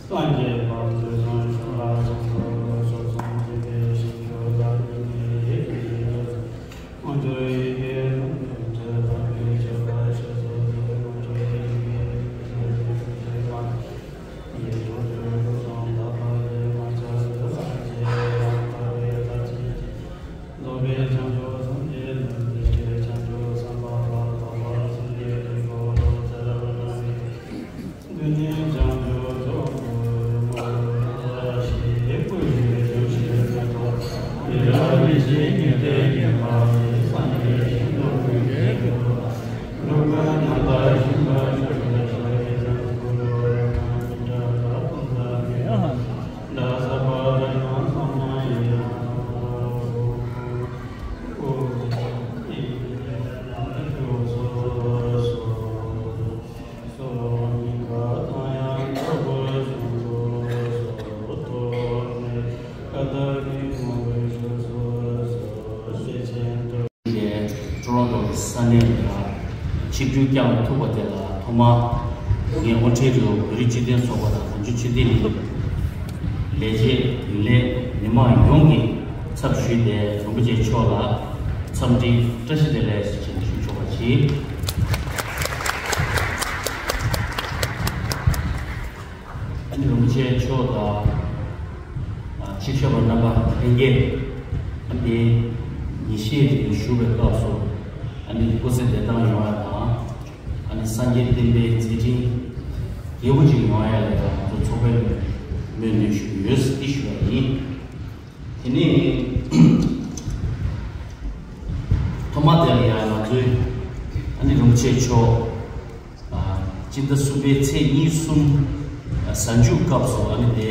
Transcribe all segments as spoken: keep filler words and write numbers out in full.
སངས་རྒྱས་དང་དུས་གསུམ་གཞུང་ལ་ཕྱག་འཚལ་ལོ། ཕྱོགས་བཅུ་འཇིག་རྟེན་ཞིང་བཅུ་ལ། སྐྱེ་གནས་ཡི་གེ་བརྒྱད་ཅུ། དབང་ཕྱུག་ཡི་གེ་དང་དོན་བཅུ། ལྷ་མིའི་མཆོད་པ་ཞབས་སུ་མཆི། དབང་ཕྱུག་ཡི་གེ་བརྒྱད་ཅུ་དོན་བཅུ་མ། ཡིག་དྲུག་ཅུ་དྲུག་དང་བརྡ་དག་བཞི། མ་ཆགས་ལུས་ལ་སྐྱེ་བ་དག་པའི་བརྡ་ཆད་ཀྱིས། རྫོགས་པའི་བྱང་ཆུབ་སངས་རྒྱས་ལ། བདེ་གཤེགས་བྱང་ཆུབ་སེམས་དཔའ་ལ། དག་པར་སངས་རྒྱས་ཀྱི་གོ་འཕང་ཚེ་རབས་རིང་བའི། དུས་ནི་བྱང་ཆུབ་མཆོག་ཏུ་རིང་པོར་བསྔགས་ཤིང་བསྐུལ་ཞིང་བསྐྱངས་ཤིང་བསྐྱངས་ཏོ། ཡི་རང་མི་ཤེས་ཉིད་དེ་མཁྱེན་པ་ཡི། སངས་རྒྱས་ཞིང་དུ་ཀུན་གྱི་རྒྱལ་པོ། འགྲོ་ཀུན་ཉམས་དང་ཞུམ་པར་གྱུར་པའི་ཤཱཀྱའི་ཚོགས་ཀྱིས། ཀུན་ཏུ་བཟང་པོ་ལ་ཕན་ཐོགས་པའི། ལ་སོགས་པ་རིགས་ལྔ་ཚང་མ་ཡི། ཊོ་རོན་ཊོ་གི་ས་གནས་ལ་ཆིབས་བསྒྱུར་བསྐྱངས་ཐུབ་པ་དེ་ལ་ཐོག་མར་ངས་ཨོ་ཊ་རི་ཡོ་བོད་རིགས་སྤྱི་མཐུན་ཚོགས་པ་དང་གངས་ལྗོངས་ཆོས་ལྡན་གླིང་ལས་བྱེད་རྒྱུན་ལས་མི་མང་ཡོངས་ཀྱི་ཚབ་ཞུས་ཏེ་རིན་པོ་ཆེ་མཆོག་ལ་འཚམས་འདྲི་བཀྲ་ཤིས་བདེ་ལེགས་ཞེས་ཞུ་ཆོག་པ་བྱེད། ཨ་ནི་རིན་པོ་ཆེ་མཆོག་དང་ཆེད་མཁས་པ་རྣམ་པ་ལྷན་རྒྱས། ཨ་ནི་ཉིན་ཤས་རིང་བཞུགས་པའི་སྐབས་སུ། ཨ་ནི་སྐུ་ཚེ་བདེ་ཐང་ཡོང་ཡ་དང་། ཨ་ནི་སངས་རྒྱས་བསྟན་པའི་མཛད་འཕྲིན་རྒྱས་པོ་ཅིག་ཡོང་ཡ་ལ་ཡང་ང་ཚོ་ཚོགས་པའི་ངོས་ནས་ཞུ་ཡོད་ཟེར་ཏེ་ཞུ་བ་ཡིན། དེ་ནས་ཐོག་མ་དེ་ལ་ཡང་ང་ཚོའི་ཨ་ནི་རིན་པོ་ཆེ་མཆོག་སྤྱི་ཟླ་གསུམ་པའི་ཚེས་གཉིས་གསུམ་གཟའ་མཇུག་སྐབས་སུ་ཨ་ནི་དེ་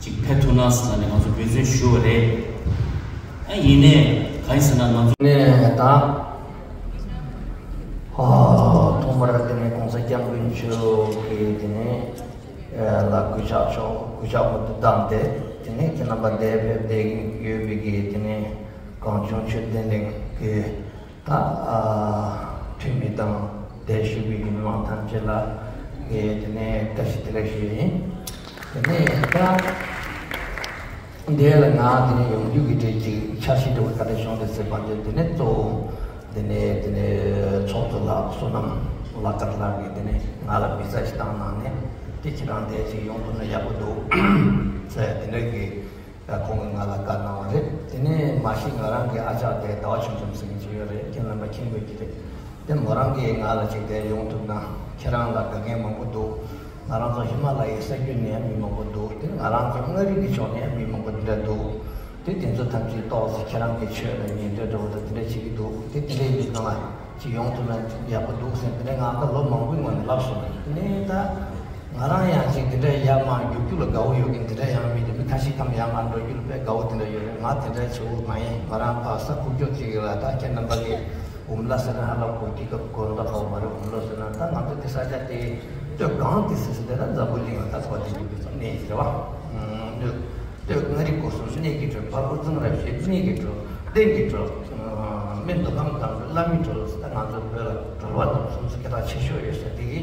ཅིག་ཕེབས་ཐུབ་ན་ཟེར་ནས་ང་ཚོ་འབད་བརྩོན་ཞུ་བ་རེད། ཨ་ཡིན་ནའི་གང་ཡིན་ཟེར་ན་ང་ཚོ་ནས་ད་ཨ་ཐོག་མར་དེ་ནས་༸གོང་ས་༸སྐྱབས་མགོན་མཆོག་གིས་དེ་ནས་ལ་གུས་ཕྱག་ཆོག་གུས་ཕྱག་མུ་མཐུད་བསྡམས་ཏེ། དེ་ནས་ཁྱེད་རྣམ་པ་འདིར་ཕེབས་བསྡད་ཡོད་པའི་གི་དེ་ནས་གངས་ལྗོངས་ཆོས་ལྡན་གླིང་གི་ད་ཨ་འཐུས་མི་དང་དེར་བཞུགས་པའི་མི་མང་ཐམས་ཅད་ལ་ངས་དེ་ནས་བཀྲ་ཤིས་བདེ་ལེགས་ཞུ་ཡིན། དེ་ནས་ད་འདི་ལ་ང་དེ་ནས་ཡོང་རྒྱུ་གི་གྲས་ཀྱི་འཆར་གཞི་འདྲ་བོ་ག་འདྲ་བྱུང་འདུག་ཟེར་བ་འདི་དེ་ནས་གཙོ་བོ་དེ་ནས་དེ་ནས་ཚོགས་གཙོ་ལགས་བསོད་ནམས་ལགས་ཀར་ལགས་ཀྱིས་དེ་ནས་ང་ལ་འབུལ་རྩ་ཞིག་བཏང་གནང་ནས། དེ་ཁྱེད་རང་དེ་ཅིག་ཡོང་ཐུབ་ན་ཡག་པོ་འདུག་ཟེར་དེ་འདྲ་གི། ད་ཁོང་གིས་ང་ལ་བཀའ་གནང་བ་རེད། དེ་ནས་མ་གཞི་ང་རང་གི་ཨ་ཅག་དེ་ཟླ་བ་ཆུང་ཆུང་ཟེར་མཁན་ཅིག་ཡོད་རེད། ཁྱེད་རྣམ་པ་མཁྱེན་དགོས་ཀྱི་རེད། དེ་མོ་རང་གིས་ང་ལ་ཅིག་དེར་ཡོང་ཐུབ་ན་ཁྱེད་རང་ལ་དགའ་མཁན་མང་པོ་འདུག་ང་རང་ཚོ་ཧི་མ་ལ་ཡའི་ས་རྒྱུད་ནས་ཡང་མི་མང་པོ་འདུག་དེ་ང་རང་ཚོ་མངའ་རིས་ཀྱི་ཕྱོགས་ནས་ཡང་མི་མང་པོ་འདི་འདྲ་འདུག་དེ་དེ་ཚོ་ཐམས་ཅད་ཏོག་ཙམ་ཁྱེད་རང་གི་ཆོས་ལ་ཉན་འདོད་འདྲ་བོ་དང་དེ་འདྲ་བྱེད་ཀྱི་འདུག་དེ་དེ་འདྲ་ཡིན་དུས་ང་ལ་ཅིག་ཡོང་ཐུབ་ན་ཡག་པོ་འདུག་ཟེར་དེ་འདྲ་ང་ད་ལོ་མང་པོའི་སྔོན་ནས་ལབ་སོང་། དེ་ནས་ད། ང་རང་ཡང་ཅིག་འདི་འདྲ་ཡར་མར་རྒྱུག་རྒྱུ་ལ་དགའ་བོ་ཡོད་མཁན་འདི་འདྲ་ཡང་མིན་འདུག་མི་ཁ་ཤས་ཀྱིས་ཡར་མར་འགྲོ་རྒྱུ་ལ་དཔེ་དགའ་བོ་དེ་འདྲ་ཡོད་རེད། ང་དེ་འདྲ་བྱེད་དགོས་མ་ཡིན། ང་རང་ཕར་ས་ཁུག་ཀྱོག་ཅིག་ཡོད་ལ། ད་ཁྱེད་རྣམ་པ་གིས་འུམ་ལ་ཟེར་ན་ཧ་ལམ་གོ་རྒྱུ་གི་གོ་མདོག་ཁ་བོ་མ་རེད། འུམ་ལོ་ཟེར་ན་ད་ང་ཚོ་དེ་ས་ཆ་དེ་སྟོད་གངས་ཏི་སེ་ཟེར་དེ་ད་འཛམ་བུ་གླིང་ལ་ད་གོ་བདེ་རྒྱུ་གི་གནས་ཤིག་རེད་བ། སྟོད་མངའ་རིས་སྐོར་གསུམ་གནས་ཀྱི་གྲོལ། བར་སྐོར་གཙང་རབ་ཞི་གནས་ཀྱི་གྲོལ། གདན་གྱི་གྲོལ། སྨད་མདོ་ཁམས་སྒང་དྲུག་བླ་མའི་གྲོལ་ཟེར། ད་ང་ཚོ་བོད་ལ་གྲོལ་བ་རྣམས་སུམ་ཅུ་སྐད་གྲགས་ཆེ་ཤོས་ཡོད་ཟེར་དེ་གི།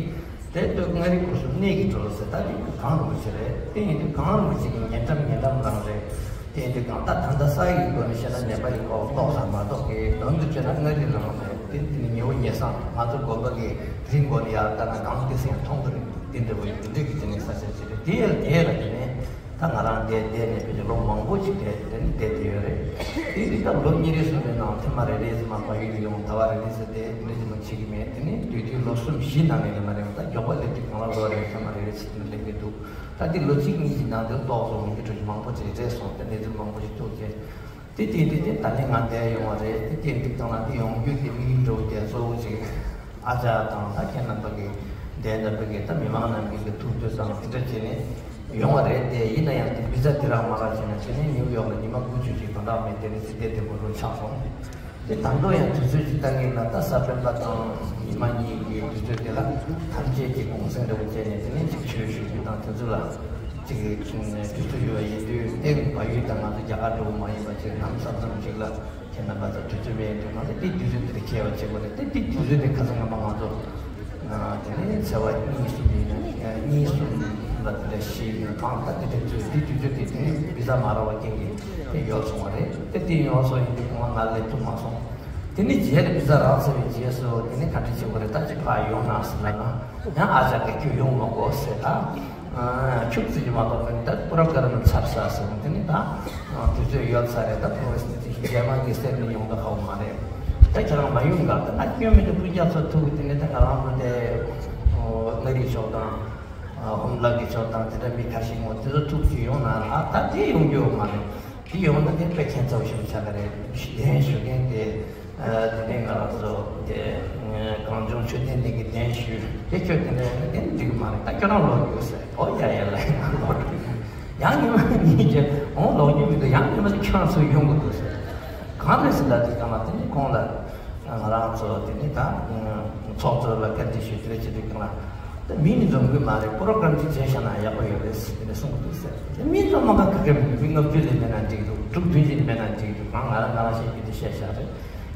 དེ་སྟོད་མངའ་རིས་སྐོར་གསུམ་གནས་ཀྱི་གྲོལ་ཟེར། ད་དེ་གངས་རིན་པོ་ཆེ་རེད། དེ་ཡིན་དུས་གངས་རིན་པོ་ཆེ་གི་ཉེ་འགྲམ་ཉེ་འགྲམ་རང་རེད། དེ་ཡིན་དུས་གངས་ད་ད་ལྟ་ས་ཡི་སྒོ་ནས་བཤད་ན་ནད་པ་ཡི་སྐོར་ལ་ཏོག་ཙམ་མ་གཏོགས་ཀྱི་དོན་དུ་བྱས་ན་མངའ་རིས་རང་རེད། དེ་དེ་ནི་ཉེ་བོ་ཉེ་སྲང་ང་ཚོ་དགོན་པ་གི་རི་མགོ་ནས་ཡར་ལྟ་ན་གངས་ཏི་སེ་ཡང་མཐོང་གི་རེད། དེ་འདྲ་བོ་ཡིན་དུས་ཀྱི་དེ་ནི་ས་ཆ་ཅིག་རེད། དེ་ཡང་དེ་ལ་དེ་ནི། ད་ང་རང་འདིར་བསྡད་ནས་ཕལ་ཆེར་ལོ་མང་པོ་ཅིག་དེ་དེ་ནི་བསྡད་བསྡད་ཡོད་རེད། དེ་ནི་ད་ལོ་གཉིས་རེ་གསུམ་རེ་ནང་ཐེངས་མ་རེ་རེ་ཙམ་མ་བལ་ཡུལ་ཡོང་ཟླ་བ་རེ་རེ་ཙམ་བསྡད་དེ་འདྲ་ཅིག་མ་བྱེད་ཀྱི་མེད། དེ་ནི་དུས་དུས་ལོ་གསུམ་བཞི་ནང་ནས་ལས་མ་རེད། ད་མགྱོགས་པ་སླེབས་དུས་གང་ལ་ལོ་རེ་ཐེངས་མ་རེ་རེ་ཕྱིན་ནས་སླེབས་ཀྱི་འདུག་ད་འདི་ལོ་གཅིག་གཉིས་ཀྱི་ནང་དུ་ཏོག་ཙམ་ཡོང་རྒྱུ་འགྲོ་རྒྱུ་མང་པོ་ཅིག་རེད་སོང་། དེ་གནས་ཚུལ་མང་པོ་ཞིག་ཐུག་རྗེས། དེ་དེ་དེ་དེ་ད་ནི་ང་འདིར་ཡོང་བ་རེད། དེ་དེ་འདི་དང་ལ་དེ་ཡོང་རྒྱུ་དེ་དམིགས་ཡུལ་འདྲ་བོ་དེ་གཙོ་བོ་ཅིག་ཨ་ཅག་དང་ད་ཁྱེད་རྣམ་པ་གི་འདིར་འདི་འདྲ་གི་ད་མི་མང་རྣམས་ཀྱི་གི་ཐུགས་འདོད་དང་དེ་འདྲ་བྱས་ནས་ཡོང་བ་རེད། དེ་ཡིན་ན་ཡང་དེ་བི་ཛ་དེ་རང་མ་རག་བྱས་ནས་དེ་ནས་ཉིའུ་ཡོག་ལ་ཉི་མ་དགུ་བཅུ་ཅིག་དོན་དག་མེད། དེ་ནས་ཚེ་འདས་དེ་གོ་རུ་ཆགས་སོང་། དེ་ད་དུང་ཡང་དུས་ཚོད་ཅིག་ལྟ་ངེས་ན་ད་ས་པཎ་པ་དང་ཉི་མ་གཉིས་ཀྱི་དུས་ཚོད་དེ་ལ་ཐམས་ཅད་ཀྱི་དགོངས་སེལ་འདྲ་བོ་བྱས་ནས་དེ་ནས་ཅིག་ཆོས་ཞུ་རྒྱུ་དང་དེ་ཚོ་ལ་ཅིག་དུས་ཚོད་ཡོད་པ་ཡིན་དུས། དེ་བལ་ཡུལ་དང་ང་ཚོ་རྒྱ་གར་འདྲ་བོ་མ་ཡིན་པ་ཅིག་ལམ་ས་མཚམས་ཅིག་ལ་ཁྱེད་རྣམ་པ་ཚོ་དུས་ཚོད་མེད་དུས་ང་ཚོ་དེ་དུས་ཚོད་དེ་ལ་འཁེལ་བ་བྱེད་དགོས་རེད། དེ་དེ་དུས་ཚོད་དེ་ཁ་སང་ང་མ་ང་ཚོ་དེ་ནས་ཚེས་པ་གཉིས་གསུམ་ཡིན་ན་གཉིས་གསུམ་ལ་དེ་འདྲ་ཞིག་ཡིན་ཐང་། ད་དེ་དེ་དུས་དེ་དུས་ཚོད་དེ་དེ་ནས་བི་ཛ་མ་རག་པ་རྐྱེན་གྱིས་དེ་ཡོལ་སོང་བ་རེད། དེ་དེ་ཡོལ་སོང་ཡིན་དུས་ཁོང་ང་སླེབས་ཐུབ་མ་སོང་། དེ་ནས་རྗེས་ལ་བི་ཛ་རག་ཚར་བའི་རྗེས་སུ་དེ་ནས་ག་འདྲ་བྱེད་དགོས་རེད། ད་ཅིག་ཕར་ཡོང་ན་ཟེར་ལབ་ན་ཡང་ཨ་ཅག་གིས་ཁྱོད་ཡོང་མི་དགོས་ཟེར། ད་ཁྱུག་ཙམ་ཞིག་མ་གཏོགས་ནི་ད་པོ་རོ་གྷ་རམ་ཚར་ས་ཟེར། དེ་ནས་ད་དུས་ཚོད་ཡོལ་ཚར་རེད། ད་ཕོ་རེ་སི་ཊི་རྗེས་མ་གི་སེམས་ནས་ཡོང་ད་ཁག་པོ་མ་རེད། ད་ཁྱེད་རང་མ་ཡོང་ག་ད་ང་སྐྱོན་མེད་དུ་སྤུན་ཀྱག་ཚོ་ཐུག་དེ་ནས་ད་ང་རང་ཚོ་དེ་མངའ་རིས་ཕྱོགས་དང་ཧོམ་ལ་གི་ཕྱོགས་དང་དེ་འདྲ་མི་ཁ་ཤས་ངོ་དེ་ཚོ་ཐུག་ཅིག་ཡོང་ན་ཨ་ད་དེ་ཡོང་རྒྱུ་མ་རེད། དེ་ཡོང་ན་དེ་དཔེ་ཁྱད་མཚར་ཞིག་ཆགས་ཀྱི་རེད། གདན་ཞུ་མཁན་དེ་དེ་ནས་ང་རང་ཚོ་དེ་གངས་ལྗོངས་ཆོས་ལྡན་གླིང་གི་གདན་ཞུས། དེ་ཁྱོད་དེ་འདྲ་ཡོང་ན་དེ་འགྲིག་མ་རེད། ད་ཁྱོད་རང་ལོག་རྒྱུགས་ཟེར། ཨོ་ཡ་ཡ་ལ་ཡ་ང་ལོག་རྒྱུགས། ཡང་ཉི་མ་གཉིས་རྗེས་ཨོ་ལོག་རྒྱུགས་མི་འདུག་ཡང་ཉི་མ་དེ་ཁྱོད་རང་ཚོ་ཡོང་དགོས་འདུག་ཟེར། གང་རེད་ཟེར་ལབ་དུས་ཙམ་ལ་དེ་ནས་ཁོང་ལ་ང་རང་ཚོ་དེ་ནས་ད་ཚོགས་གཙོ་ལ་བཀའ་འདྲི་ཞུས། དེ་འདྲ་བྱེད་དུས་ཙམ་ལ་ད་མིང་ནི་འཛོམས་གི་མ་རེད། པོ་རོ་གྷ་རམ་ཅིག་བྱས་བཞག་ན་ཡག་པོ་ཡོད་རེད་ཟེར་དེ་འདྲ་གསུང་གི་འདུག་ཟེར། དེ་མིང་འཛོམས་མ་ག་ག་ག་མི་འདུག་མི་ལྔ་བཅུ་ལས་མེད་ན་འགྲིག་འདུག་དྲུག་བདུན་ཅིག་མེད་ན་འགྲིག་འདུག་གང་ང་རང་ང་རང་བཤད་རྒྱུ་དེ་བཤད་བཞག་རེད།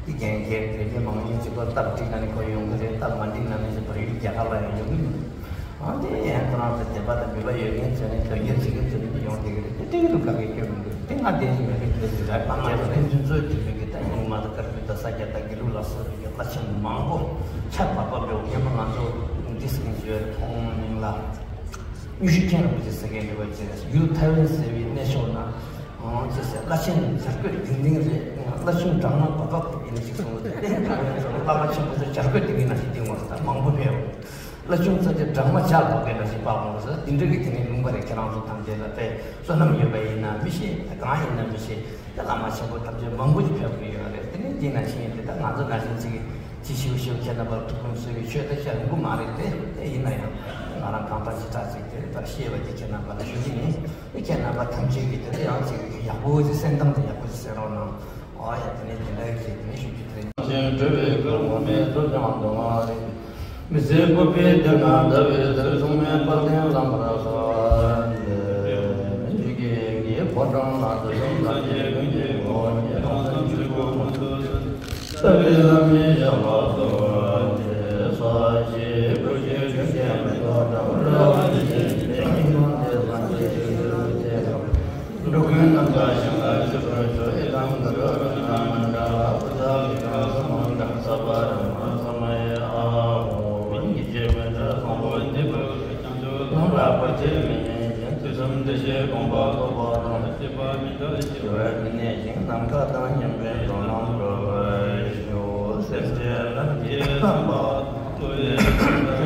དེ་རྒན་རྒན་རེད། མི་མང་ཉུང་ཅིག་པོ་སྟབས་འགྲིག་ན་ནི་ཁོ་ཡོང་གི་རེད། སྟབས་མ་འགྲིག་ན་ནི་ཞེས་པ་ཡུལ་རྒྱ་གར་ལ་ཡང་ཡོང་གི་མི་འདུག་ཨ་དེ་ཡང་ཁོ་རང་ཚོ་དད་པ་དང་མོས་པ་ཡོད་མཁན་ཚོས་ནི་དོལ་རྒྱལ་བྱེད་མཁན་ཚོས་ནི་ཡོང་བསྡད་ཀྱི་རེད། དེ་འགྲིག་གི་འདུག་ག་གེ་སྐྱོན་མི་འདུག་དེ་ང་བདེན་ཞིག་མེད་པའི་དོན་ཞིག་རེད། ཨ་མ་ཚོ་ཕན་ཚུན་གཙོས་དུས་མེད་ཀྱི་ད་ཉིན་མ་ཚོ་དཀར་སྤྱོད་དང་ས་སྐྱ་དང་དགེ་ལུགས་ལ་སོགས་པའི་བླ་ཆེན་མང་པོ་ཆར་བབས་པ་འདྲ་བོ་ཉི་མ་ང་ཚོ་འདི་སྲིད་ཀྱི་མཐོང་མིན་ལ། དངོས་གཞི་མཁན་རིན་པོ་ཆེ་ཟེར་མཁན་འདྲ་བོ་བྱས། ཡུལ་ཐའེ་ཝན་ཟེར་བའི་གནས་མཆོག་ན་ཅེས་ཟེར་བླ་ཆེན་སྦྱར་བཀོད་ལྡིང་ལྡིང་རེད། བླ་ཆུང་སྦྲང་མ་བབ་བབ་ཡིན་ཞིག་གསུངས་ཏེ་ཐའེ་ཝན་ཚོ་བླ་མ་ཆེན་པོ་ཚོ་སྦྱར་བཀོད་ལྡིང་གི་ནང་བཞིན་ལྡིང་བ་ད་མང་པོ་ཕེབས། བླ་ཆུང་ཚོ་ཅེས་སྦྲང་མ་ཇག་བབ་པའི་ནང་བཞིན་བབ་འོང་ཟེར། འདི་འདྲ་གི་དེ་ནས་ལུང་པ་རེད། ཁྱེད་རང་ཚོ་ཐམས་ཅད་ལ་དཔེ་བསོད་ནམས་ཡོད་པ་ཡིན་ན་མི་ཤེས། གང་ཡིན་ན་མི་ཤེས། ད་བླ་མ་ཆེན་པོ་ཐམས་ཅད་མང་པོ་ཞིག་ཕེབས་ཀྱི་ཡོད་རེད། དེ་ནས་འདི་ན་ཤེས་ཡོད་དེ་ད་ང་ཚོ་ན་ཤེས་ཅིག་ཅི་ཞིག་ཞིག་ཁྱེད་རྣམ་པར་ཐུགས་ཕན་གསོས་པའི་ཆོས་དེ་བཤད་ཡོང་གི་མ་རེད་དེ། དེ་ཡིན་ན་ཡང་ང་རང་གང་ལྟར་ཞེ་དྲག་ཅིག་དེ་ལྟར་ཤེས་པ་དེ་ཁྱེད་རྣམ་པ་ལ་ཞུ་གི་ཡིན། དེ་ཁྱེད་རྣམ་པ་ཐམས་ཅད་ཀྱིས་དེ་ལ་ཡང་ཅིག་ཡག་པོ་ཅིག་གསན་སྟངས་དེ་ཡག་པོ་ཅིག་གསན་རོགས་གནང་། ཨོ་ཡ་དེ་ནས་དེ་འདྲ་ཞིག་དེ་ནས་ཞུ་རྒྱུ་དེ་རེད། ཅན་གྲོལ་བའི་སྐུར་འོ་མའི་ཚོགས་ཀྱང་འདུ་མ་རེད། མི་ཟད་ཕུར་པའི་གཏེར་ན་ཟླ་བའི་ཟེར་གསུང་མའི་དཔལ་ལྡན་བླ་མར་གསོལ། འཇིགས་བརྒྱད་ཀྱི་ཕོ་བྲང་ན་དུས་གསུམ་ཐམས་ཅད་ཀུན་གྱི་ངོ་བོ་ཉིད་ཁམས་གསུམ་ཆོས་སྐུ་མངོན་དུ་གྱུར། ལྟ་བའི་ལམ་མི་བྱང་བ་སོགས་ཀྱི་ས་གཞི་བུ་ཁྱོད་ཆོས་ཀྱི་མེ་ཏོག་འདྲ་བར་ར་བ་ནི་ཞིག་མི་མང་དེ་སངས་རྒྱས་ཀྱི་ཆོས་སྐུ་དེ་ཡང་འགྲོ་ཀུན་ནམ་མཁའ་གཞན་ལ་སྤྱོད་པར་ཤོག་ཨི་དམ་ག་ར་ར་ན་མ་འདྲ་བ་པུ་ཐ་ལི་ཀ་ས་མ་འདྲ་ས་པ་ར་མ་ས་མ་ཡ་ཨ་ཧོ། ཉིད་ཀྱི་མི་འདྲ་བཟང་པོ་འདི་པ་ལམ་ལ་བར་ཆད་མི་ཉན་ཅིང་། དུས་གསུམ་བདེ་གཤེགས་དགོངས་པ་རྫོགས་པ་དང་། སྐྱེ་བ་མི་འདའ་ཞིང་ནམ་མཁའ་དང་མཉམ་པའི་འགྲོ་ལམ་བགྲོད་པར་ཤོག་སེམས་ཅན་རྣམས་ཀྱི་བསམ་པ་ཐམས་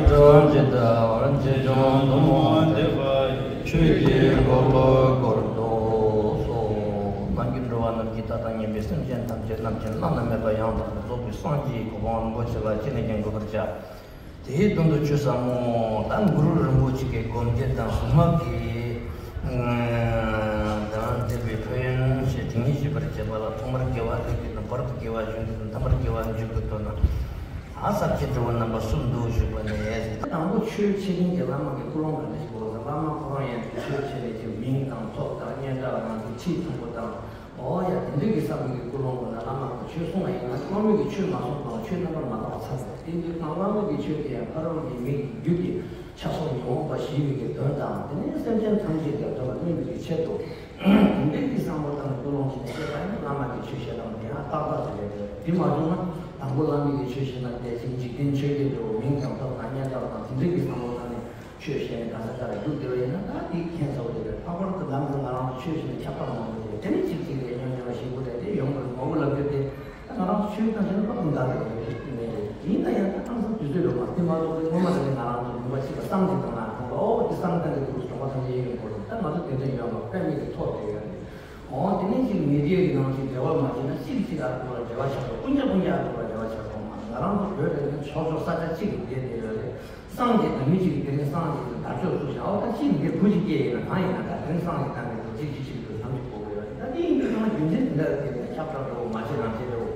ཅད་ཇི་ལྟ་བར་ཆེ་ཆུང་ཐུན་མོང་བདེ་བ་ཡི་ཆོས་ཀྱི་འཁོར་ལོ་བསྐོར་དུ་གསོལ། ནམ་མཁའི་འགྲོ་བ་རྣམས་ཀྱི་མཐའ་དང་མཉམ་པའི་སེམས་ཅན་ཐམས་ཅད་རྣམ་མཁྱེན་བླ་ན་མེད་པ་ཡང་དག་པར་རྫོགས་པའི་སངས་རྒྱས་ཀྱི་གོ་འཕང་རིན་པོ་ཆེ་ལ་ཅི་ནས་ཀྱང་འགོད་པར་བྱ། དེའི་དོན་དུ་ཆོས་ཟབ་མོ་དང་གུ་རུ་རིན་པོ་ཆེ་གི་སྒོམ་བཟླས་དང་གཟུངས་སྔགས་ཀྱི་དང་བཟླས་པའི་ཕན་ཡོན་ཞེས་དེ་ཉིད་བཤད་པར་བྱེད་པ་ལ་ཐོག་མར་དགེ་བ་སློབ་རྒྱུ་དང་བར་དུ་དགེ་བ་སྦྱོང་རྒྱུ་དང་མཐའ་མར་དགེ་བ་འཇུག་རྒྱུ་དོན་དུ་ཨ་ཟབ་ཆོས་འགྲོ་བ་རྣམ་པ་གསུམ་དུ་བཞུགས་པ་ནས། དང་པོ་ཆོས་འཆད་མཁན་གྱི་བླ་མ་གི་ཀུན་སློང་ག་འདྲ་ཞིག་དགོས་ཟེར། བླ་མ་ཁོ་རང་ཡང་ཆོས་འཆད་ནས་ཀྱི་མིང་དང་ཐོབ་དང་སྙན་གྲགས་ང་ཚོ་ཁྲིད་ཐུབ་པོ་དང་། ཨོ་ཡ་དེ་འདྲ་གི་བསམ་པའི་ཀུན་སློང་དགོས་ན་བླ་མ་གི་ཆོས་གསུང་བ་ཡིན་ན་སློབ་མ་གི་ཆོས་མ་གསུངས་པའང་ཆོས་རྣམ་པར་མ་དག་པ་ཚར་ཟེར། དེ་འདི་གང་བླ་མ་གི་ཆོས་དེ་ཡང་ཕ་རོལ་གྱི་མི་གི་རྒྱུད་ཀྱི་ཆགས་སོགས་ཉོན་མོངས་པ་ཞི་བའི་གི་དོན་དང་དེ་ནས་སེམས་ཅན་ཐམས་ཅད་ཀྱི་དོན་ལ་སྨིན་པའི་གི་ཆེད་དུ་དེ་འདྲ་གི་བསམ་བློ་བཏང་ནས་ཀུན་སློང་བྱས་ནས་བཤད་པ་ཡིན་ན་བླ་མ་གི་ཆོས་བཤད་སྟངས་དེ་ཡང་ཏག་ཏག་ཅིག་རེད་འདུག་དེ་མ་བྱུང་ན་དང་པོ་བླ་མ་གི་ཆོས་བཤད་ན་དེ་བཞིན་འཇིག་རྟེན་ཆོས་བརྒྱད་འདྲ་བོ་མིང་དང་ཐོབ་དང་སྙན་གྲགས་དང་དེ་འདྲ་གི་བསམ་བློ་བཏང་ནས། ཆོས་བཤད་ནས་ག་ས་ག་ལ་རྒྱུགས་བསྡད་པ་ཡིན་ན། ད་དེ་ཁྱད་མཚར་པོ་དེ་རེད། ལྷག་པར་དུ་ལམ་དུ་ང་རང་ཚོ་ཆོས་བཤད་ནས་ཁྱབ་བསྒྲགས་མང་པོ་བྱས། དེ་ནས་གཅིག་གཅིག་ལ་ཉོན་ཉོན་ཞིབ་པོ་རེད། དེ་ཡོང་དགོས་མང་པོ་ལབ་རྒྱུ་དེ། ད་ང་རང་ཚོ་ཆོས་བཏང་བྱས་ན་ལོག་གི་འདའ་རེད། དེ་མེད་རེད། ཡིན་ན་ཡང་ད་ཨང་སང་དུས་ཚོད་རེད་མ། དེ་མ་གཏོགས་དེ་སྔོན་མ་དེ་ནས་ང་རང་ཚོ་ལུང་པ་གཅིག་ལ་བསང་གཅིག་བཏང་ན་ཁོང་གིས་ཨོ་དེ་བསང་བཏང་གི་འདུག་གྲོགས་པོ་ཐམས་ཅད་ཡིན་དགོས་རེད། ད་ང་ཚོ་དེ་འདྲ་ཡོད་མ་རེད། དཔེ་མེད་ཀྱི་ཐོག་དེ་ཡོད་རེད། འོ་དེ་ནས་ཅིག་མི་སྡེ་གི་ནང་ཅིག་འབྲེལ་བ་མ་བྱས་ན་གཅིག་གིས་གཅིག་ལ་ཨ་ཁུ་ལ་འབྲེལ་བ་ཆགས་འགྲོ། སྤུན་ཀྱག་སྤུན་ཀྱག་ཨ་ཁུ་ལ་འབྲེལ་བ་ཆགས་འགྲོ་མ། ང་རང་ཚོ་བོད་དེ་ནི་ཕྱོགས་ཕྱོགས་ས་ཆ་གཅིག་གི་སྡེ་དེ་ཡོད་རེད། བསང་གཅིག་དང་མི་གཅིག་གི་སྡེ་ནི་བསང་གཅིག་དང་དར་ལྕོག་བཙུགས་ཤག་འོ་ད་གཅིག་འདི་བུ་གཅིག་སྐྱེས་ཡིན་ན་གང་ཡིན་ན། ད་དེ་ནི་བསང་གཅིག་བཏང་གི་འདུག་གཅིག་གཅིག་གཅིག་འདུག་ནམ་གཅིག་གོ་གི་ཡོད་རེད། ད་དེ་ཡིན་དུས་ཚང་མ་རྒྱུ་མཚན་དེ་འདྲ་དེ་འདྲ་ཁྱབ་བསྒྲགས་འགྲོ་མ་བྱེད་རང་བྱེད་འགྲོ།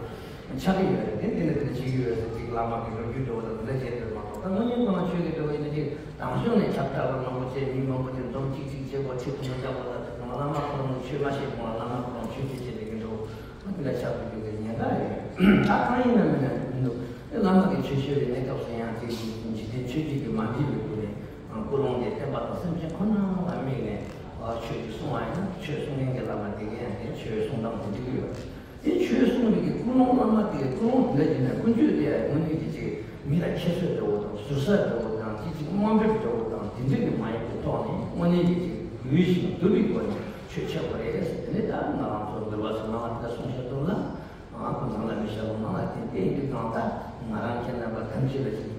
ཆགས་ཀྱི་ཡོད་རེད། དེ་འདི་ནས་འདི་འདྲ་བྱེད་ཀྱི་ཡོད་ཟེར་ཅིག་བླ་མ་གི་ལོ་རྒྱུས་འདྲ་བོ་དང་འདི་འདྲ་བྱས་འདོད་མ་གཏོགས། ད་དངོས་གནས་ཁོ་ན་ཆོས་ཀྱི་འདྲ་བོ་ཡིན་ན་ཅིག་དང་ཤོག་ནས་ཁྱབ་བསྒྲགས་པ་མང་པོ་བྱས། མི་མང་པོ་ཅིག་འཛོམས་གཅིག་གཅིག་བྱེད་དགོས། ཁྲི་ཐུང་ལ་བཞག་པ་དང་ཁྲི་ཐུང་ལ་བླ་མ་ཁོ་རང་གི་ཆོས་མ་བཤད་གོང་ལ་བླ་མ་ཁོ་རང་ཆོས་བྱེད་བྱེད་བསྡད་མཁན་འདྲ་བོ་འདི་འདྲ་ཆགས་འགྲོ་རྒྱུ་གི་ཉེན་ཁ་ཡོད། ད་གང་ཡིན་ན་མིན་ན་མི་འདུག་ཨེ་བླ་མ་གི་ཆོས་བཤད་པའི་གནས་སྐབས་སུ་ཡང་ཅིག་འཇིག་རྟེན་ཆོས་བརྒྱུད་ཀྱི་མ་འདྲེས་པའི་སྒོ་ནས་ཀུན་སློང་དེ་བསྟན་པ་དང་སེམས་ཅན་ཁོ་ན་ལ་དམིགས་ནས་ཆོས་ཅིག་གསུང་བ་ཡིན་ན། ཆོས་གསུང་མཁན་གྱི་བླ་མ་དེ་གས་ཡང་དེ་ཆོས་གསུང་སྟངས་དེ་འགྲིག་གི་ཡོད། དེ་ཆོས་གསུང་མི་གི་ཀུན་སློང་བླ་མ་དེ་ཀུན་སློང་དེ་འདྲ་ཡིན་ན་ཀུན་སྤྱོད་དེ་དངོས་གནས་ཀྱི་ཅིག་མི་ལ་ཁྱད་གསོད་འདྲ་བོ་དང་ཟུར་ཟ་འདྲ་བོ་དང་ཅིག་ཅིག་དམའ་འབེབས་འདྲ་བོ་དང་དེ་འདྲ་གི་མ་ཡིན་པའི་ཐོག་ནས་དངོས་གནས་ཀྱི་ཅིག་ལུས་ཤིང་དུལ་བའི་སྒོ་ནས་ཆོས་འཆད་དགོས་རེད་ཟེར། དེ་ནས་ད་ང་རང་ཚོ་འདུལ་བ་ཚོ་ནང་ལ་དེ་འདྲ་གསུང་བཤད་གཏོང་ན། ང་ཀུན་ཚང་ལ་མི་བཤད་ལོ་ནང་ལ་དེ་བལྟས་དུས་གང་ལྟར་ང་རང་ཁྱེད་རྣམ་པ་ཐམས་ཅད་ལ་ཅིག་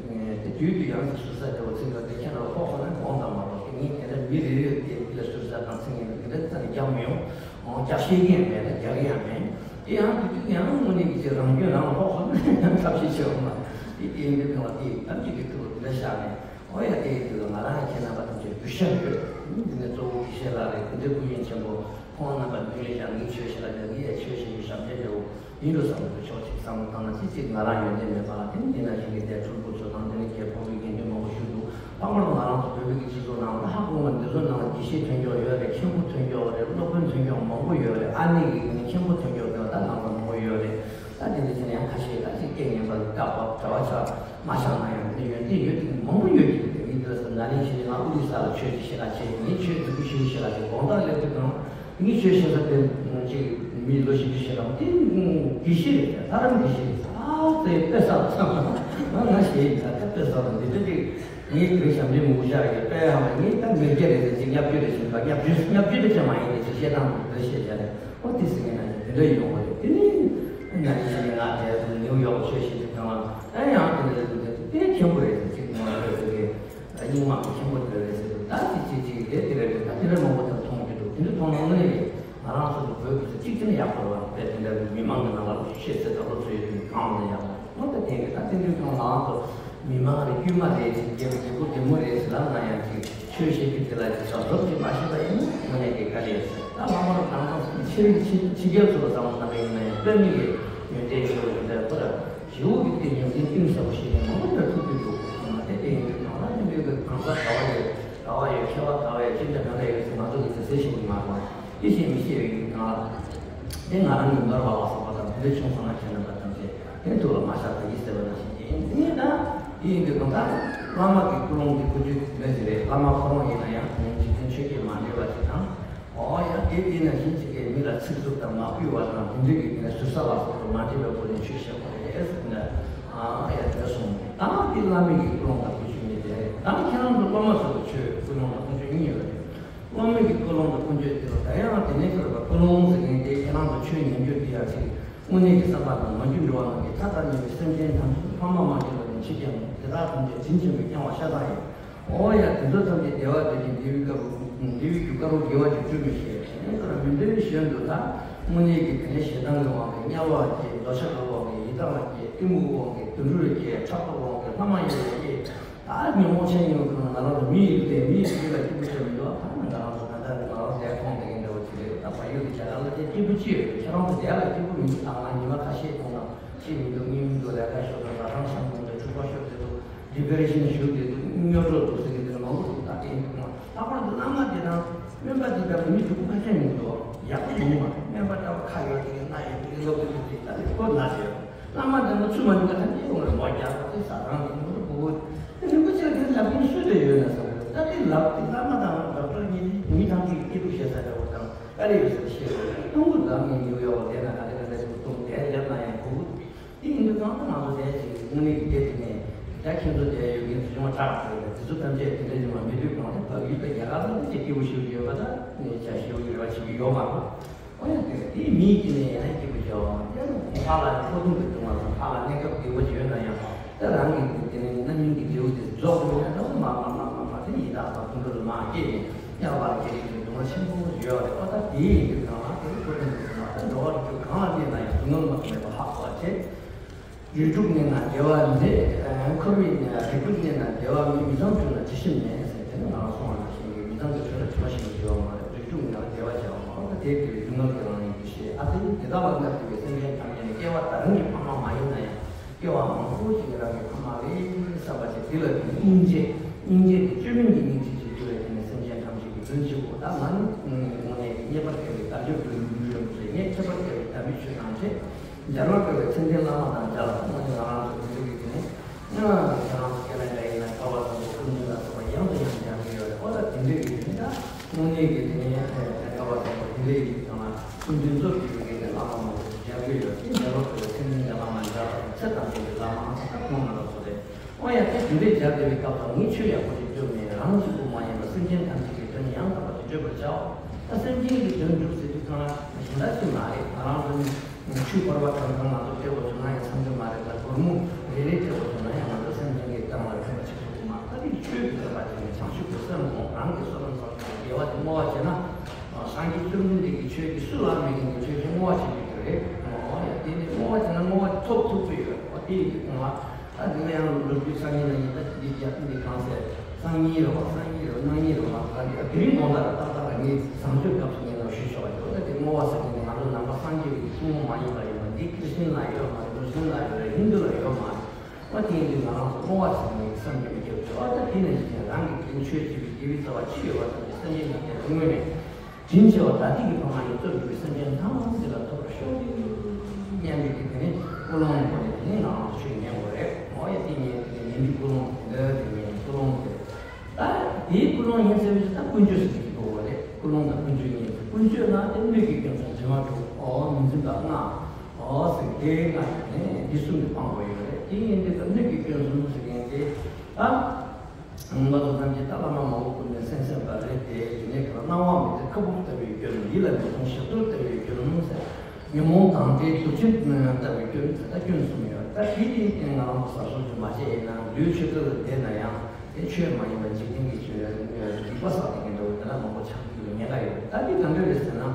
དེ་དུས་དུས་ཡང་ཅིག་ཟུར་ཟ་འདྲ་བོ་ཚིག་འདྲ་དེ་ཁྱེད་རང་ལ་ཕོག་སོང་ན་དགོངས་དག་མ་གཏོགས། དེ་ངས་དེ་འདྲ་མི་རེ་རེ་དེ་ལ་ཟུར་ཟ་དང་ཚིག་ངན་དེ་འདྲ་རྩ་ནས་རྒྱག་མི་ཡོང་། འོང་རྒྱག་ཤེས་ཀྱི་ཡང་མེད་ལ་རྒྱག་གི་ཡང་མེད། དེ་ཡང་དེ་དུས་ཡང་དངོས་གནས་ཀྱི་ཅིག་རང་སྐྱོན་རང་ལ་ཕོག་སོང་ན་ཐབས་ཤེས་བྱེད་འོང་མ། དེ་དེ་ཡིན་དུས་གང་ལ་དེ་ཐམས་ཅད་ཀྱི་ཐུགས་ལ་དེ་འདྲ་བཞག་ནས། ཨོ་ཡ། དེ་ཡིན་དུས་ང་རང་ཁྱེད་རྣམ་པ་ཐམས་ཅད་གུས་ཞབས་ཡོད། འདི་ནི་གཙོ་བོ་དགེ་བཤེས་ལགས་རེད། དེ་འདྲའི་སྐུ་ཡོན་ཆེན་པོ་ཁོང་རྣམ་པ་མདུན་ལ་བཞག་ངས་ཆོས་བཤད་ལ་ནི་ངས་ཡ་ཆོས་བཤད་རྒྱུ་ཞབས་འདྲེན་འདྲ་བོ་ཡིན་འགྲོ་བསམ་གྱི་འདུག་ཆོག་ཅིག་བསམ་བློ་བཏང་ན་ཅི་ཅིག་ང་རང་ཡོན་ཏན་མེད་པ་ལ། དེ་ནི་འདི་ན་བཞིན་གྱི་དེ་ཕྲུ་གུ་ཚོ་དང་དེ་ནི་རྒན་ཕོ་བའི་དགེ་འདུན་མང་པོ་བཞུགས་འདུག་ལྷག་པར་དུ་ང་རང་ཚོ་བོད་པའི་གི་སྤྱི་ཚོགས་ནང་ལ་ཧ་གོ་བ་འདི་ཚོ་ནང་ལ་དགེ་བཤེས་ཐོན་ཀྱོག་ཡོད་རེད། མཁན་པོ་ཐོན་ཀྱོག་རེད། སློབ་དཔོན་ཐོན་ཀྱོག་མང་པོ་ཡོད་རེད། ཨ་ནེ་གི་དེ་ནི་མཁན་པོ་ཐོན་ཀྱོག་དེ་ད་ནང་ལ་མང་པོ་ཡོད་རེད། ད་དེ་འདྲ་བྱས་ན་ཡང་ཁ་ཤས་ད་ཅིག་སྐད་ངན་པ་བཀག་པ་གྲྭ་བ་ཆགས་མ་ཆགས་ན་ཡང་དེ་ཡོན་ཏན་ཡོད་དེ་མང་པོ་ཡོད་ཀྱི་རེད། དེ་མི་འདི་ལ་ཟེར་ན་ནིང་ཕྱིན་ང་ཨུ་རི་ས་ལ་ཆོས་ཀྱི་བཤད་ག་བྱས། ངས་ཆོས་འདི་གུ་ཞུ་བཤད་ག་བྱས། དགོང་དག་སླེབས་དུས་གང་ངས་ཆོས་བཤད་ས་དེ་ཅིག་མི་ལོ་བཞི་བཅུ་ཞེ་གྲངས་དེ་དགེ་བཤེས་རེད། ལྷ་རམས་དགེ་བཤེས་རེད། ཨ་ཙེ་དཔེ་བསགས་བསགས་ང་ང་ཞེས་ཡིན་ད་དཔེ་བསགས་དང་འདི་འདྲ་ཅིག་ངས་དེ་རིང་ཞབས་འདྲེན་མང་པོ་བཞག་ཡོད། དཔེ་ཧ་མ་ངས་ད་མི་སྐྱ་རེད་ཟེར་ཅིག་བརྙས་བཅོས་རེད་ཟེར་བ། བརྙས་བཅོས་བརྙས་བཅོས་དེ་ཅང་མ་ཡིན་ནས་ཅིག་བཤད་སྟངས་དེ་འདྲ་བཤད་བྱས་རེད། ཨོ་དེ་ཟེར་མཁན་ན་དེ་འདྲ་ཡོང་བ་རེད། དེ་ནི་ང་ནི་ཞིག་ནི་ང་དེ་ནིའུ་ཡོག་ཆོས་བཤད་དུས་གང་ལ་ཨེ་ཡང་དེ་འདྲ་དེ་དེ་མཁན་པོ་རེད་ཟེར་ཅིག་ང་ལ་རེད་ཟེར་གི་རྙིང་མ་གི་མཁན་པོ་དེ་རེད་ཟེར་གི་ད་ཅིག་ཅིག་ཅིག་དེ་དེ་རེད་རེད། ད་དེ་འདྲ་མང་པོ་དེ་མཐོང་གི་འདུག་དེ་འདྲ་མཐོང་ན་དངོས་གནས་ང་རང་ཚོ་བོད་ཀྱི་ཚོ་གཅིག་ཅིག་ནི་ཡག་པོ་རེད་བ། དཔེ་དེ་འདྲ་མི་མང་གི་ནང་ལ་ཤེས་ཚད་དང་སློབ་གསོ་ཡོད་མཁན་གང་ལ་ཡག་པོ་ད་དེ་གི་ད་དེ་འདྲ་མཐོང་ང་རང་ཚོ། མི་མང་རེད། དཀྱུས་མ་རེད། དགེ་རྒྱལ་པོ་རྒྱལ་མོ་རེད་ཟེར་ལབ་ན་ཡང་ཅིག་ཆོས་བཤད་རྒྱུ་དེ་ལ་ཅིག་གཟབ་གཟབ་ཅིག་མ་བྱས་པ་ཡིན་ན་དངོས་གནས་དེ་དཀའ་ལས་ཡོད་ཟེར། ད་ལྷག་པར་དུ་ནང་པ་སེམས་ཕྱི་རིགས་ཕྱི་ཕྱི་རྒྱལ་ཚོ་ལ་བསམ་བློ་བཏང་པ་ཡིན་ན་ཡང་དཔེ་མི་སྲིད་ཡོན་ཏན་ཆེ་བ་ཡོད་པ་ཁོ་ར་ཞི་བོ་གི་སྟེང་ཉམས་ལྡན་གཏིང་ཟབ་པོ་ཞིག་ཡིན་མང་པོ་ལྟར་ཐུག་གི་འདུག་དེ་དེ་ཡིན་དུས་ནང་ལ་ནི་མི་གི་གང་ཟག་ག་བ་ཡོད་ག་བ་ཡོད་མཁས་པ་ག་བ་ཡོད་ཅི་འདྲ་ག་འདྲ་ཡོད་ཟེར་ང་ཚོ་གི་དེ་ཟེར་ཤེས་ཀྱི་མ་རེད། ཤེས་མི་ཤེས་ཡོད་ཀྱི་ནང་ལ་དེ་ང་རང་གི་ནོར་བ་བ་སོགས་པ་དང་དེ་འདྲ་བྱུང་སོང་ན་ཁྱེད་རྣམ་པ་ཐམས་ཅད། དེ་ཐུགས་ལ་མ་བཞག་ད་ཡིད་གསལ་བ་ནང་བཞིན་ཡིན། དེ་ཡིན་ད་དེ་ཡིན་དུས་གང་ལྟར་བླ་མ་གི་ཀུན་སློང་དེ་ཀུན་སྤྱོད་ལས་ཀྱི་རེད། བླ་མ་ཁོ་རང་ཡིན་ན་ཡང་དེ་འཇིག་རྟེན་ཆོས་བརྒྱད་མ་འདྲེས་པ་ཞིག་དང་། ཨོ་ཡ་དེ་དེ་ནང་བཞིན་ཅིག་གིས་མི་ལ་ཚིག་རྩུབ་དང་མ་གུས་པ་དང་དེ་འདྲ་གི་དེ་ནས་ཟུར་ཟ་ལ་སོགས་པ་མ་འདྲེས་པའི་སྒོ་ནས་ཆོས་བཤད་དགོས་རེད་ཟེར་ནས། ཨ་ཡ་དེ་གསུངས་ནས་ད་དེ་བླ་མའི་གི་ཀུན་སློང་དང་ཀུན་སྤྱོད་གཉིས་དེ་རེད། ད་ཁྱེད་རང་ཚོ་སློབ་མ་ཚོ་གི་ཆོས་ཀུན་སློང་དང་ཀུན་སྤྱོད་གཉིས་ཡོད་རེད། སློབ་མའི་གི་ཀུན་སློང་དང་ཀུན་སྤྱོད་དེ་ལ་ད་ཡང་དེ་ནས་ཁྱོད་ལ་ཀུན་སློང་ཟེར་མཁན་དེ་ཁྱེད་རང་ཚོ་ཆོས་ཉན་རྒྱུ་དེ་ཡང་ཅིག་དངོས་གནས་ཀྱི་བསམ་པ་དང་མ་རྒྱུད་འགྲོ་བ་རྣམས་ཀྱི་མཐའ་དག་ཉིད་ཀྱི་སེམས་ཅན་ཐམས་ཅད་ཕ་མ་མ་གྱུར་པ་ནས་འཆི་ཀྱང་དེ་དག་ཐམས་ཅད་དྲིན་ཆེན་པོས་བསྐྱངས་པ་ཤ་སྟག་ཡིན། ཨོ་ཡ་དེ་ཚོ་ཐམས་ཅད་བདེ་བ་འདོད་ཅིང་བདེ་བའི་དཀར་པོ་བདེ་བའི་རྒྱུ་དཀར་པོ་དགེ་བ་ཅིག་སྒྲུབ་མི་ཤེས། དེ་ལྟར་མི་འདོད་པའི་གཞན་དུ་ད་དངོས་གནས་ཀྱི་དེ་ནས་ཞེ་སྡང་གི་དབང་གིས་དམྱལ་བ་སྐྱེས། འདོད་ཆགས་ཀྱི་དབང་གིས་ཡི་དྭགས་ལ་སྐྱེས། གཏི་མུག་གི་དབང་གིས་དུད་འགྲོར་སྐྱེས། ཕྲག་དོག་གི་དབང་གིས་ལྷ་མ་ཡིན་པར་སྐྱེས། ད་ཉོན་མོངས་ཆེན་ཉོན་གང་ང་རང་ཚོ་མི་ཡི་ལུས་ཏེ་མི་ཡི་ལུས་ལ་སྐྱིད་པོ་བྱས་མི་འདུག་ད་ནི་ང་རང་ཚོ་ད་ལྟ་ནི་ང་རང་ལས་ཁོང་དེ་གའི་འདྲ་བོ་ཅིག་རེད། ད་བལ་ཡུལ་དུ་རྒྱ་གར་ལ་དེ་སྐྱིད་པོ་ཅི་ཡོད་རེད། ཁྱེད་རང་ཚོ་དེ་ལ་སྐྱིད་པོ་མི་འདུག་ད་ང་ཉི་མ་ཁ་ཤས་གོང་ལ་ཅི་མི་འདུག་དངུལ་མི་འདུག་ལས་ཀ་ཤོར་འདུག་ཟ་ཁང་ཤང་གོང་དུ་འཁྲུག་པ་ཤོར་བསྡད་འདུག་ཌི་པི་རེ་ཤན་ཞུགས་བསྡད་འདུག་སྨྱོ་འདྲོག་འདུག་ཟེར་གྱི་དེ་མང་པོ་འདུག་ད་དེ་ཡིན་དུས་ང་ལྷག་པར་དུ་བླ་མ་དེ་དང་སྨན་པ་དེ་འདྲ་བོ་མི་སྡུག་པོ་ཁ་ཤས་ཡོང་གི་འདུག་ཡག་པོ་མང་པོ་མ་རེད། སྨན་པ་འདྲ་བོ་ཁ་ཡོད་དེ་གི་སྣ་ཡོད་དེ་གི་སློབ་དེ་དེ་ད་དེ་ཁོ་ན་དེ་བླ་མ་དེ་ང་ཚུད་མ་འདུག་ག་ད་དེ་ཡོང་རེད། མོ་རྒྱག་ད་དེ་ཟ་ཁང་དེ་མོ་དེ་བུ་བུ། དེ་ནི་སྐུ་ཚེ་འདིར་ལབ་མཁན་སུ་དེ་ཡོད་ན་བསམ་གི་འདུག་ད་དེ་ལབ་དེ་བླ་མ་དང་ཌོག་ཊར་གཉིས་དེ་མི་ཐམས་ཅད་ཀྱི་སྐྱིད་སྡུག་བཤད་ས་འདྲ་བོ་དང་དཀའ་ལས་ཡོད་ས་དེ་བཤད་དགོས་རེད། གཏོང་གི་འདུག་ངས་ཉེའུ་ཡོག་ལ་བསྡད་ན་ག་རེ་ག་རེ་ཞིག་གཏོང་བསྡད་ལབ་ན་ཡང་གོ་གི་འདུག་དེ་ཡིན་དུས་ཙང་ད་ང་ཚོ་དེ་ཅིག་དངོས་གནས་ཀྱི་དེ་དེ་ནས་ ཡ་ཁྱེད་ཚོ་དེ་ཡོད་མཁན་ཚོ་ཆུང་མ་དྲག་དེ་དེ་ཚོ་ཐམས་ཅད་དེ་འདྲ་ཡོང་བ་མི་འདུག་གང་ལྟར་བབ་ཡུལ་དུ་རྒྱ་གར་ལ་དེ་སྐྱིད་པོ་ཞིག་ཡོད་པ་དང་ནས་བྱ་ཞིག་ཡོད་པ་ཞིག་ཡོད་མ་རེད། ཨོ་ཡ་དེ་དེའི་མིའི་དཀྱིལ་ནས་ཡང་སྐྱིད་པོ་བྱེད་བ་ཡང་ཕར་ལ་ཁོ་ཐུང་གི་དུང་བ་དང་ཕར་ལ་གནས་སྐབས་བདེ་པོ་ཞིག་ཡོད་ན་ཡང་ད་རང་གི་དེ་ནས་རྣམ་སྨིན་གྱི་འབྲས་བུ་དེ་རྫོགས་དགོས་ན་ད་མ་མ་མ་མ་མ་དེ་ཡི་དྭགས་དང་ཁོང་ཁྲོ་ལ་མ་སྐྱེས་ནས་ཡང་ཕར་ལ་སྐྱེ་རིགས་ཀྱི་སྡུག་བསྔལ་ཆེན་པོ་ཡོད་རེད། ཨོ་ད་དེའི་ཡིན་དུས་གང་ལ་དེ་ཁོ་ཐུང་གི་དུང་བ་ད་འགྲོ་བ་རིགས་དྲུག་གང་ལ་གནས་ན་ཡང་སྡུག་བསྔལ་མ་མེད་པ་ཧ་གོ་བ་བྱེད། རིགས་དྲུག་གནས་ན་བདེ་བ་མེད། འཁོར་བའི་རིགས་དྲུག་གནས་ན་བདེ་བ་མེད། མི་ཚངས་སྤྱོད་ན་དྲི་ཞིམ་མེད་ཟེར་དེ་ནི་ང་རང་སོང་བ་ནང་བཞིན་གྱི་མི་ཚངས་ཀྱི་ཆོས་ལ་དྲི་མ་ཞིམ་པོ་ཞུ་བ་མ་རེད། རིགས་དྲུག་གནས་ན་བདེ་བ་བྱ་བ་མ་རེད། ད་དེ་དེ་སྡུག་བསྔལ་གྱི་རང་ཡིན་དུ་ཤེས། ཨ་དེ་ནི་དེ་དག་ལ་སྔར་བྱུང་བའི་སེམས་ཅན་ཐམས་ཅད་ནི་སྐྱེ་བ་ད་རང་གི་ཕ་མ་མ་ཡིན་ན་ཡང་སྐྱེ་བ་མང་པོ་ཞིག་རང་གི་ཕ་མ་རེད་བསམ་པ་ཞིག་དེ་ལ་དེ་ནི་སྙིང་རྗེ། སྙིང་རྗེ་དེ་བཅོས་མིན་གྱི་སྙིང་རྗེ་ཞིག་གྱུར་བས་དེ་ནི་སེམས་ཅན་ཐམས་ཅད་ཀྱི་དོན་བྱེད་དགོས། ད་ང་ནི་དངོས་གནས་ཀྱི་རྙེད་པར་དཀའ་བའི་དལ་འབྱོར་གྱི་ལུས་རིན་པོ་ཆེ་ངས་ཁྱད་པར་དཀའ་བའི་དམ་པའི་ཆོས་ཐམས་ཅད། མཇལ་བར་དཀའ་བའི་མཚན་ལྡན་བླ་མ་དང་མཇལ་བ་དང་། ང་ཚོ་ང་རང་ཚོ་དེ་འདྲ་གི་དེ་ནས་ང་ཁྱེད་རང་ཚོ་སྐད་ན་འདྲ་ཡིན་ན་དཀའ་བ་བཟང་པོ་ཀུན་འདུས་ལ་སོགས་པ་ཡང་དང་ཡང་མཇལ་གྱི་ཡོད་རེད། ཨོ་ད་དེ་འདྲ་གི་དེ་ནས་ད་དངོས་གནས་ཀྱི་དེ་ནས་དཀའ་བ་བཟང་པོ་དེ་འདྲ་གི་དང་ལ་ཀུན་འདུས་ཚོགས་ཀྱི་ཡོད་མཁན་གྱི་བླ་མ་མང་པོ་ཞིག་མཇལ་གྱི་ཡོད་དེ། མཇལ་བར་དཀའ་བའི་མཚན་ལྡན་བླ་མ་མཇལ་བ་དང་ཚེ་དང་ལྡན་པའི་བླ་མ་ད་ཁོང་ང་ལ་སོགས་རེད། ཨོ་ཡ་དེ་དེ་འདྲའི་མཇལ་བདེ་བའི་སྐབས་སུ་ངས་ཆོས་ཡག་པོ་ཞིག་བསྒྲུབས་ནས་རང་གཅིག་པུ་མ་ཡིན་པར་སེམས་ཅན་ཐམས་ཅད་ཀྱི་དོན་ཡང་དག་པ་ཞིག་བསྒྲུབ་པར་བྱའོ། ད་སེམས་ཅན་གྱི་དོན་སྒྲུབ་ཟེར་དུས་ཙང་ལ་གཞན་དག་ཅིག་མ་རེད། ང་རང་ཚོ་ནི་ཆོས་བོར་བ་གང་གང་ང་ཚོ་སྤྲད་དགོས་བྱུང་ན་ཡང་བསམ་གྱི་མ་རེད། ད་སྒོར་མོ་རེ་རེ་སྤྲད་དགོས་བྱུང་ན་ཡང་ང་ཚོ་སེམས་ཅན་གྱི་གདངས་ལ་ཕན་པ་ཆེ་ཤོས་ཀྱི་མ། ད་དེ་ཆོས་ཀྱི་བསླབ་པ་བྱས་ནས་བྱང་ཆུབ་ཀྱི་སེམས་དང་རང་གི་བསོད་ནམས་བསགས་པའི་དགེ་བ་དེ་བསྔོ་བ་བྱས་ན། སངས་རྒྱས་བཅོམ་ལྡན་འདས་ཀྱི་ཆོས་དེ་སུ་ལ་མེད་མཁན་གྱི་ཆོས་ཅིག་བསྔོ་བ་བྱེད་དགོས་ཀྱི་རེད། ཨོ་ཡ་དེ་ནི་བསྔོ་བ་བྱས་ན་བསྔོ་བ་ཐོབ་ཐུབ་ཀྱི་ཡོད། ཨོ་དེ་ཡིན་དུས་གང་ལ། ད་དེ་ལ་ཡང་ལོ་རྒྱུས་སང་ཉིན་གནངས་ཉིན་ད་འདི་རྒྱ་འདི་གང་ཟེར། སང་ཉིན་རེད་བ། སང་ཉིན་རེད་བ། གནངས་ཉིན་རེད་བ། ད་འདི་དེ་རིང་དགོང་དག་ཏག་ཏག་ལ་ངས་བཟང་སྤྱོད་སྐབས་སུ་ངས་ལ་ཞུས་ཆོག་པ་ཡོད། ད་དེ་བསྔོ་བ་ཟེར་མཁན་དེ་ང་ཚོ་ནང་པ་སངས་རྒྱས་ཀྱི་ཐུན་མོང་མ་ཡིན་པ་ཡིན་པ་འདི་ཁྲིས་ཅན་ལ་ཡོད་མ་རེད། མུ་སི་ལིམ་ལ་ཡོད་རེད། ཧིན་དུ་ལ་ཡོད་མ་རེད། ཨོ་དེ་ཡིན་དུས་ང་རང་ཚོ་བསྔོ་བ་ཟེར་མཁན་གྱི་བསམ་གྱིས་མི་ཁྱབ་ཅིག་ཨོ་ད་དེ་ནས་ཅིག་རང་གི་དེ་རིང་ཆོས་བྱེད་པའི་དགེ་བའི་རྩ་བ་ཅི་ཡོད་པ་ཐམས་ཅད་སེམས་ཅན་ཐམས་ཅད་ལ་བསྔོས་ནས། དྲིན་ཆེ་བ་དག་ཐིག་གི་ཕ་མ་ཡི་གཙོར་གྱུར་པའི་སེམས་ཅན་ཐམས་ཅད་ལ་ཐོབ་པར་ཤོག་སྙམ་པའི་དེ་ནི་ཀུན་སློང་ངོ་ནས་དེ་ནི་ང་རང་ཚོ་ཆོས་ཉན་དགོས་རེད། ཨོ་ཡ་དེ་ཉན་དེ་ཉན་དེ་ཀུན་སློང་དེ་འདྲ་དེ་ཉན་ཀུན་སློང་དེ། ད་དེའི་ཀུན་སློང་ཉན་ཟེར་བའི་ད་ཀུན་སྤྱོད་ཟེར་གྱི་དགོས་པ་རེད། ཀུན་སློང་དང་ཀུན་སྤྱོད་ཉན་ཟེར། ཀུན་སྤྱོད་ན་དེ་སྣོད་ཀྱི་སྐྱོན་གསུམ་དྲི་མ་དྲུག་ཨོ་མི་འཛིན་པ་ལྔ་ཨོ་ཟེར་དེ་ལྔ་ནས་འདི་གསུམ་གྱི་སྤང་དགོས་ཡོད་རེད། དེ་ཡིན་དུས་ད་སྣོད་ཀྱི་སྐྱོན་གསུམ་ཟེར་མཁན་དེ་ད། ང་ཚོ་ཐམས་ཅད་ད་བླ་མ་མང་པོ་ཀུན་ནས་གསན་གསན་པ་རེད་དེ། དེ་ནས་ཁ་སྣང་བ་མི་བདེ་ཁ་སྦུབ་ལྟ་བུའི་སྐྱོན། ཡིད་ལ་མི་ཐོང་ཞབས་རྡོལ་ལྟ་བུའི་སྐྱོན་ཟེར། ཉོན་མོངས་དང་འདྲེས་དུག་ཆེན་ལྟ་བུའི་སྐྱོན་ཟེར། ད་སྐྱོན་གསུམ་ཡོད། ད་དེ་དེའི་སྟེང་ང་རང་ཚོ་གཟབ་གཟབ་ཅིག་མ་བྱས་ཡིན་ན་ལུས་ཆོས་སྐལ་ལ་བསྡད་ན་ཡང་དེ་ཆོས་མ་ཡིན་པ་འཇིག་རྟེན་གྱི་ཆོས་སྡིག་པ་བསགས་བསྡད་མཁན་འདྲ་བོ་དེ་འདྲ་མང་པོ་ཆགས་ཀྱི་ཡོད་ཉེན་ཁ་ཡོད། ད་དེ་ག་འདྲ་རེད་ཟེར་ན།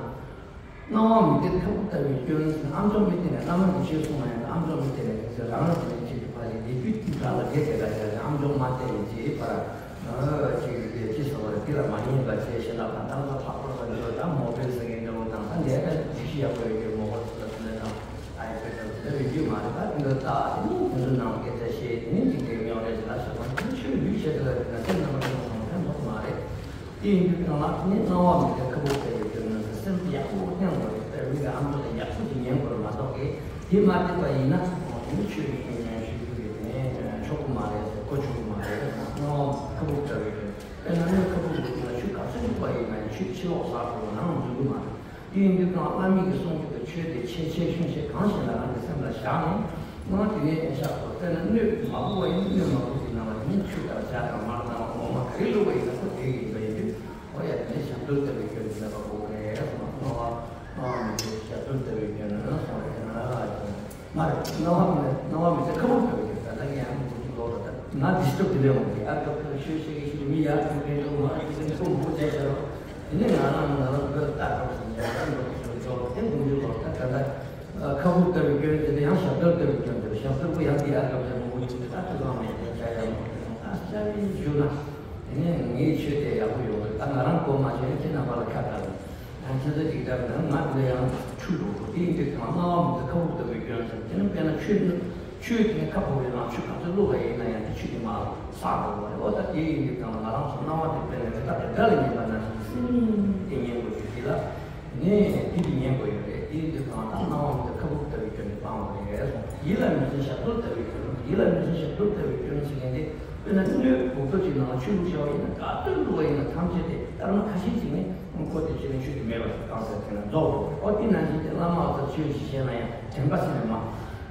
སྣང་བ་མི་བདེ་ཁ་སྦུབ་ལྟ་བུའི་སྐྱོན་ཟེར་ན། ཨ་མཆོག་མི་བདེ་ནས་བླ་མ་གིས་ཆོས་གསུངས་པ་ཡང་ཨ་མཆོག་མི་བདེ་ནས་ཁ་ཟེར་རང་ལ་བདེ་ནས་ཁྱེད་ཀྱི་ཕ་ལས་བདེ་བདེ་དགའ་བྱ་ལ་བདེ་བདེ་དགའ་བྱ་ཟེར། ཨ་མཆོག་མ་བདེ་ཡིན་ཅེས་པར་ཅིག་བདེ་ཅི་ཟེར་བ་རེད། དེ་ལ་མ་ཉན་པ་བྱས་ཤེ་ན་ཕ་དང་ཚ་ཕག་པོ་ས་འཇོག་ད་མོ་བེལ་ཟེར་མཁན་འདྲ་བོ་དང་ད་ལས་ཀ་ཅི་ཞིག་ཡག་པོ་ཡོད་ཀྱི་མོ་གོ་ཚོ་ལ་དེ་ནས་དང་ཨའི་ཕེ་ཏ་དེ་རེ་རྒྱུ་མ་རེད། ད་དེ་འདྲ་ད་དེ་ནི་དེ་ཚོ་ནང་སྐད་ཆ་བཤད་དེ་ནི་ཅིག་དེ་ངེས་རེད་ལ་ཞེ་བ་དེ་ཆོས་ལུས་བྱེད་དུ་ལ་དེ་ན་སེམས་ནང་མ་དེ་མོ་ཚང་ཕན་ཐོགས་མ་རེད། དེ་ཡིན་དུས་གང་ལ་ནི་སྣང་བ་མི་བདེ་ཁ་སྦུབ་ལྟ་བུའི་སྐྱོན་ནི་སེམས་ཡག་པོ་བསྟེན་དགོས་རེད། དཔེ་མི་གི་ཨ་མདོ་ལ་ཡག་པོ་ཅིག་ཉན་དགོས་རེད་མ་གཏོགས་ཀི་དེ་མ་བསྟེན་པ་ཡིན་ན་ཁོང་ནི་ཆོས་ཀྱི་སྐྱོན་ཉན་ཞུ་རྒྱུ་རེད་དེ་ཆོག་གི་མ་རེད་ཟེར་གོ་ཆོག་གི་མ་རེད། སྣང་བ་ཁ་སྦུབ་ལྟ་བུའི་སྐྱོན་དཔེར་ན་སྣོད་ཁ་སྦུབ་ལ་ཆུ་ག་ཚོད་བླུགས་པ་ཡིན་ན་ཆུ་ཕྱི་ལོགས་ཟག་འགྲོ་ནང་འཛུལ་གི་མ་རེད། དེ་ཡིན་དུས་ཀྱང་བླ་མ་གིས་གསུངས་ཀྱི་ཆོས་དེ་ཆེ་ཆེ་ཆུང་ཆུང་གང་ཞིག་ལ་རང་གི་སེམས་ལ་བཞག་ནས་སྔོན་དེ་ནས་ཨེ་ཤ་ཁོ་དཔེར་ན་སྣོད་མ་བུ་བ་ཡིན་སྣོད་མ་བུ་གི་ནང་ལ་ནི་ཆུ་དང་ཇ་དང་མར་དང་འོ་མ་ག་རེ་བླུགས་པ་ཡིན་ན་ཁོ་དེ་གི་ཡིན་པ་ཡིན་དུས་ཨོ་ཡ་དེ་ནས་ཞབས་རྡོལ་ལྟ་བུའི་སྐྱོན་དེ་ལ་བ་བོ་རེད་སོང་སྣང་བ་སྣང་བ་མི་བདེ་ཞབས་རྡོལ་ལྟ་བུའི་སྐྱོན་ནི་སོང་རེད་ན་ལ་ཅིང་མ་རེད། སྣང་བ་མི་སྣང་བ་མི་བདེ་ཁ་སྦུབ་ལྟ་བུའི་སྐྱོན་ད་ལྟ་ངས་ཡང་མི་འདུག་ལོ་ད་ང་ཌི་སི་ཊརབ་དེ་ལས་འོང་གི་ཨ་ཀ་ཀ་ཤོད་ཤེས་ཀྱི་ཤེས་མི་ཡར་ཐུག་པའི་འགྲོ་མ་ཤེས་ཀྱི་ཁོ་མོ་བྱས་ཤར་རོ། དེ་ནས་ང་རང་ང་རང་བོད་ལྟ་རོགས་སུ་ཉལ་ཁ་འགྲོ་གི་ཞོར་འགྲོ་དེ་འགུམ་རྒྱུ་ལོག་ད་ད་ལྟ་ཁ་སྦུབ་ལྟ་བུའི་སྐྱོན་དེ་ནས་ཡང་ཞབས་རྡོལ་ལྟ་བུའི་སྐྱོན་དེ་ཞབས་རྡོལ་པོ་ཡང་དེ་ཨ་ཀ་བྱས་མོ་བོ་ཅིག་ད་ཐུག་གང་མེད་དེ་བྱ་ཡ་མོ་དེ་ད་ཤ་བའི་ཞུ་ན་དེ་ནས་ངའི་ཆོས་དེ་ཡག་པོ་ཡོང་གི་ད་ང་རང་གོ་མ་ཆོད་ན་ཁྱེད་རྣམ་པ་ལ་ཁ་བཏང་། ཡང་ཁྱེད་ཚོ་ཅིག་ལྟར་ན་ང་འདི་ལ་ཡང་ཆུ་འགྲོ་དགོས། དེ་ཡིན་དུས་ཚང་མ་སྣང་བ་མི་འདི་ཁ་སྦུབ་ལྟ་བུའི་སྐྱོན་ཟེར། དེ་ནི་དཔེར་ན་ཆུ་ནི་ཆུའི་དེ་ནི་ཁ་ཕོ་བའི་ནང་ཆུ་ག་ཚོད་བླུགས་པ་ཡིན་ན་ཡང་དེ་ཆུ་དེ་མར་ཟག་འགྲོ་བ་རེད། འོ་ད་དེ་ཡིན་དུས་ཚང་མ་ང་རང་ཚོ་སྣང་བ་དེ་དཔེར་ན་རི་དྭགས་དེ་དགྲ་ལ་ཉན་པ་ནང་བཞིན་སེམས་ཉིད་དེ་ཉན་དགོས་ཞུ་དེ་ལ་ནས་དེ་དེ་ཉན་དགོས་ཡོད་རེད། དེ་ཡིན་དུས་ཚང་མ་ད་སྣང་བ་མི་འདི་ཁ་སྦུབ་ལྟ་བུའི་སྐྱོན་དེ་སྤང་དགོས་རེད་གསུངས། ཡིད་ལ་མི་འཛིན་ཞབས་རྡོལ་ལྟ་བུའི་སྐྱོན། ཡིད་ལ་མི་འཛིན་ཞབས་རྡོལ་ལྟ་བུའི་སྐྱོན་ཟེར་མཁན་དེ་དཔེར་ན་སྣོད་འུག་ཏོ་ཅིག་ནང་ལ་ཆུ་བླུགས་བཞག་པ་ཡིན་ན་ག་ཚོད་བླུགས་པ་ཡིན་ན་ཐམས་ཅད་དེ་སྐར་མ་ཁ་ཤས་ཅིག་ནི་ཁོ་དེ་ཆུ་ནི་ཆུ་དེ་མེད་པར་གང་ཟེར་དེ་ན་རྫོགས་འགྲོ། ཨོ་དེ་ནང་བཞིན་དེ་བླ་མ་ཨ་ཙར་ཆོས་ཤིག་བཤད་ན་ཡང་དྲན་པ་ཟེར་ནས་མ་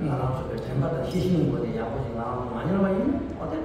ང་རང་ཚོ་གི་དྲན་པ་དང་ཤེས་བཞིན་སྒོ་ནས་ཡག་པོ་ཞིག་ང་རང་ཚོ་མ་མྱོང་བ་ཡིན་ན། འོ་དེ་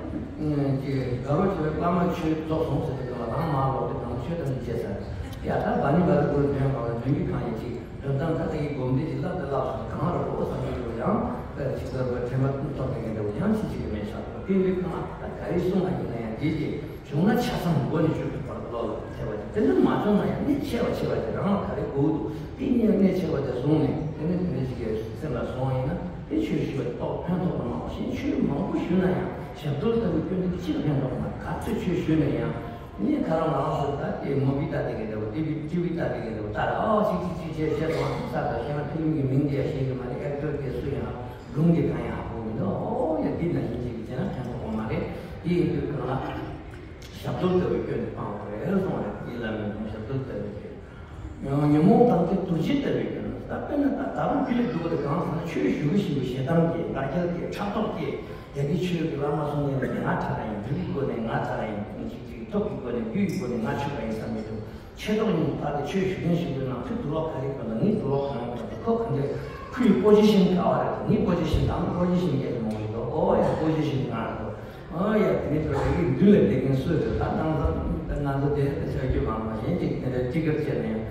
ཅིག་དགའ་རོགས་བྱེད་པའི་བླ་མ་ཆོས་རྫོགས་སོང་ཟེར་དུས་སྒང་ལ་རང་མར་ལོག་དུས་སྒང་ཆོས་དང་ནི་བརྗེད་ཚར། ཡ་ད་བ་ནི་བ་རི་གོ་དོན་གང་ལ་དོན་གྱི་གང་ཡིན་ཅིག་འདོན་སྟངས་ད་ལྟ་ཡི་སྒོམ་བཟླས་ཀྱི་བསླབ་དེ་བསླབ་སོང་གང་རུ་འགྲོ་བསམ་གྱི་འདུག་ཡང་དཔེར་ཅིག་ལ་དྲན་པ་ཐོབ་པའི་གི་འདྲ་བོ་ཡང་ཅི་ཅིག་གི་མེད་ཤག་དེ་འདྲའི་སྒང་ལ་ད་ག་རེ་གསུང་བ་ཡིན་ན་ཡང་འདི་ཅིག་བྱུང་ན་ཆ་ཚང་མགོ་ནས་མཇུག་ཏུ་བར་བློ་ལ་ཐེབས་པ་ཅིག་དེ་འདྲ་མ་བྱུང་ན་ཡང་གནད་ཆེ་བ་ཆེ་བ་ཅིག་རང་ལ་ག་རེ་དགོས་འདུག་དེ་གཉིས་གནད་ཆེ་བ་དེ་བཟུང་ནས་དེ་ནས་དེ་ནས་ཅིག་གི་སེམས་ལ་བཟུང་བ་ཡིན་ན་དེ་ཆོས་ཞུ་བ་དེ་ཏོག་ཕན་ཐོགས་པ་མང་པོ་ཞིག་ཆོས་མང་པོ་ཞུས་ན་ཡང་ཞབས་ཏོག་ལྟ་བུའི་སྐྱོན་དེ་གཅིག་ཕན་ཐོགས་པ་མ་རེད། ག་ཚོད་ཆོས་ཞུས་ན་ཡང་། ངས་ཁ་རང་ལ་ཨང་སོ་ད་དེ་མོ་བི་ལྟ་དེ་གི་འདྲ་བོ་ཏི་བི་ཏི་བི་ལྟ་དེ་གི་འདྲ་བོ་ལྟ་ལ་ཨོ་ཅིག་ཅིག་ཅིག་བྱས་བྱས་སོང་ས་ད་ཤེས་ན་ཕི་ལིམ་གི་མིང་དེ་ཡང་ཤེས་གི་མ་རེད། ཨེག་ཊར་དེ་སུ་ཡང་སྒྲུང་གི་གང་ཡང་ཧ་གོ་མི་འདུག་ཨོ་ཡ་འདི་ན་ཡིན་ཅིག་བྱས་ན་ཕན་ཐོགས་པ་མ་རེད། དེ་ཡིན་དུས་གང་ལ་ཞབས་ཏོག་ལྟ་བུའི་སྐྱོན་དེ་སྤང་དགོས་རེད་གསུངས་རེད། ཡིན་ལ་མིན་ཞབས་ཏོག་ལྟ་བུའི་སྐྱོན། ཉོན་མོངས་དང་དེ་དུག་ཅན་ལྟ་བུའི་སྐྱོན། ད་དཔེར་ན་ད་ད་རུང་ཕི་ལིམ་འདུག་གོ་དེ་གང་ཟེར་ན་ཆོས་ཞུ་གི་ཞུ་གི་ཞེ་སྡང་གི་ང་རྒྱལ་གྱི་ཕྲག་དོག་གི་དེ་གི་ཆོས་ཀྱི་བླ་མ་གསུང་མཁན་ལ་ང་དྲག་ག་ཡིན། རིགས་ཀྱི་སྒོ་ནས་ང་དྲག་ག་ཡིན། ཅིག་ཅིག་ཐོབ་ཀྱི་སྒོ་ནས་རྒྱུ་ཡི་སྒོ་ནས་ང་ཆོས་པ་ཡིན་བསམ་མི་འདུག་ཆེ་མཐོང་གཉིས་ལྟ་སྟེ་ཆོས་ཞུ་མཁན་ཞུ་དགོས་ན་ཁོས་དུག་ལོག་ག་རེ་གྱོན་འདུག་ངས་དུག་ལོག་གང་གྱོན་འདུག་ཁོ་གང་འདྲ་ཁོའི་པོ་ཟི་ཤན་ག་བ་རེད། ངའི་པོ་ཟི་ཤན་དང་པོ་ཟི་ཤན་སྐད་དུ་མང་པོ་ཡོད་འདུག་ཨོ་ཡ་པོ་ཟི་ཤན་གང་རེད་འདུག་ཨོ་ཡ་དེ་ནས་ཁོ་རང་གི་མདུན་ལ་བསྡད་མཁན་སུ་རེད། ད་ང་ཚོ་ང་ཚོ་དེ་ཆ་རྒྱུས་མང་མ་གཞན་གཅིག་དེ་འདྲ་ཊི་ཀེ་ཊི་བྱས་ནས་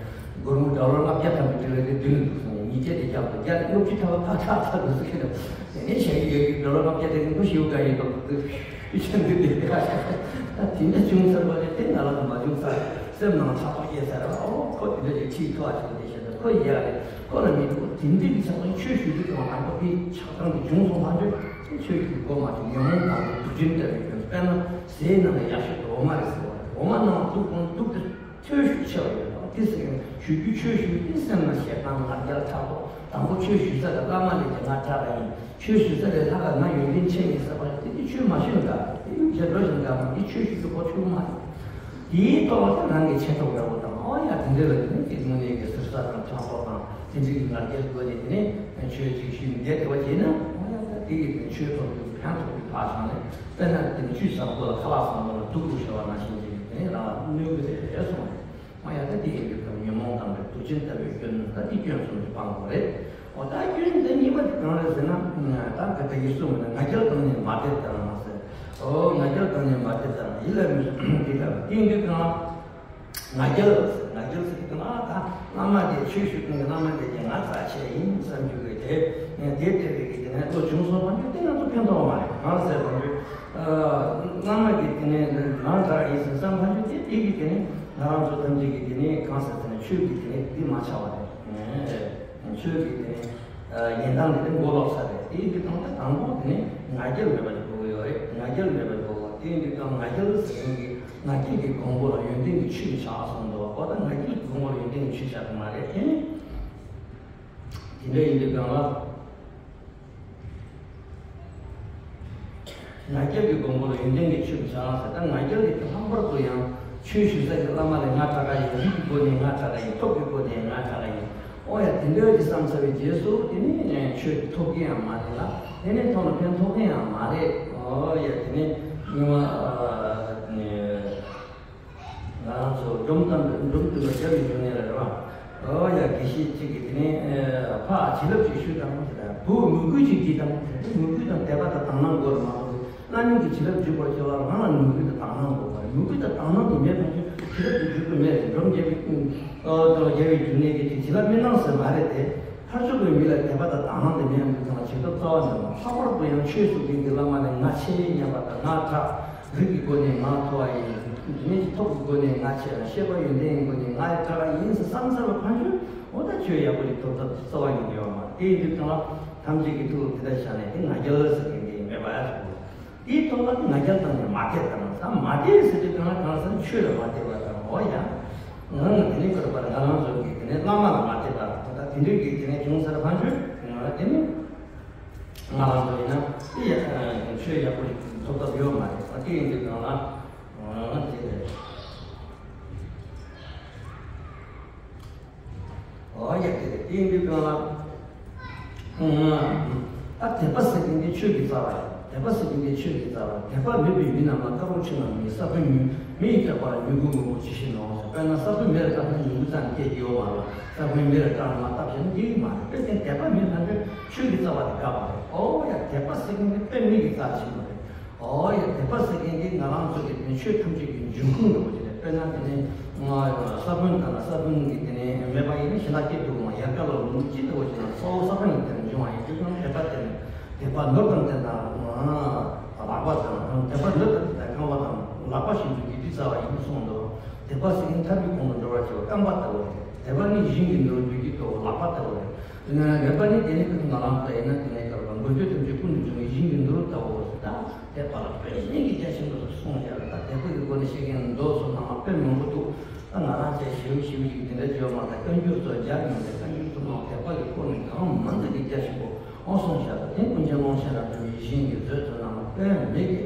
སྒོར་མོ་ཌོ་ལར་ལྔ་བརྒྱ་ཐམ་པའི་ཊི་ཀེ་ཊི་དེ་མདུན་ལ་འདུག་སོང་ནས་ཉིས་བརྒྱ་དེ་བརྒྱབ་འདུག་བརྒྱ་དེ་ལྔ་བཅུ་ཐམ་པ་ཕར་ཁྲག་ཚར་འདུག་ཟེར་མཁན་འདུག་དེ་ནས་བྱས་ཡོད་ཀྱི་ཌོ་ལར་ལྔ་བརྒྱ་དེ་གི་ཁོ་ཞེ་པོ་དགའ་ཡོད་འདུག་ད་དེ་འདྲ་བྱུང་ཚར་བ་ལས་དེ་ང་ལ་མ་བྱུང་ས་སེམས་ནང་ཕྲག་དོག་སྐྱེས་ཚར་བ། ཨོ་ཁོ་དེ་འདྲ་ཅིག་ཁྲིད་ཐུབ་པ་ཞིག་རེད་ཤག་ད་ཁོ་ཡག་རེད། ཁོ་ལ་མི་འདུག་དེ་འདྲ་གི་ཆ་ཚང་ཆོས་ཞུ་དུས་ཙམ་དང་པོ་དེ་ཆགས་སྡང་དེ་བྱུང་སོང་ཐག་ཆོད། དེ་ཆོས་ཞུ་དགོས་མ་བྱུང་། ཉོན་མོངས་དང་དུག་ཅན་ལྟ་བུའི་སྐྱོན། དཔེར་ན་ཟས་ནང་ལ་ཡག་ཤོས་དེ་འོ་མ་རེད་ཟེར་བ་རེད། འོ་མ་ནང་དུག་དང་དུག་དེ་ཐོལ་ཤུགས་ཆེ་བ་ཡོད་རེད། དེ་ཟེར་མཁན་ཞུ་རྒྱུ་ཆོས་ཞུ་དུས་སེམས་ལ་ཞེ་སྡང་ང་རྒྱལ་ཕྲག་དོག་དང་པོ་ཆོས་ཞུ་ས་ལ་བླ་མ་ལས་ཀྱི་ང་དྲག་ག་ཡིན། ཆོས་ཞུ་ས་ལས་ལྷག་ག་ང་ཡོན་ཏན་ཆེ་ཡིན་ཟེར་བ་དེ་དེ་ཆོས་མ་ཞུ་ན་དགའ་རེད། དེ་ཡུལ་གྱི་འགྲོ་བཞིན་དགའ་མ་དེ་ཆོས་ཞུ་རྒྱུ་གོ་ཆོད་མ་རེད། དེའི་ཐོག་ལ་རང་གི་ཆེ་མཐོང་འདྲ་བོ་དང་ཨོ་ཡ་དེ་འདྲ་ལ་དེ་ནས་ཅིག་དངོས་གནས་ཀྱི་ཟུར་ཟ་དང་ཕྲག་དོག་དང་དེ་འདྲ་གི་ང་རྒྱལ་དགོས་ནས་དེ་ནས་ཆོས་ཅིག་ཞུས་ནས་བསྡད་དེ་བ་བྱས་ན་ཨོ་ཡ་ད་དེ་གི་དེ་ཆོས་ཐོབ་རྒྱུ་ཕན་ཐོགས་རྒྱུ་ཕར་བཞག་ནས་དཔེར་ན་དེ་ནས་ཆུ་ཟ་དགོས་ལ་ཁ་ལག་ཟ་དགོས་ལ་དུག་རུ་ཤོར་བ་ནང་བཞིན་ཅིག་དེ་ནས་རང་ལ་གནོད་གི་རེད་གསུངས་རེད། ཨོ་ཡ་ད་དེ་ཡིན་དུས་ཀྱང་ཉོན་མོངས་དང་པོའི་དུག་ཅན་ལྟ་བུའི་སྐྱོན། ད་དེ་སྐྱོན་གསུམ་དེ་སྤང་དགོས་རེད། ཨོ་ད་སྐྱོན་དེ་གཉིས་པ་དེ་གང་རེད་ཟེར་ན། ད་ག་ད་ཡིག་གསུངས་མི་ན་ང་རྒྱལ་གཏོང་ནས་མ་བསྡད་དང་ཟེར། ཨོ་ང་རྒྱལ་གཏོང་ནས་མ་བསྡད་དང་ཡིད་ལ་མི་བཟོད་དེ་ལ་དེ་ཡིན་དུས་གང་ང་རྒྱལ་ཟེར། ང་རྒྱལ་ཟེར་དུས་ང་ད་བླ་མ་དེ་ཆོས་ཞུ་མཁན་གྱི་བླ་མ་དེ་གྱི་ང་རྩ་ཆེ་ཡིན་བསམ་རྒྱུ་གི་དེ་དེ་ལྟ་བུའི་གི་དེ་ནས་བློ་བྱུང་སོང་བ་འདུག་དེ་ང་ཚོ་ཕན་ཐོགས་མ་རེད། གང་ཟེར་བ་འདུག་བླ་མ་གི་དེ་ནས་ང་དྲག་ཡིན་ཟེར་བསམ་བ་འདུག་དེ་དེ་གི་དེ་ནས་ང་རང་ཚོ་ཐམས་ཅད་ཀྱི་དེ་ནས་གང་ཟེར་ཟེར་ན་ཆོས་ཀྱི་དེ་ནས་འདི་མ་ཆགས་པ་རེད། ཆོས་ཀྱི་དེ་ནས་ཉན་སྟངས་དེ་ནས་མགོ་ལོག་ས་རེད། དེ་ཡིན་དུས་གང་ལྟར་དང་པོ་དེ་ནས་ང་རྒྱལ་མེད་པ་ཞིག་དགོས་ཀྱི་ཡོད་རེད། ང་རྒྱལ་མེད་པ་དགོས་པ་དེ་ཡིན་དུས་གང་ང་རྒྱལ་ཟེར་མཁན་གྱི་ང་རྒྱལ་གྱི་གོང་བུ་ལ་ཡོན་ཏན་གྱི་ཆུ་ཞིག་ཆགས་སོང་འདུག་ཨོ་ད་ང་རྒྱལ་གྱི་གོང་བུ་ལ་ཡོན་ཏན་གྱི་ཆུ་ཆགས་ཀྱི་མ་རེད། དེ་ནས་དེ་འདྲ་ཡིན་དུས་གང་ལ། ང་རྒྱལ་གྱི་གོང་བུ་ལ་ཡོན་ཏན་གྱི་ཆུ་ཆགས་ཟེར། ད་ང་རྒྱལ་གྱི་ལྷག་པར་དུ་ཡང་ཆོས་ཞུ་ས་ཀྱི་བླ་མ་ལས་ང་དྲག་ག་ཡིན། རིགས་ཀྱི་སྒོ་ནས་ང་དྲག་ག་ཡིན། སྟོབས་ཀྱི་སྒོ་ནས་ང་དྲག་ག་ཡིན། ཨོ་ཡ་དེ་འདྲ་ཅིག་བསམ་ཚར་བའི་རྗེས་སུ་དེ་ནི་ཆོས་ཐོབ་ཀྱི་ཡང་མ་རེད་ལ། དེ་ནས་ཐོག་ལ་ཕན་ཐོགས་ཀྱི་ཡང་མ་རེད། ཨོ་ཡ་དེ་ནི་སྔོན་མ། ང་རང་ཚོ་འབྲོམ་སྟོན་པའི་འབྲོམ་སྟོན་པ་རྒྱལ་བའི་འབྱུང་གནས་ལ་རེད་བ། ཨོ་ཡ་དགེ་བཤེས་གཅིག་གིས་དེ་ནས་ཕར་བྱིན་རླབས་ཅིག་ཞུས་དང་ཟེར། བུ་མོས་གུས་ཅིག་བགྱིས་དང་ཟེར། མོས་གུས་དང་དད་པ་དང་དག་སྣང་དགོས་རེད་མ་གཏོགས་བླ་མ་གིས་བྱིན་རླབས་འཇུག་པར་བྱ་བ་རང་ལ་མོས་གུས་དང་དག་སྣང་དགོས་པ་རེད། མོས་གུས་དང་དག་སྣང་དེ་མེད་པ་ཅིག་བྱིན་རླབས་ཀྱི་འཇུག་ཏུ་མེད་ཟེར། འབྲོམ་རྒྱལ་བའི་ཨོ་དང་རྒྱལ་བའི་འབྱུང་གནས་ཀྱིས་ཅིག་བྱིན་རླབས་མི་གནང་ཟེར་མ་རེད་དེ། ཕར་ཕྱོགས་པའི་མི་ལ་དད་པ་དང་དག་སྣང་དེ་མེད་ཡང་དེ་ཚང་མ་བྱིན་རླབས་རྩ་བ་ནས་མ། ལྷག་པར་དུ་ཡང་ཆོས་སུ་བགྱིས་ཏེ་བླ་མ་ནས་ང་ཆེ་སྙམ་པ་དང་ང་དྲག་རིགས་ཀྱི་སྒོ་ནས་ང་མཐོ་བ་ཡིན། དེ་ནས་སྟོབས་ཀྱི་སྒོ་ནས་ང་ཆེ་ཡང་ཤེས་པ་ཡོན་ཏན་གྱི་སྒོ་ནས་ང་དྲག་ཡིན་ཟེར་བསམ་ཚར་བ་ཕན་ཆོད། འོ་ད་ཆོས་ཡག་པོ་ཞིག་ཐོབ་ཐབས་རྩ་བ་ཉིད་ཡོད་མ་རེད། དེ་ཡིན་དུས་ཚང་མ་ཐམས་ཅད་ཀྱི་ཐུགས་ལ་དེ་ལྟར་བཞག་ནས་དེ་ང་རྒྱལ་ཟེར་མཁན་དེ་མེད་པ་ཡག་པོ། དེའི་ཐོག་ལ་ང་རྒྱལ་བཏང་ནས་མ་བསྡད་དང་ཟེར། མ་བསྡད་ཟེར་དུས་གང་ལ་གང་ཟེར་ཆོས་ལ་མ་བསྡད་པ་དང་། འོ་ཡ། ང་དེ་ནས་བསྐལ་པར་ང་རང་ཚོ་གི་དེ་ནས་བླ་མ་ལ་མ་བསྡད་པ་ད་དེ་འདྲའི་གི་དེ་ནས་བྱུང་ཚར་ཕན་ཆོད། ང་དེ་ནས་ང་རང་ཚོ་ཡིན་ན་དེ་ཡ་ཆོས་ཡག་པོ་ཞིག་ཐོབ་ཐབས་ཡོད་མ་རེད། ཨ་དེ་ཡིན་དུས་གང་ལ་དེ་རེད། ཨོ་ཡ་དེ་རེད། དེ་ཡིན་དུས་གང་ལ། ཨ་དད་པ་ཟེར་མཁན་དེ་ཆོས་ཀྱི་རྩ་བ་ཡིན། དད་པ་ཟེར་མཁན་དེ་ཆོས་ཀྱི་རྩ་བ། དད་པ་མེད་པའི་མི་རྣམས་ལ་བཀའ་དྲིན་ཆེ་ན་མི་ས་བོན་ཉུལ། མི་ཡི་བསྐལ་པར་མྱུ་གུ་སྔོན་པོ་ཇི་བཞིན་ནོ། དཔེར་ན་ས་བོན་མེ་ལ་བཏབ་ན་མྱུ་གུ་རྩ་ནས་སྐྱེ་རྒྱུ་ཡོད་མ་རེད། ས་བོན་མེ་ལ་བཏབ་མ་བཏབ་བྱས་ན་སྐྱེ་གི་མ་རེད། དཔེ་དེ་དད་པ་མེད་ན་ཆོས་ཀྱི་རྩ་བ་དེ་འགག་པ་རེད། ཨོ་ཡ། དད་པ་ཟེར་མཁན་དེ་དཔེ་མེད་ཀྱི་རྩ་ཆེན་པོ་རེད། ཨོ་ཡ། དད་པ་ཟེར་མཁན་དེ་ང་རང་ཚོ་གི་དེ་ཆོས་ཐམས་ཅད་ཀྱི་འབྱུང་ཁུངས་འདྲ་པོ་ཅིག་རེད། དཔེར་ན་དེ་ནས་ང་ས་བོན་དང་ས་བོན་གྱི་དེ་ནས་མེད་པ་ཡིན་ན་ཞིང་ཁ་སྐྱེ་ཐུབ་མ། ཡར་ཀ་ལ་ལུང་ཅི་ལྟ་བུ་ཞིག་ན་གཙོ་བོ་ས་བོན་ལ་བརྟེན་ནས་འབྱུང་བ་ཡིན་དུས་ཀྱང་དད་པ་བརྟེན་ནས་དད་པ་ནོར་དང་ལྡན་དང་ལག་པ་དང་། དད་པ་ནོར་དང་ལྡན་དང་རྐང་པ་དང་ལག་པ་བཞིན་དུ་ཡིད་དུ་འཚལ་བ་ཡིན་གསུངས་འདུག་དད་པ་ཟེར་མཁན་ཐར་པའི་གོ་འཕང་དུ་འགྲོ་བར་བྱེད་པ་རྐང་པ་ལྟ་བུ་རེད། དད་པ་ནི་ཞིང་གི་ནོར་བུ་རྒྱུད་ཀྱི་ལྟོ་ལག་པ་ལྟ་བུ་རེད། དེ་ནས་དད་པ་ནི་དེ་ནི་ང་རང་ཚོ་ཡིན་ན་དེ་ནས་ཀར་བ་མགོན་སྐྱོབ་ཐམས་ཅད་ཀུན་ཏུ་འབྱུང་བའི་ཞིང་གི་ནོར་བུ་ལྟ་བུ་ད་དད་པ་ལ་དཔེ་མིང་གི་རྒྱ་ཆེན་པོ་སོགས་གསུངས་ཡོད་རེད། ད་དད་པ་གི་སྒོ་ནས་བཤད་མཁན་མདོ་སོགས་ནང་ལ་དཔེ་མང་པོ་འདུག་ད་ང་རང་ཚོས་ཞིབ་ཞིབ་ཅིག་དེ་འདྲ་བརྗོད་མ་ད་བཀའ་འགྱུར་ཚོ་སྦྱར་ཡོང་དེ་བཀའ་འགྱུར་ཚོ་ནང་དད་པ་གི་སྐོར་ནས་གང་མང་ཙམ་གྱི་རྒྱ་ཆེན་པོ་ཨོ་གསུངས་བཞག་ད་དེ་ཀུན་མཁྱེན་ཀློང་ཆེན་རབ་འབྱམས་ཡིད་བཞིན་གྱི་མཛོད་ཚོ་ནང་ལ་དཔེ་མེད་ཀྱི།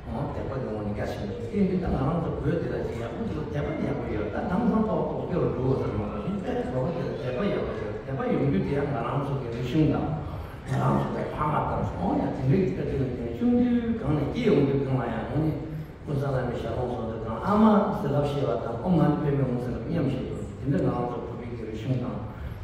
འོ་དད་པ་གི་ངོ་ནས་དགའ་ཞིང་། དེ་ཡིན་དུས་ད་ང་རང་ཚོ་བོད་འདི་ལ་ཅིག་ཡག་པོ་ཅིག་ལ་དད་པ་དེ་ཡག་པོ་ཡོད། ད་དེང་སང་ཏོག་ཏོག་སྐྱོ་རུ་འགྲོ་བ་ཟེར་མ་གཏོགས་ཤིང་དཔེ་བོད་པ་དེ་ལ་དད་པ་ཡག་པོ་ཡོད། དད་པ་ཡོང་རྒྱུ་དེ་ཡང་ང་རང་ཚོ་གི་རིག་གཞུང་དང་། ང་རང་ཚོ་གི་ཕ་མ་དང་། འོ་ཡ། དེ་འདྲའི་གི་ལྟ་དུས་ལ་དེ་ནས་ཆུང་དུས་གང་ནས་སྐྱེས་ཡོང་དུས་གང་ལ་ཡང་ངོ་ནས་ཀུན་བཟང་བླ་མའི་ཞལ་ལུང་གསུང་དུས་གང་ཨ་མ་ཟེར་ལབ་ཤེས་པ་དང་ཨོཾ་མ་ཎི་པདྨེ་ཧཱུྃ་ཟེར་ལབ་སྙམ་ཤེས་པ་དེ་འདྲ་ང་རང་ཚོ་བོད་པའི་གི་རིག་གཞུང་དང་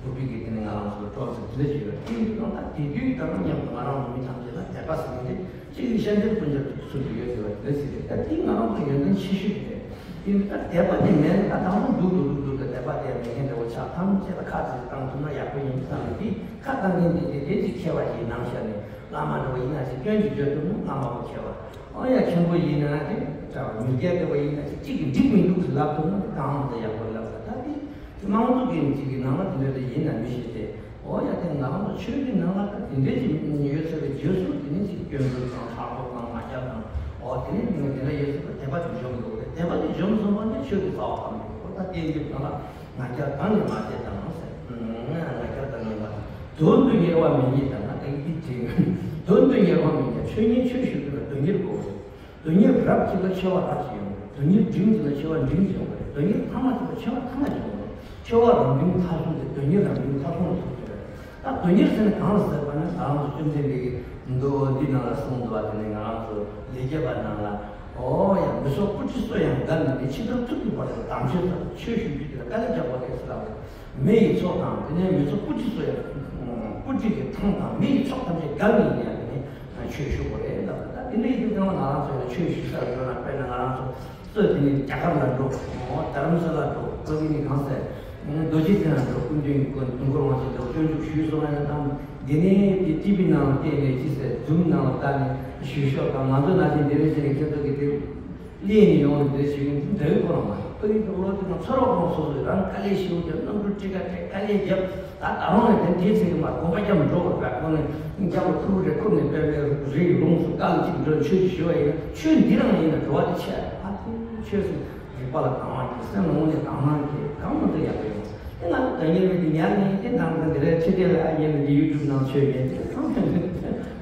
བོད་པའི་གི་དེ་ནས་ང་རང་ཚོ་གི་སྤྲོ་ཚིགས་དེ་འདྲ་ཞིག་ཡོད། དེ་ཡིན་དུས་གང་ད་དེ་དུས་ད་མཉམ་དུ་ང་རང་ཚོ་མི་ཐམས་ཅད་ལ་དད་པ་ཟེར་མཁན་དེ། གཅིག་གིས་ཤཱཀྱའི་སྤུན་ཀྱག་ཚུལ་དུ་ཡོད་ཟེར་བ་དེ་ཟེར་རེད། ད་འདི་ང་རང་ཚོ་ཡོན་ཏན་ཆེ་ཤོས་དེ་རེད། དེ་ནི་ད་དད་པ་དེ་མེད་ན་ད་དང་པོ་སྡུག་སྡུག་སྡུག་སྡུག་གི་དད་པ་དེ་མེད་མཁན་འདྲ་བོ་ཆགས། ཐམས་ཅད་ལ་ཁ་ཅིག་བཏང་ཐུབ་ན་ཡག་པོ་ཡིན་བསམ་ནས། དེ་ཁ་བཏང་མཁན་དེ་དེ་དེ་ཅིག་མཁས་པ་ཞིག་ནང་བཞག་ནས་བླ་མ་འདྲ་བོ་ཡིན་ན་ཞིག་སྐྱོན་ཅིག་བརྗོད་ཐུབ་ན་བླ་མ་བོ་མཁས་པ། ཨོ་ཡ། མཁན་པོ་ཡིན་ན་དེ་འདྲ་བ་མི་སྐྱ་འདྲ་བོ་ཡིན་ན་ཞིག་གཅིག་གིས་འགྲིག་མི་འདུག་ཟེར་ལབ་ཐུབ་ན་གང་ལ་ཡག་པོ་ལབ་ད་ད་དེ། དམངས་གཙོ་གི་གཅིག་གི་ནང་ལ་དེ་འདྲ་དེ་ཡིན་ན་མི་ཤེས་ཏེ། འོ་ཡ། དེ་ང་རང་ཚོ་ཆོས་ཀྱི་ནང་ལ་ད་དེ་འདྲའི་ཅིག་ཡོད་ཚད་པའི་རྗེས་སུ་དེ་ནི་ཅིག་སྐྱོན་འཛུགས་དང་ལྷག་པོ་དང་ང་རྒྱལ་དང་། འོ་དེ་ནི་ངས་དེ་འདྲ་ཡོད་ཚད་པ་དད་པ་དེ་འཇོམས་འདུག་སྟེ། དད་པ་དེ་འཇོམས་སོང་བ་ནི་ཆོས་ཀྱི་རྩ་བ་ཙམ་རེད། འོ་ད་དེ་འདྲའི་ནང་ལ་ང་རྒྱལ་གང་ནས་མ་བྱེད་དང་ཟེར། ང་རྒྱལ་གང་ནས་མ་བྱེད། དོན་དུ་གཉེར་བ་མེད་ཉིད་དང་ང་ད་ཡིད་དེ་དྲན། དོན་དུ་གཉེར་བ་མེད་ཉིད། ཆོས་ཉིད་ཆོས་ཞུ་དགོས་ན་དོན་གཉེར་དགོས། དོན་གཉེར་རབ་གཅིག་ལ་ཆེ་བ་རབ་ཅིག་ཡོང་གི་རེད། དོན་གཉེར་འབྲིང་གཅིག་ལ་ཆེ་བ་འབྲིང་གཅིག་ཡོང་གི་རེད། དོན་གཉེར་ཐ་མ་གཅིག་ལ་ཆེ་བ་ཐ་མ་གཅིག་ཡོང་གི་རེད། ཆེ་བ་རང་འབྲིང་མཐའ་སོང་སྟེ་དོན་གཉེར་རང་འབྲིང་མཐའ་སོང་ལ་ཐུག་གི་རེད། ད་དོན་གཉེར་ཟེར་ན་གང་ལ་ཟེར་བ་ནི་ང་རང་ཚོ་བཅོམ་ལྡན་འདས་ཀྱིས་མདོ་འདི་ནང་ལ་གསུངས་འདུག་བ། དེ་ནས་ང་རང་ཚོ་ལེགས་སྐྱེས་པ་ནང་ལ། འོ་ཡ། མི་ཚོགས་སྤུ་གྲི་སོ་ཡང་དགའ་ནི་མེད། ཕྱི་ལྟར་ཐུགས་ཀྱི་བར་དུ་དམ་ཆོས་ལྟར་ཆོས་ཞུ་རྒྱུ་དེ་ལ་དཀའ་ལས་རྒྱག་དགོས་རེད་ཟེར་ལབ་རེད། མི་ཡི་ཚོགས་དང་དེ་ནས་མི་ཚོགས་སྤུ་གྲི་སོ་ཡང་། སྤུ་གྲི་གི་ཐང་དང་མི་ཡི་ཚོགས་ཐམས་ཅད་དགའ་ནི་ཡིན་ཡང་དེ་ནས། ཆོས་ཞུ་དགོས་རེད་ལབ། ད་དེ་འདྲ་ཡིན་དུས་ཙང་ང་རང་ཚོ་ཡང་ཆོས་ཞུ་སར་འགྲོ་ན། དཔེར་ན་ང་རང་ཚོ་སྲོལ་དེ་ནི་རྒྱ་གར་ལ་འགྲོ། རྡ་རམ་ས་ལ་འགྲོ། ཕ་གི་ནི་གང་ཟེར། རྡོ་རྗེ་གདན་ལ་འགྲོ། སྐུ་མདུན་གྱི་སྐུ་དུས་འཁོར་དབང་ཆེན་དུ་སྤྱོད་འཇུག་ཞུས་སོང་ན་ཡང་དང་། འདི་ནས་དེ་ཊི་ཝི་ནང་ལ་བལྟས་ནས་ཅི་ཟེར་ཛུམ་ནང་ལ་བལྟས་ནས་ཞུས་ཤོག་དང་། ང་ཚོ་ནང་བཞིན་འདི་རེད་ཟེར་ནས་ཁྱེད་ཚོ་གི་དེ། ལས་ནི་ཡོང་ནས་འདིར་ཞིག་འདིར་ཁོ་རང་མ་ཕ་གི་འགྲོ་ལོ་དེ་ང་ཚོ་རོགས་རང་སོ་སོས་རང་དཀའ་ལས་ཞེ་པོ་བརྒྱབ། གནམ་གྲུ་ཊི་ཀ་ཊི་དཀའ་ལས་བརྒྱབ། ད་ད་རུང་ནས་དེ་འདིའི་ཚིག་གི་མ་དགོངས་པ་རྒྱབ་འགྲོ་བར་དགོངས་ནས་རྒྱབ་ལ་ཁུར་རེ་ཁུར་ནས་པའི་པའི་རིགས་ལུང་སུ་བཀའ་ལ་ཅིག་འགྲོ་ཆོས་ཅིག་ཞུ་བ་ཡིན་ན། ཆོས་འདི་རང་ཡིན་ན་འགྲོ་བ་དེ་ཆེ། ཨ་དེ་ཆོས་སུ་རིག་པ་ལ་དང་བ་གི་སེམས་ལ་དངོས་གནས་དང་བ་གི་གང་མ་འདྲ་ཡག་པོ་ཡོང་། དེ་ང་ད་ཉེ་བའི་དེ་ཉར་ནས་དེ་ནང་ཁང་དེ་རེད་ཆེ་དེ་ལ་ཨ་ཉེ་བའི་དེ་ཡུ་ཊུབ་ནང་ཆོས་མེད་དེ་ཚང་མ་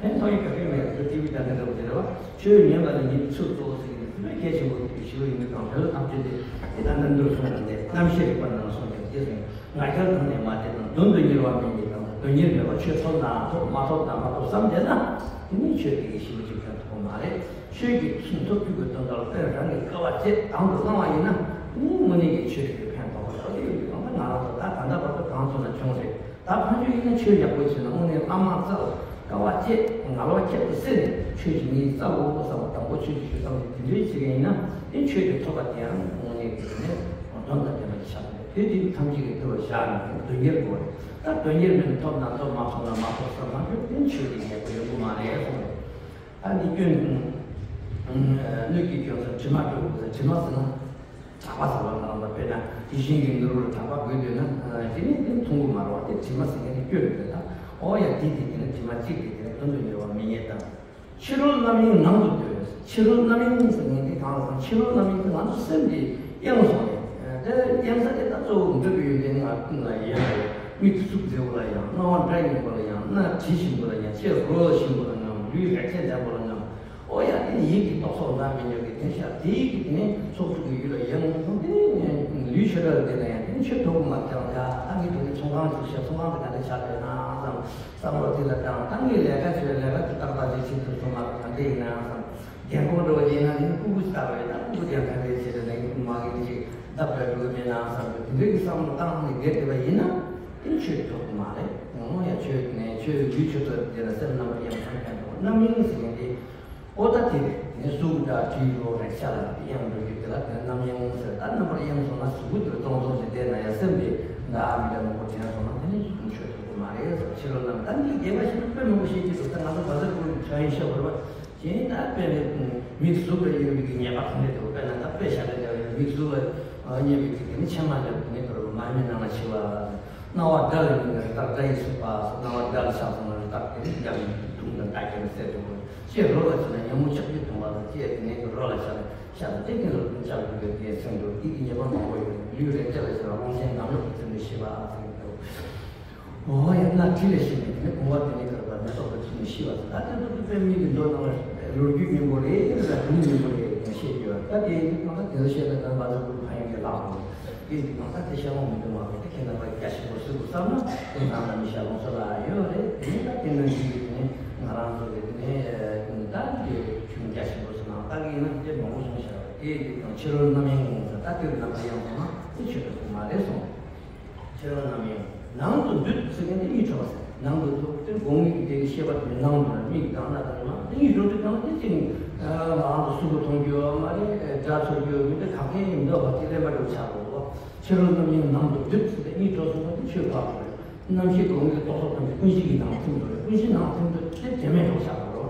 དེ་ཐོག་ཡིག་ག་གེ་མེད་དེ་ཊི་ཝི་དང་དེ་འདྲ་པོ་དེ་རེད་བ། ཆོས་ཉན་པ་ལ་ཉིད་ཚུལ་གཙོ་བོ་ཟེར་གྱི་འདུག་དེ་གལ་ཆེན་པོ་ཞིག་ཡིན་པའི་དང་དོན་ལ་ཐམས་ཅད་དེ་དེ་ལྟར་རྣམ་འགྱུར་སོང་བ་ནས་རྣམ་ཤེས་རིག་པ་ནང་སོང་སྟེ་དེ་སོང་ང་རྒྱལ་དང་ནས་མ་དེ་དང་དོན་དུ་གཉེར་བ་མིན་གྱི་དང་དོན་གཉེར་མེད་པ་ཆོས་ཐོབ་ན་ཐོབ་མ་ཐོབ་ན་མ་ཐོབ་བསམ་བསྡད་ན་དེ་ནི་ཆོས་དེ་གི་ཞི་བ་ཅིག་ཀྱང་ཐོབ་པ་མ་རེད། ཆོས་ཀྱི་ཚུལ་ཐོབ་རྒྱུ་གི་དོན་དག་ལ་དཔེ་རང་གི་དཀའ་བ་སྤྱད་དང་དུ་བླང་བ་ཡིན་ན་དེ་ནི་དངོས་གནས་ཀྱི་ཆོས་དེ་གི་ཕན་ཐོགས་པ་ཞིག་ཡོད་པའི་དབང་དུ་ང་རང་ཚོ་ད་ད་ལྟ་བར་དུ་གང་བྱུང་ན་བྱུང་རེད། ད་ཕན་ཆོད་ཡིན་ན་ཆོས་ཡག་པོ་བྱས་ན་དངོས་གནས་བླ་མ་རྩ་ལ་དཀའ་བ་སྤྱད་ངལ་བ་ཁྱད་དུ་བསད་ནས་ཆོས་ཀྱི་ངའི་རྩ་དགོས་བསམ་པ་དང་པོ་ཆོས་ཀྱི་ཆོས་ཐམས་ཅད་དེ་འདྲའི་བྱེད་མཁན་ཡིན་ན་དེ་ཆོས་ཀྱི་ཐོབ་པ་དེའང་དངོས་གནས་ཀྱི་ནས་དོན་དང་ལྡན་པ་ཞིག་ཆགས་པ་རེད། དེ་དེ་ཐམས་ཅད་ཀྱི་ཐུ་བ་བཞག་ནས་དོན་གཉེར་དགོས་རེད། ད་དོན་གཉེར་མེད་ན་ཐོབ་ན་ཐོབ་མ་ཐོབ་ན་མ་ཐོབ་བསམ་ན་དེ་ཆོས་ཀྱི་ཡག་པོ་ཡོང་གི་མ་རེད་གསུངས་རེད། ད་འདི་སྐྱོན་སྣོད་ཀྱི་སྐྱོན་ཟེར་དྲི་མ་སྤྲོས་དགོས་ཟེར། དྲི་མ་ཟེར་ན། གྲགས་པ་ཟེར་བ་ནང་ལ་དཔེར་ན་དེ་བཞིན་གྱི་ནོར་བུ་གྲགས་པ་དགོས་འདོད་ན། དེ་ནི་དེ་མཐོང་གི་མ་རེད་བ། དེ་དྲི་མ་ཟེར་མཁན་དེ་སྐྱོན་རེད། ད་ཨོ་ཡ་དེ་དེ་དེ་ནི་དྲི་མ་གཅིག་དེ་དེ་ནི་དོན་དུ་གཉེར་བ་མི་རྙེད་དང་། ཕྱི་རོལ་རྣམ་གཡེང་ནང་དུ་སྡོད། ཕྱི་རོལ་རྣམ་གཡེང་ཟེར་མཁན་དེ་གང་ལ་ཟེར་ན་ཕྱི་རོལ་རྣམ་གཡེང་དེ་ང་ཚོ་སེམས་དེ་གཡེང་སོང་ནས། དེ་གཡེང་ས་དེ་ད་གཙོ་བོ་འདོད་པའི་ཡོན་ཏན་ལ་ཡོད་རེད། མིག་གཟུགས་མཛེས་པོ་ལ་ཡང་། རྣ་བ་སྒྲ་སྙན་པོ་ལ་ཡང་། སྣ་དྲི་ཞིམ་པོ་ལ་ཡང་། ལྕེ་རོ་ཞིམ་པོ་ལ་ཡང་། ལུས་རེག་བྱ་འཇམ་པོ་ལ་ཡང་། ཨོ་ཡ། དེ་ནི་ཡིད་ཀྱི་རྟོག་ཚོགས་འདྲ་མི་འདྲ་གི་དེ་ཤར་དེ་ཡིད་ཀྱི་དེ་ནས་ཚོགས་དྲུག་གི་ཡུལ་ལ་ཡང་ཡང་དེ་ནས་ལུས་ཆོས་སྒྲ་ལ་དེ་ལ་ཡང་དེ་ ཆོས་ཐོག་མ་ཀྱང་ཡ་ཨ་ནི་དེ་ཚོང་ཁང་ཞིག་བཤད། ཚོང་ཁང་དེ་ག་འདྲ་ཆགས་ཡོད་ན་བསམ། བསམ་བློ་དེ་ལ་བཏང་། ད་ངས་ལས་ཀ་བྱོས། ལས་ཀ་དེ་ཏག་ཏག་ཅིག་བྱེད་ཐུབ་སོང་ང་། ག་འདྲ་ཡིན་ན་བསམ། རྒན་གོག་འགྲོ་བ་ཡིན་ན་ནི་སྤུ་གུ་ཅིག་ལྟ་བ་ཡིན་ན་སྤུ་གུ་དེ་ག་འདྲ་བྱེད་དེ་ནས་མ་གི་ཅིག་བརྡབ་པའི་སྤུ་གུ་མེད་ན་བསམ། དེ་འདྲའི་གི་བསམ་བློ་བཏང་ནས་བསྡད་བསྡད་པ་ཡིན་ན་དེ་ཆོས་ཐོག་མ་རེད། འོ་ཡ་ཆོས་ནས་ཆོས་ལུས་ཆོས་ཐོག་དེ་ལ་སེམས་རྣམ་པར་དབྱེ་བ་ཐམས་ཅད་དང་རྣམ་གཡེང་ཟེར་མཁན་དེ། ཨོ་ད་དེ་ནི་གཟུགས་འདྲ་དྲི་རོ་རེག་བྱ་ལ་དབྱངས་འགྲོ་རྒྱུ་དེ་ལ་དེ་རྣམ་གཡེང་ཟེར། ད་རྣམ་པར་གཡེང་སོང་ན་གཟུགས་པོ་དེར་སྟོང་སྟོང་ཞིག་བསྡད་ན་ཡང་སེམས་པས་འདྲ་མི་འདྲ་མང་པོ་དྲན་སོང་ན་དེ་ནི་ཆོས་ཐོག་གི་མ་རེད་ཟེར། ཕྱི་རོལ་རྣམ། ད་འདི་རྒན་པ་ཞིག་ནི་དཔེ་མང་པོ་བཤད་ཀྱི་འདུག་ད་ང་ཚོ་བཛྲ་གུ་རུ་ཕྱག་དབྱིངས་ཤོག་བོར་བ་བྱས་ན་ད་དཔེ་ནི་མིག་གཟུགས་ལ་ཡོད་པའི་གི་ཉེས་པ་གང་རེད་འདུག་དཔེར་ན་ད་དཔེ་བཞག་ན་འདྲ་བའི་མིག་གཟུགས་ལ་ཉེས་པའི་གི་དེ་ནི་ཕྱེ་མ་ལེབ་དེ་ནི་དོར་མ་མི་ནང་ལ་འཆི་བ། རྣ་བ་སྒྲ་ལ་ཉན་ན་རི་དྭགས་སྒྲ་ཡིས་སོགས་པ། རྣ་བ་སྒྲ་ལ་ཆགས་སོང་ན་རི་དྭགས་དེ་ནི་རྒྱབ་ནས་དུང་དང་རྟ་ཁྱེར་ནས་བསད་འགྲོ་དགོས། ལྕེ་རོ་ལ་ཆགས་ན་ཉ་མོ་ལྕགས་ཀྱུས་བརྡུངས་པ་དང་ལྕེ་དེ་ནས་རོ་ལ་ཆགས་ན་ཤ་དང་སྟེ་ཀུན་ལ་ལྕགས་ཀྱུས་བརྡུངས་པའི་དེའི་ཚེ་འགྲོ། འདི་གི་ཉེས་པ་མང་པོ་ཡོད། ལུས་རེག་བྱ་ལ་ཆགས་ན་རླུང་སེམས་ནམ་ལོག་གི་ཚེ་འགྲོ་ཤི་བ་ཟེར་གྱི་འདུག་འོ་ཡ་ན་དྲི་ལས་ཤེས་ནས་དེ་ནས་བུང་བ་དེ་ནས་གར་པ་མེ་ཏོག་གི་ཚུལ་ནས་ཤི་བ་ཟེར། ད་དེ་ཚོ་དེ་དཔེ་མི་གི་མདོ་ནང་ལ་ལོ་རྒྱུས་སྙིང་པོ་རེད། དེ་ལ་དེ་ནི་སྙིང་པོ་རེད་ཀྱང་བཤད་རྒྱུ་ཡོད། ད་དེ་ཡིན་དུས་གང་ལྟར་དེ་ཚོ་བཤད་ན་ད་བཛྲ་གུ་རུ་ཕྱག་དབྱིངས་ཀྱི་ལྷག་རེད། དེ་ཡིན་དུས་གང་ལྟར་དེ་བཤད་དབང་མི་འདུག་མ་རེད། དེ་ཁྱེད་རྣམ་པ་རྒྱ་ཆེན་པོ་གཟིགས་དགོས་བསམ་ན་དེ་ནང་ལ་མི་བཤད་ལོང་ས་ལ་ཡོད་རེད། དེ་ནས་ད་དེ་ནང་བཞིན་གྱི་དེ་ནས་ང་རང་ཚོ་གི་དེ་ནས་ད་དེ་ཆུང་རྒྱ་ཆེན་པོ་ཚོ་ནང་ལྟ་གི་ཡིན་ན་དེ་མང་པོ་གསུངས་བཞག་རེད། དེ་ཡིན་དུས་ཀྱང་ཕྱི་རོལ་རྣམ་གཡེང་ཟེར། ད་དེ་རྣམ་པ་ཡང་སོང་ན་དེ་ཆོས་ཐོག་མ་རེད་གསུངས། ཕྱི་རོལ་རྣམ་གཡེང་། ནང་དུ་འདུས་ཟེར་མཁན་དེ་གཉིད་འཕྲོག་ཟེར། ནང་དུ་འདུས་དེ་སྒོ་ངའི་གི་དེ་གི་ཤེས་པ་དེ་ནང་དུ་མིག་གང་ན་དང་ན་དེ་གཉིད་འཕྲོག་དུས་གང་དེ་ཅིག་ང་རང་ཚོ་གཟུགས་པོ་མཐོང་རྒྱུ་ཡོད་མ་རེད། སྒྲ་ཚོར་རྒྱུ་ཡོད་མི་དེ་ག་གེ་མི་འདུག་པ་དེ་ལེན་པ་འགྲོ་ཆགས་འགྲོ་འདུག་ཕྱི་རོལ་རྣམ་གཡེང་ནང་དུ་འདུས་ཟེར་དེ་གཉིད་འཕྲོག་སོང་ན་དེ་ཆོས་བཀག་འགྲོ་རེད། རྣམ་ཤེས་སྒོ་ངའི་ལྟོ་ཚོགས་ཐམས་ཅད་ཀུན་གཞི་གི་ནང་ཐིམ་འགྲོ་རེད། ཀུན་གཞི་ནང་ཐིམ་དུས་དེ་དྲན་མེད་འགྲོ་ཆགས་འགྲོ་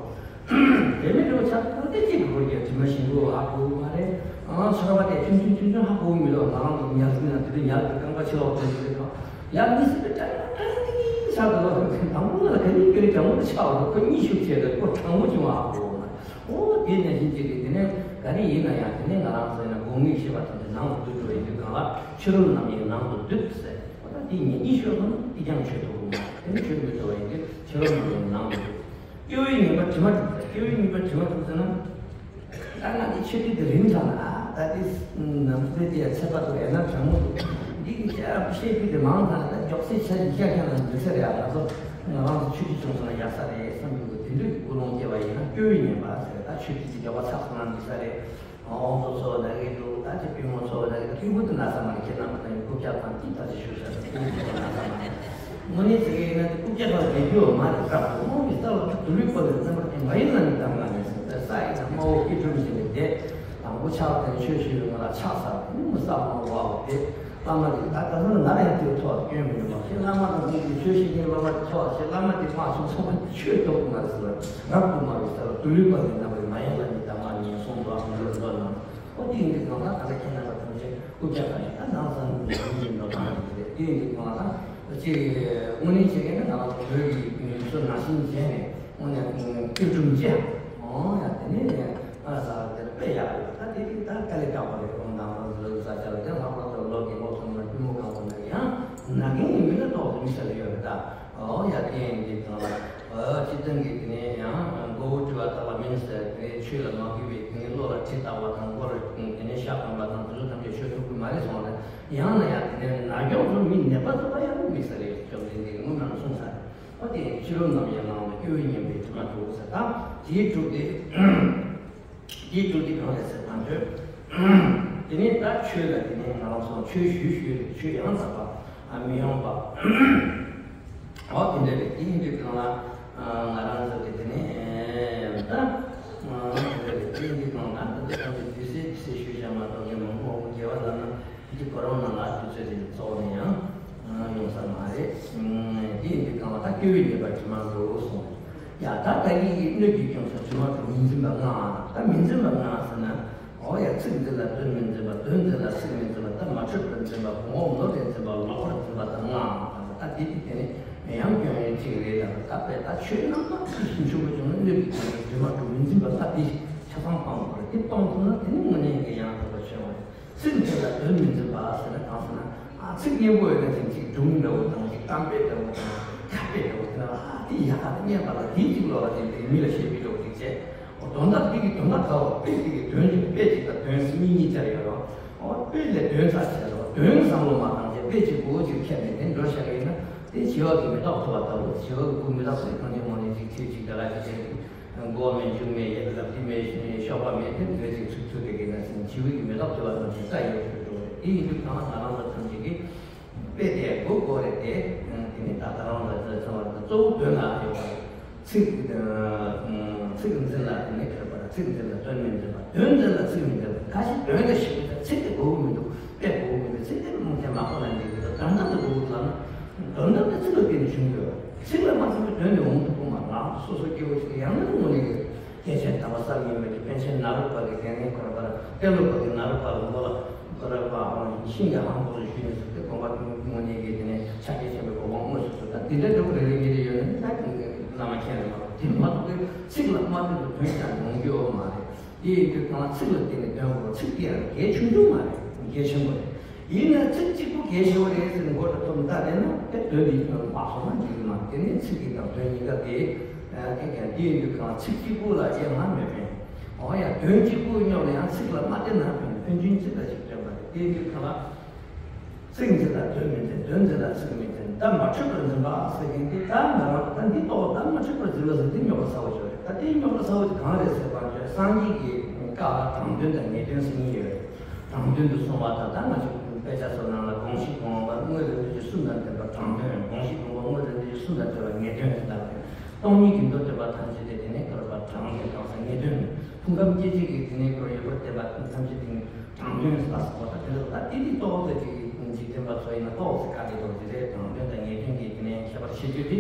རེད། དེ་མིན་འགྲོ་ཆགས་ཁོ་དེ་གཅིག་གི་སྐོར་གྱི་དྲི་མ་ཞིམ་པོ་ཧ་གོ་གི་མ་རེད། ཨང་ཚོར་བ་དེ་ཆུང་ཆུང་ཆུང་ཆུང་ཧ་གོ་གི་མི་འདུག་ང་རང་གི་ཉལ་ཟིན་ན་དེ་དུས་ཉལ་གི་རྐང་པ་ཕྱི་ལོགས་ཐོན་གྱི་རེད། ཡང་མི་སྲིད་པའི་དྲང་མོ་དྲང་མོ་ཆགས་འདུག་དང་པོ་ལ་ག་ནི་ཀྱི་རེད། དྲང་མོ་དུ་ཆགས་འདུག་ཁོ་གཉིད་ཤུགས་ཆེ་རེད། ཁོ་དྲང་མོ་བྱུང་ཧ་གོ་གི་མ་རེད། ཨོ་དེ་ནས་བཞིན་གཅིག་གིས་དེ་ནས་ག་རེ་ཡིན་ན་ཡང་དེ་ནས་ང་རང་ཚོ་ཡིན་ན་སྒོ་ངའི་ཤེས་པ་ཐམས་ཅད་ནང་དུ་འདུས་འགྲོ་ཡིན་དུས་གང་ལ་ཕྱི་རོལ་རྣམ་གཡེང་ནང་དུ་འདུས་ཟེར། ཨོ་ད་དེ་ཉིད་གཉིད་ཤོར་སོང་ན་དེ་ཀྱང་ཆོས་ཐོག་གི་མ་རེད། དེ་ནི་ཆོས་མི་ཐོག་པ་ཡིན་དུས་ཕྱི་རོལ་རྣམ་གཡེང་ནང་དུ་འདུས། སྐྱེ་བོའི་ངན་པ་དྲི་མ་དྲུག་ཟེར། སྐྱེ་བོའི་ངན་པ་དྲི་མ་དྲུག་ཟེར་ན། ད་ང་འདི་ཆོས་དུས་དེ་རིང་དྲང་ན་ད་འདི་ནམ་ཚེ་དེ་ཡ་ཚེ་བར་དུ་ཡང་ན་དྲང་མོ་འདུག་འདི་གི་ཅག་བཤད་དུས་དེ་མང་དྲང་ད་མགྱོགས་སེ་ཆ་འདི་ཤ་ཁྱང་ལ་འདུག་ས་རེད། ང་ཚོ་ང་རང་ཚོ་ཆོས་ཀྱི་བྱུང་སོང་ན་ཡག་ས་རེད་བསམ་གྱི་འདུག་དེ་འདྲའི་ཀུན་སློང་སྐྱེ་བ་ཡིན་ན་སྐྱེ་བོའི་ངན་པ་ཟེར། ད་ཆོས་དུས་དེ་མགྱོགས་པ་ཚགས་སོང་ན་འདུག་ས་རེད། དབང་པོ་ཚོ་ལ་གི་འདུག་ད་ཅི་པུས་མོ་ཚོ་ལ་གི་འདུག་སྐྱེས་བུ་དེ་ན་ས་མ་རེད། ཁྱེད་རྣམ་པ་ལ་རྐུབ་བཀྱག་དང་ཅི་ལྟར་ཅི་ཞུ་བྱ་དང་སྐྱེས་བུ་ཚོ་ན་ས་མ་རེད། དངོས་གནས་ཟེར་གི་ཡིན་ན་དེ་རྐུབ་བཀྱག་ལ་རེག་རྒྱུ་མ་རེད། རབ་ཏུ་རྨོངས་པའི་རྩ་ལ་ཐུག་དུ་ལུས་པ་ལས་རྣམ་པར་རྒྱལ་མ་ཡིན་ལ་ནི་གདམས་ངག་མེད་ཟེར། ས་ཡི་དང་དམའ་བོ་སྐྱིལ་ཀྲུང་བྱས་ནས་བསྡད། དང་པོ་ཕྱག་དེ་ནི་ཆོས་ཞུས་པའི་ངོ་ལ་ཕྱག་ཟ་དེ་ནི་མི་ས་མང་བ་བོ་དེ། བླ་མ་དེ་ད་ལྟ་ན་ང་ལ་ཡང་དེའི་ཐོག་སྐྱོན་མི་འདུག་མ་ཤེས། བླ་མ་དང་དགོངས་ཏེ་ཆོས་བཤད་མཁན་བླ་མ་དེ་ཐོག་ཤེས། བླ་མ་དེ་མ་བྱུང་ཚོགས་པ་ཆོས་ཐོག་མ་རེད་ཟེར་བ། རབ་ཏུ་དམའ་བའི་རྩ་ལ་དུ་ལུས་པ་ལས་རྣམ་པར་མ་ཡིན་ལ་ནི་གདམས་ངག་མེད་གསུངས་འདུག་ཨ་མ་ལོས་འདོད་ན། ཨོ་དེ་ཡིན་དུས་གང་ལ་ད་ལྟ་ཁྱེད་རྣམ་པ་ཐམས་ཅད་རྐུབ་བཀྱག་ག་ཞིག་ད་ནང་ས་ནང་དུ་ཡིན་འགྲོ་གང་ཡིན་རེད། དེ་ཡིན་དུས་གང་ལ་ད་ཅིག་དངོས་གནས་བྱེད་མཁན་ནི་ང་རང་ཚོ་བོད་ཀྱི་མི་ཚོ་ནང་བཞིན་བྱས་ནས་དངོས་གནས་སྐྱིལ་ཀྲུང་བཅས་ཨོ་ཡ་དེ་ནས་ཨ་ཟ་དེར་དཔེ་ཡག་རེད། ད་དེ་དུས་ད་དཀའ་ལས་ཁག་པོ་རེད། ཁོང་དང་ང་ཚོ་ཟ་ཆ་ལ་དེ་ལྷག་པར་དུ་ལོ་རྒན་གོག་ཚོ་ནང་པུས་མོ་གང་པོ་ནང་ཡང་ན་རྒན་ཡིན་མིན་ལ་ཏོག་ཙམ་མི་ཟ་ལ་ཡོད་རེད་ད། ཨོ་ཡ་དེ་ཡིན་དུས་གང་ལ། སྤྱིར་བཏང་གི་དེ་ནས་ཡང་མགོ་བོ་བཀྲུ་བ་དག་ལ་མིན་ཟེར། དེ་ནས་ཆོས་ལ་མ་གུས་པའི་དེ་ནས་བློ་ལ་གྲི་བཏགས་པ་དང་། མགོ་ལ་དེ་ནས་ཤ་གང་པ་དང་། དེ་ཚོ་ཐམས་ཅད་ཆོས་ཐོག་གི་མ་རེད་གསུངས་རེད། ཡང་ན་ཡང་དེ་ནས་ན་མགྱོགས་ཚོ་མི་ནད་པ་ཚོ་ལ་ཡང་མི་ཟེར་རེད། བཅོམ་ལྡན་འདས་ཀྱིས་སྔོན་ནས་གསུངས་ས་རེད། ཨོ་དེ་ཕྱི་རོལ་རྣམ་གཡེང་ནང་ལ་སྐྱེ་བོའི་ངན་པའི་དྲི་མ་དྲུག་ཟེར། ད་དེའི་དྲུག་དེ། དེའི་དྲུག་དེ་གང་རེད་ཟེར་བ་ཅིན། དེ་ནས་ད་ཆོས་ལ་དེ་ནས་ང་རང་ཚོ་ཆོས་ཞུས་ཞུས་རེད། ཆོས་ཡང་དག་པ་མི་ཡོང་བ། ཨོ་དེ་འདྲ་རེད། དེ་ཡིན་དུས་གང་ལ་ང་རང་ཚོ་གི་དེ་ནས་ད་དེ་འདྲ་རེད། དེ་ཡིན་དུས་གང་ལ་ད་དེ་ཚོ་གི་དུས་ཚོད་དུས་ཚོད་ཞུས་བཞག་མ་གཏོགས་ངས་མང་པོ་མང་པོ་རྒྱལ་བ་ལབ་ན་འདི་ཁོ་རང་ནང་ལ་དུས་ཚོད་དེ་རྫོགས་ནས་ཡང་ཡོང་ས་མ་རེད། དེ་ཡིན་དུས་གང་ལ་ད་སྐྱེ་བོའི་ཉེས་པ་དྲི་མ་དྲུག་གསུངས། ཡ་ད་ད་གིན་གྱི་སྣོད་ཀྱི་སྐྱོན་སོགས་དྲི་མ་དྲུག་མི་འཛིན་པ་ལྔ། ད་མི་འཛིན་པ་ལྔ་ཟེར་ན། ཨོ་ཡ་ཚིག་འཛིན་ལ་དོན་མི་འཛིན་པ། དོན་འཛིན་ལ་ཚིག་མི་འཛིན་པ། ད་མ་འཕྲོད་པར་འཛིན་པ། གོང་འོག་ནོར་ལས་འཛིན་པ། ལོག་པར་འཛིན་པ་དང་ལྔ། ད་དེ་དེ་དེ་ནི་ཡང་སྐྱོན་ཡོན་གཅིག་རེད། ད་ད་དཔེ་ད་ཆོས་རྣམ་པ་ཚོས་ཤིང་ཆུང་བ་བྱུང་ན་སྣོད་ཀྱི་སྐྱོན་དྲི་མ་དྲུག་མི་འཛིན་པ་ད་དེ་ཆ་ཚང་སྤང་དགོས་རེད། དེ་སྤང་ཐུབ་ན་དེ་ནི་དངོས་གནས་ཀྱི་ཡང་དག་པ་ཆོས་ཡོང་བ་རེད། ཚིག་འཛིན་ལ་དོན་མི་འཛིན་པ་ཟེར་ན་གང་ཟེར་ན། ཨ་ཚིག་སྙན་པོ་ཡོད་ན་ཅིག་ཅིག་སྒྲུང་འདྲ་བོ་དང་ཅིག་གཏམ་དཔེ་འདྲ་བོ་དང་ཁ་དཔེ་འདྲ་བོ་དེ་ལ་ཨ་དེ་ཡག་ག་སྙན་པ་ལ་དེ་གཅིག་ལོག་ལ་དེ་འདྲའི་མི་ལ་བཤད་པའི་འདྲ་བོ་ཅིག་བྱས། ཨོ་དོན་དག་དེ་གི་དོན་དག་ག་བ་དཔེ་དེ་གི་དོན་གཅིག་དཔེ་གཅིག་དང་དོན་གཉིས་གཉིས་ཆར་ཡོད་རོགས། ཨོ་དཔེ་ལས་དོན་ཚར་བྱས་རོགས། དོན་བསམ་བློ་མ་བཏང་བྱས། དཔེ་གཅིག་པུ་ཅིག་ཁྱེར་ནས་དེ་འགྲོ་བཞག་ཡིན་ན། དེ་བྱི་བ་གི་མེ་ཏོག་ཐུ་བ་ལྟ་བུ། བྱི་བ་གི་སྐུ་མེ་ཏོག་ཟེར་གང་ཅི་མོ་ནས་ཅིག་ཁྱེར་ཅིག་དེ་ལ་ཅིག་བྱས་ཏེ། མགོ་མེད་མཇུག་མེད་ཡ་ལ་དེ་མེད་ཤོག་པ་མེད་དེ་འདོད་ཅིག་ཚུགས་ཚུགས་དེ་གི་ན་ཟིན་བྱི་བ་གི་མེ་ཏོག་ཐུ་བ་ནང་བཞིན་ལྟ་ཡོད་ཤོད་འགྲོ་རེད། དེ་ཡིན་དུས་གང་ལ་ང་རང་ཚོ་ཐམས་ཅད་ཀྱིས། དཔེ་དེ་དགོས་དགོས་རེད་དེ། དེ་ནི་ད་ལྟ་རང་ལ་ཚོད་ཚང་བ་རེད། གཙོ་བོ་དོན་ལ་ཡོད་པ་རེད། ཚིག་ཚིག་འཛིན་ལ་དེ་ནི་ཁྱོད་པར་ཚིག་འཛིན་ལ་དོན་མི་འཛིན་པ། དོན་འཛིན་ལ་ཚིག་མི་འཛིན་པ། ཁ་ཞིག་དོན་ལ་ཞིག་མི་འཛིན། ཚིག་དེ་དགོས་མི་འདུག་དཔེ་དགོས་མི་འདུག་ཚིག་དེ་མང་ཆེ་མ་གོ་ལ་འདི་གི་དོན་དམ་དུ་དགོས་ལ་ན། དོན་དམ་དུ་ཚིག་ལ་བརྟེན་ནས་བྱུང་དགོས། ཚིག་ལ་མ་བརྟེན་པའི་དོན་ནི་འོང་ཐུབ་པོ་མ་རང་སོ་སོ་སྐྱེ་བོ་ཞིག་ཡང་ན་དངོས་གནས་ཀྱི། སྐྱེས་ཆེན་དམ་པ་བསམ་ཡས་མའི་པཎ་ཆེན་ནཱ་རོ་པ་གི་རྒན་ལགས་ཁོ་ར་པར་ཏེ་ལོ་པ་གི་ནཱ་རོ་པ་ལ་མགོ་ལ་ཁོ་ར་པ་ཤིང་གི་ཧང་པོ་ལ་ཞུས་ནས་སུ་ཏེ་དགོན་པ་དངོས་གནས་ཀྱི་དེ་ནས་ཕྱག་རྒྱ་ཆེན་པོའི་གོ་འཕང་དངོས་སུ་ཐོབ། ད་དེ་འདྲ་འདྲ་པོ་རེ་རེ་གཉིས་རེ་ཡོད་ན་ད་བླ་མ་མཁྱེན་རེད་མ་གཏོགས། དེ་མ་གཏོགས་པའི་ཚིག་ལ་མ་བརྟེན་པའི་དོན་ཀྱང་ཡོང་རྒྱུ་ཡོད་མ་རེད། དེ་ཡིན་དུས་གང་ཚིག་ལ་བརྟེན་ནས་དོན་གོ་ཚིག་དེ་ཡང་གལ་ཆུང་ཆུང་མ་རེད། གལ་ཆེན་པོ་རེད། ཡིན་ན་ཚིག་གཅིག་པོ་གལ་ཆེ་བ་རེད་ཟེར་ནས་མགོ་ལ་ཐོམ་བཏགས་བསྡད་ན་དེ་དོན་འདི་མ་སོང་ན་འགྲིག་གི་མ་རེད། དེ་ནས་ཚིག་གཅིག་དང་དོན་གཉིས་ཀ་དེ་དེ་ཀྱང་འདི་ཡིན་དུས་གང་ཚིག་གཅིག་པོ་ལ་དབྱེ་བ་མེད་པས། འོ་ཡ་དོན་གཅིག་པོ་སྙོབ་ལ་ཡང་ཚིག་ལ་མ་བརྟེན་ན་ཕན་ཕན་ཚུན་ཚིག་ལ་ཞིག་སྟོན་པ་རེད། དེ་ཡིན་དུས་གང་ལ་ཚིག་འཛིན་ལ་དོན་མི་འཛིན། དོན་འཛིན་ལ་ཚིག་མི་འཛིན། ད་མ་འཕྲོད་པར་འཛིན་པ་ཟེར་མཁན་དེ་ད་ང་རང་ད་འདི་ལྟོ་ད་མ་འཕྲོད་པར་འཛིན་པ་ཟེར་འདི་སྙོབ་པ་ཚ་བོ་ཞིག་རེད། ད་དེ་སྙོབ་པ་ཚ་བོ་དེ་གང་རེད་ཟེར་བ་ཅོས་སངས་རྒྱས་ཀྱི་བཀའ་དྲང་དོན་དང་ངེས་དོན་ཟེར་གཉིས་ཡོད་རེད། དྲང་དོན་དུ་སོང་བ་དང་ད་ང་ཚོ་དཔེ་ཆ་སོགས་ནང་ལ་དགོངས་གཞི་དགོངས་པ་དངོས་དང་བསྟན་བཅོས་གསུམ་དང་ལྡན་པ་དྲང་དོན། དགོངས་གཞི་དགོངས་པ་དངོས་དང་བསྟན་བཅོས་གསུམ་དང་བྲལ་བ་ངེས་དོན་ཟེར་ལབ་པས། སྟོང་ཉིད་ཀྱི་མདོ་སྡེ་པ་ཐམས་ཅད་དེ་དེ་ནས་བཀོད་པ་དྲང་དོན་དྲང་ས་ངེས་དོན། ཕུང་ཁམས་སྐྱེ་མཆེད་ཀྱི་དེ་ནས་བཀོད་ཡོད་པ་བསྟན་པ་ཐམས་ཅད་དེ་ནི་དྲང་དོན་ཟེར་ལ་སོགས་པ་དེ་ལ་ད་དེ་དེ་ཏོག་ཙེ་ཅིག་འཇིག་རྟེན་པ་ཚོ་ཡིན་ན་ཏོག་ཙེ་དཀའ་ལས་འདུག་དེ་རེད། དྲང་དོན་དང་ངེས་དོན་གྱི་དེ་ནས་ཁྱད་པར་ཕྱེ་རྒྱུ་དེ།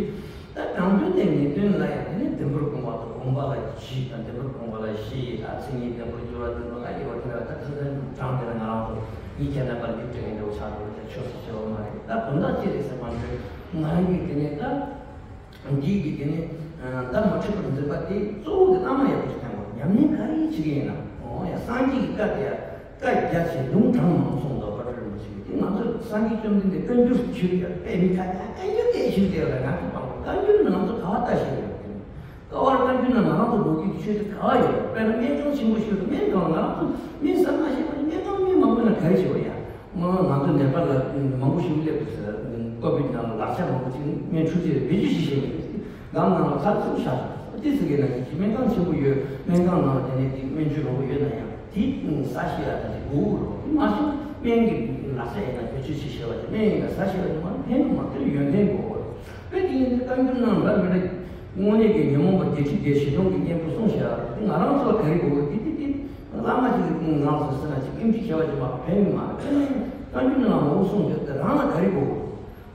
ད་དྲང་དོན་དང་ངེས་དོན་ལ་ཡང་དེ་ནི་ལྡེམ་པར་དགོངས་པ་དང་དགོངས་པ་ལ་བཞི་དང་། ལྡེམ་པར་དགོངས་པ་ལ་བཞི་ཡི་ད་མཚན་ཉིད་ལྡེམ་པར་འགྱུར་བ་ལྡེམ་པར་ལ་དབྱེ་བ་དེ་ལ་ད་ཐུན་མོང་དྲང་དེ་ལ་ང་རང་ཚོ་ཡིད་ཁྱེད་རྣམ་པར་འདི་སྤྲད་འདྲ་བོ་ཆགས་འགྲོ་བ་དེ་ཆོས་སུ་ཤེས་པ་མ་རེད། ད་དོན་དག་ཅི་རེད་ཟེར་བ་ཚོས་ང་རང་གིས་དེ་ནས་ད། འདི་གི་དེ་ནི་ད་མ་འཕྲོད་པར་འཛིན་པ་དེ་གཙོ་བོ་དེ་བླ་མ་ཡག་པོ་ཞིག་བསྟེན་དགོས། ཉམས་ལེན་ག་རེ་བྱེད་ཀྱི་ཡིན་ན། འོ་ཡ་སངས་རྒྱས་ཀྱི་བཀའ་དེ་ཡ་བཀའ་རྒྱ་ཆེ་ལུང་དྲངས་མང་གསུངས་འདུག་དཔལ་སྤྲུལ་རིན་པོ་ཆེ་གིས། དེ་ང་ཚོ་སངས་རྒྱས་བཅོམ་ལྡན་འདས་བཀའ་འགྱུར་ཞུ་ཡ་དཔེ་མི་ཁ་ཡ་བཀའ་འགྱུར་དེ་ཞུ་དེ་ལ་ང་ཚོ་དཔང་པོ་བཀའ་འགྱུར་ནང་ཚོ་ག་བ་ལྟ་ཞིག་ཡོད་དེ་ནི། ཀ་བར་བཀའ་འགྱུར་ནང་ང་རང་ཚོ་ལོ་རྒྱུས་ཀྱི་ཆོས་དེ་ག་བ་ཡོད། དཔེར་ན་སྨན་ཁང་ཆེན་པོ་ཞིག་ཏུ་སྨན་ཁང་ང་རང་ཚོ་སྨན་ཟ་མ་ཤེས་པ་ནི་སྨན་ཁང་སྨན་མང་པོ་ན་ག་རེ་བྱེད་པ་ཡ། ང་ང་ཚོ་ནེ་པ་ལ་མང་པོ་ཞིག་སླེབས་འདུག་ཟེར། ཀོ་བིད་ནང་ལ་ལག་ཆ་མང་པོ་ཅིག་སྨན་འཁྲུ་རྩིས་རེད་བེད་སྤྱོད་བྱེད་བཞིན་པ་རེད། སྒང་ནང་ལ་ཚར་ཚུར་བཞག་འདུག་དེ་ཟེར་གྱི་ན་ཅིག་སྨན་ཁང་ཆེན་པོ་ཡོད། སྨན་ཁང་ནང་ལ་དེ་ནས་ཅིག་སྨན་བཅོས་མང་པོ་ཡོད་ན་ཡང་དེ་ཟ་ཤེས་ཡ་དང་ཅིག་དགོས་རོགས། དེ་མ་གཞི་སྨན་གྱི་ལག་ཆ་ཡིན་ན་བེད་སྤྱོད་བྱེད་ཤེས་པ་ཅིག་སྨན་ཡིན་ན་ཟ་ཤེས་པ་ཅིག་མ་ཕན་མ་ཐོན་ཡོན་ཏན་དགོས་རོགས། དཔེ་དེ་ཡིན་དུས་བཀའ་འགྱུར་ནང་འདྲ་མི་འདྲ་དངོས་གནས་ཀྱི་ཉོན་མོངས་པ་བདེ་ཁྲི་བདེ་ཞེ་སྡང་གི་གཉེན་པོ་གསུངས་བཞག་པ་དེ་ང་རང་ཚོ་ལ་ག་རེ་དགོས་དེ་དེ་དེ་བླ་མ་ཅིག་གི་ངང་སོ་སོ་ན་ཅིག་ཨེམ་ཆི་བྱས་པ་ཅིག་མ་ཕན་གི་མ་རེད། དཔེར་ན་བཀའ་འགྱུར་ནང་མང་པོ་གསུངས་བཞག་དེ་རང་ལ་ག་རེ་དགོས།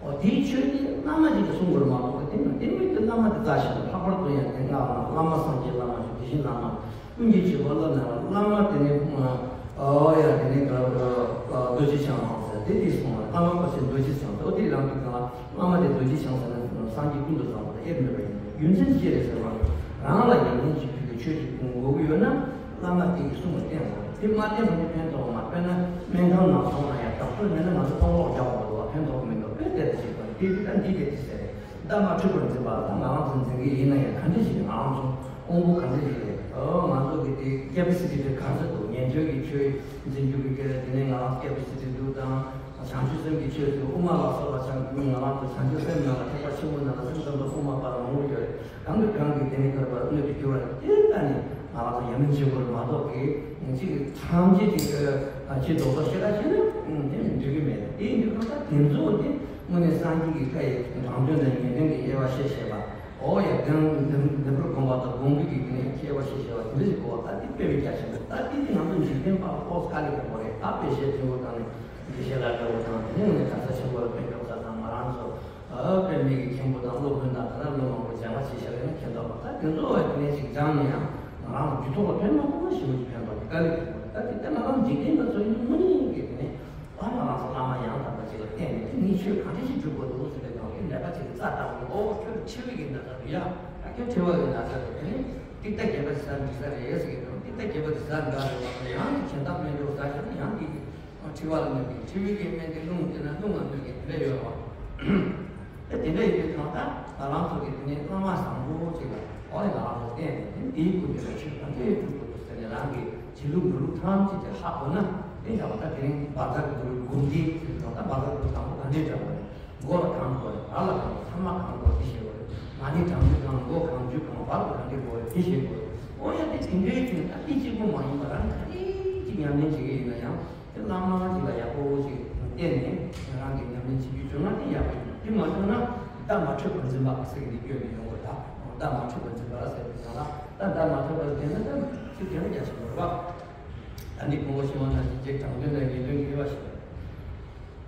འོ་དེའི་ཆོས་དེ་བླ་མ་ཅིག་གིས་གསུང་དགོས་མ་གཏོགས་དེ་ནི་དེ་མི་དེ་བླ་མ་དེ་རྩ་ཞིག་ལྷག་པར་དུ་ཡང་དེ་སྔགས་ནང་བླ་མ་སངས་རྒྱས་བླ་མ་ཞིག་དེ་བཞིན་བླ་མ། ཀུན་གྱི་བྱེད་པོ་བླ་ན་བླ་མ་དེ་ནི་ཨོ་ཡ་དེ་ནི་རྡོ་རྗེ་འཆང་ཟེར་དེ་དེ་གསུངས་པ། བླ་མ་པ་ཆེན་རྡོ་རྗེ་འཆང་ཟེར་འོ་དེ་རང་གི་གང་བླ་མ་དེ་རྡོ་རྗེ་འཆང་ཟེར་ན་སངས་རྒྱས་ཀུན་ཏུ་བཟང་པོ་དང་དབྱེར་མེད་པ་ཡིན། རྒྱུ་མཚན་ཅི་རེད་ཟེར་བ་རང་ལ་ཡང་སྙིང་རྗེ་ཕུལ་གྱི་ཆོས་ཅིག་དགོས་ཀྱི་ཡོད་ན་བླ་མ་དེ་གི་གསུང་ལ་བརྟེན་དགོས། དེ་མ་བརྟེན་པ་ནི་ཕན་ཐོགས་མ། དཔེར་ན་སྨན་ཁང་ནང་སོང་ན་ཡང་ཌོག་ཊར་མེད་ན་ང་ཚོ་སྟོང་ལོག་རྒྱག་དགོས་འདུག་བ། ཕན་ཐོགས་མི་འདུག་དཔེ་དེ་ལྟ་ཞིག་དང་དེ་དེ་ལྟ་འདི་དེ་དེ་ཟེར་རེད། ད་མ་འཕྲོད་པར་འཛིན་པ་ད་ང་རང་ཚོ་འཛིན་གྱི་ཡིན་ན་ཡང་ག་འདྲ་ཞིག་རེད། ང་རང་ཚོ་དབང་པོ་ག་འདྲ་ཞིག་རེད། ཨོ་ང་ཚོ་གི་དེ་ཀེ་པ་སི་ཊི་དེ་ག་ཚོད་འདུག་ཉན་ཐོས་ཀྱི་ཆོས་འཛིན་རྒྱུ་གི་སྐད་དེ་ནས་ང་རང་ཀེ་པ་སི་ཊི་འདུག་དང་། བྱང་ཆུབ་སེམས་ཀྱི་ཆོས་སུ་དབུ་མ་ལ་སོགས་པ་བྱང་ང་རང་ཚོ་བྱང་ཆུབ་སེམས་ནང་ལ་ཐེག་པ་ཆེན་པོ་ནང་ལ་སེམས་ཙམ་པ་དབུ་མ་པ་ར་མང་པོ་ཡོད་རེད། གང་གིས་གང་གིས་དེ་ནས་བསྐལ་པར་མངོན་དུ་གྱུར་བ་དེ་ལྟ་ནས་ང་རང་ཚོ་ཡ་མིན་ཆོས་སྐོར་མ་གཏོགས་ཀྱི་ཅིག་ཐམས་ཅད་ཅིག་ཅིག་རྡོག་རྡོག་ཤེས་ར་བྱས་ན་དེ་འགྲིག་གི་མེད། དེ་ཡིན་དུས་གང་ལྟར་དེ་ཚོ་དེ་དངོས་གནས་སངས་རྒྱས་ཀྱི་བཀའ་ཡི་དྲང་དོན་དང་ངེས་དོན་གྱི་དབྱེ་བ་ཤེས་ཤེས་པ། ཨོ་ཡ་དེང་འདི་འདི་འཕུར་གོམ་པ་དང་དགོངས་པའི་གི་དེ་ནས་དབྱེ་བ་ཤེས་ཤེས་པ་དེ་འདྲ་ཞིག་གོ་བ། ད་དེ་དཔེ་མི་རྒྱ་ཆེན་པོ་ད་དེ་དེ་ང་ཚོ་འཇིག་རྟེན་པ་ལ་ཏོག་ཙམ་དཀའ་ལས་ཁག་པོ་རེད། ད་དཔེ་བཤད་ཆེན་པོ་དང་ནི། དགེ་བཤེས་ལགས་འདྲ་བོ་དང་དེ་ནས་ངས་གྲྭ་ས་ཆེན་པོ་ལ་ཕན་ཐོགས་ས་དང་ང་རང་ཚོ་དཔེ་མེད་ཀྱི་མཁན་པོ་དང་སློབ་དཔོན་དང་དེ་ན་སློབ་མང་པོ་སྦྱང་བ་བྱེད་བཞག་ཡོད་ན་མཁྱེན་ཐོག་པ། ད་དེ་ཚོ་བས་དེ་ནས་ཅིག་སྦྱངས་ནས་ཡང་ང་རང་ཚོ་རྒྱུད་ཐོག་ལ་ཕན་མ་ཐོགས་ན་ཞེ་པོ་ཅིག་ཕན་ཐོགས་ཀྱི་དཀའ་ལས་ཁག་པོ་རེད། ད་དེ་ལྟ་ང་རང་འཇིག་རྟེན་པ་ཚོ་ཡིན་དངོས་གནས་ཀྱི་དེ་ནས་ད་ང་རང་ཚོ་བླ་མ་ཡང་དག་པ་ཅིག་ལ་བརྟེན་ནས་དེ་ནས་ཆོས་གང་འདྲ་ཞིག་སྒྲུབ་དགོས་འདུག་ཟེར་བའི་སྒང་དེ་ནད་པ་ཅིག་གི་རྩ་བཏང་ནས་ཨོ་ཁྱོད་ཁྲིད་པའི་གི་ན་ཚ་རེད་ཡ། ད་ཁྱོད་ཁྲིད་པ་གི་ན་ཚ་རེད། དེ་ནས་ཏིག་ཏ་རྒྱས་པ་དེ་ཟ་འགྲིག་ས་རེད་ཟེར་གི་འདུག་ཏིག་ཏ་རྒྱས་པ་དེ་ཟ་འདྲ་རེད་བ། ཡང་དེ་གཞན་དག་སྨན་སྦྱོར་ཟ་བྱས་ན་ཡང་དེ། འཁྲུལ་བ་ལ་གནོད་པའི་འཁྲུལ་བའི་སྨན་དེ་རླུང་བསྟེན་ན་རླུང་ལ་གནོད་མཁན་དེ་འདྲ་ཡོད་རེད་བ། ད་དེ་འདྲ་ཡིན་དུས་ཙང་ད་ང་རང་ཚོ་གི་དེ་ནས་བླ་མ་བཟང་པོ་ཅིག་ལ་འོ་ཡ་ང་རང་ཚོ་བསྟེན་ནས་དེ་འདིའི་སྐུ་མདུན་ལ་ཆོས་གང་འདྲ་སྒྲུབ་དགོས་འདུག་ཟེར་ནས་རང་གི་བྱེད་ལུགས་འགྲོ་ལུགས་ཐམས་ཅད་དེ་ཧ་གོ་ན། དེ་ཡང་ད་དེ་རིང་བཛྲ་གུ་རུ་དགུང་ལྡན་ཟེར་དུས་ད་བཛྲ་གུ་རུ་དང་པོ་ག་འདྲས་བྱ་དགོས་རེད། མགོ་ལ་གང་དགོས་རེད། བར་ལ་གང་དགོས། ཐ་མ་གང་དགོས་དེ་ཤེས་དགོས་རེད། མ་ཎི་བགྲང་རྒྱུ་གང་། མགོ་གང་འཇུ་གང་། བར་དུ་གང་འདྲས་དགོས་རེད་དེ་ཤེས་དགོས་རེད། ཨོ་ཡ་དེ་དེ་འདྲའི་ཅིག་ད་དེ་གཅིག་པུ་མ་ཡིན་པ་རང་ག་རེ་ཅིག་ཉམས་ལེན་བྱེད་ཀྱི་ཡིན་ན་ཡང་དེ་བླ་མ་ཅིག་ལ་ཡག་པོ་ཅིག་བསྟེན་ནས་རང་གི་ཉམས་ལེན་བྱེད་རྒྱུ་བྱུང་ན་དེ་ཡག་པོ་ཡིན། དེ་མ་བྱུང་ན་བརྡ་མ་འཕྲོད་པར་འཛིན་པ་ཟེར་གྱི་འདི་སྐྱོན་ནས་ཡོང་དགོས། ད་བརྡ་མ་འཕྲོད་པར་འཛིན་པ་ཟེར་བའི་ནང་ལ་ད་བརྡ་མ་འཕྲོད་པར་བསྟེན་ན་ད་ཚིག་དེ་ནི་རྒྱ་ཆེན་པོ་རེད་པ། ད་འདི་ཁོང་ཁྲོ་ཞི་བ་ན་ཞིག་ཅེས་དྲང་དོན་དང་ངེས་དོན་གྱི་དབྱེ་བ་ཞིག་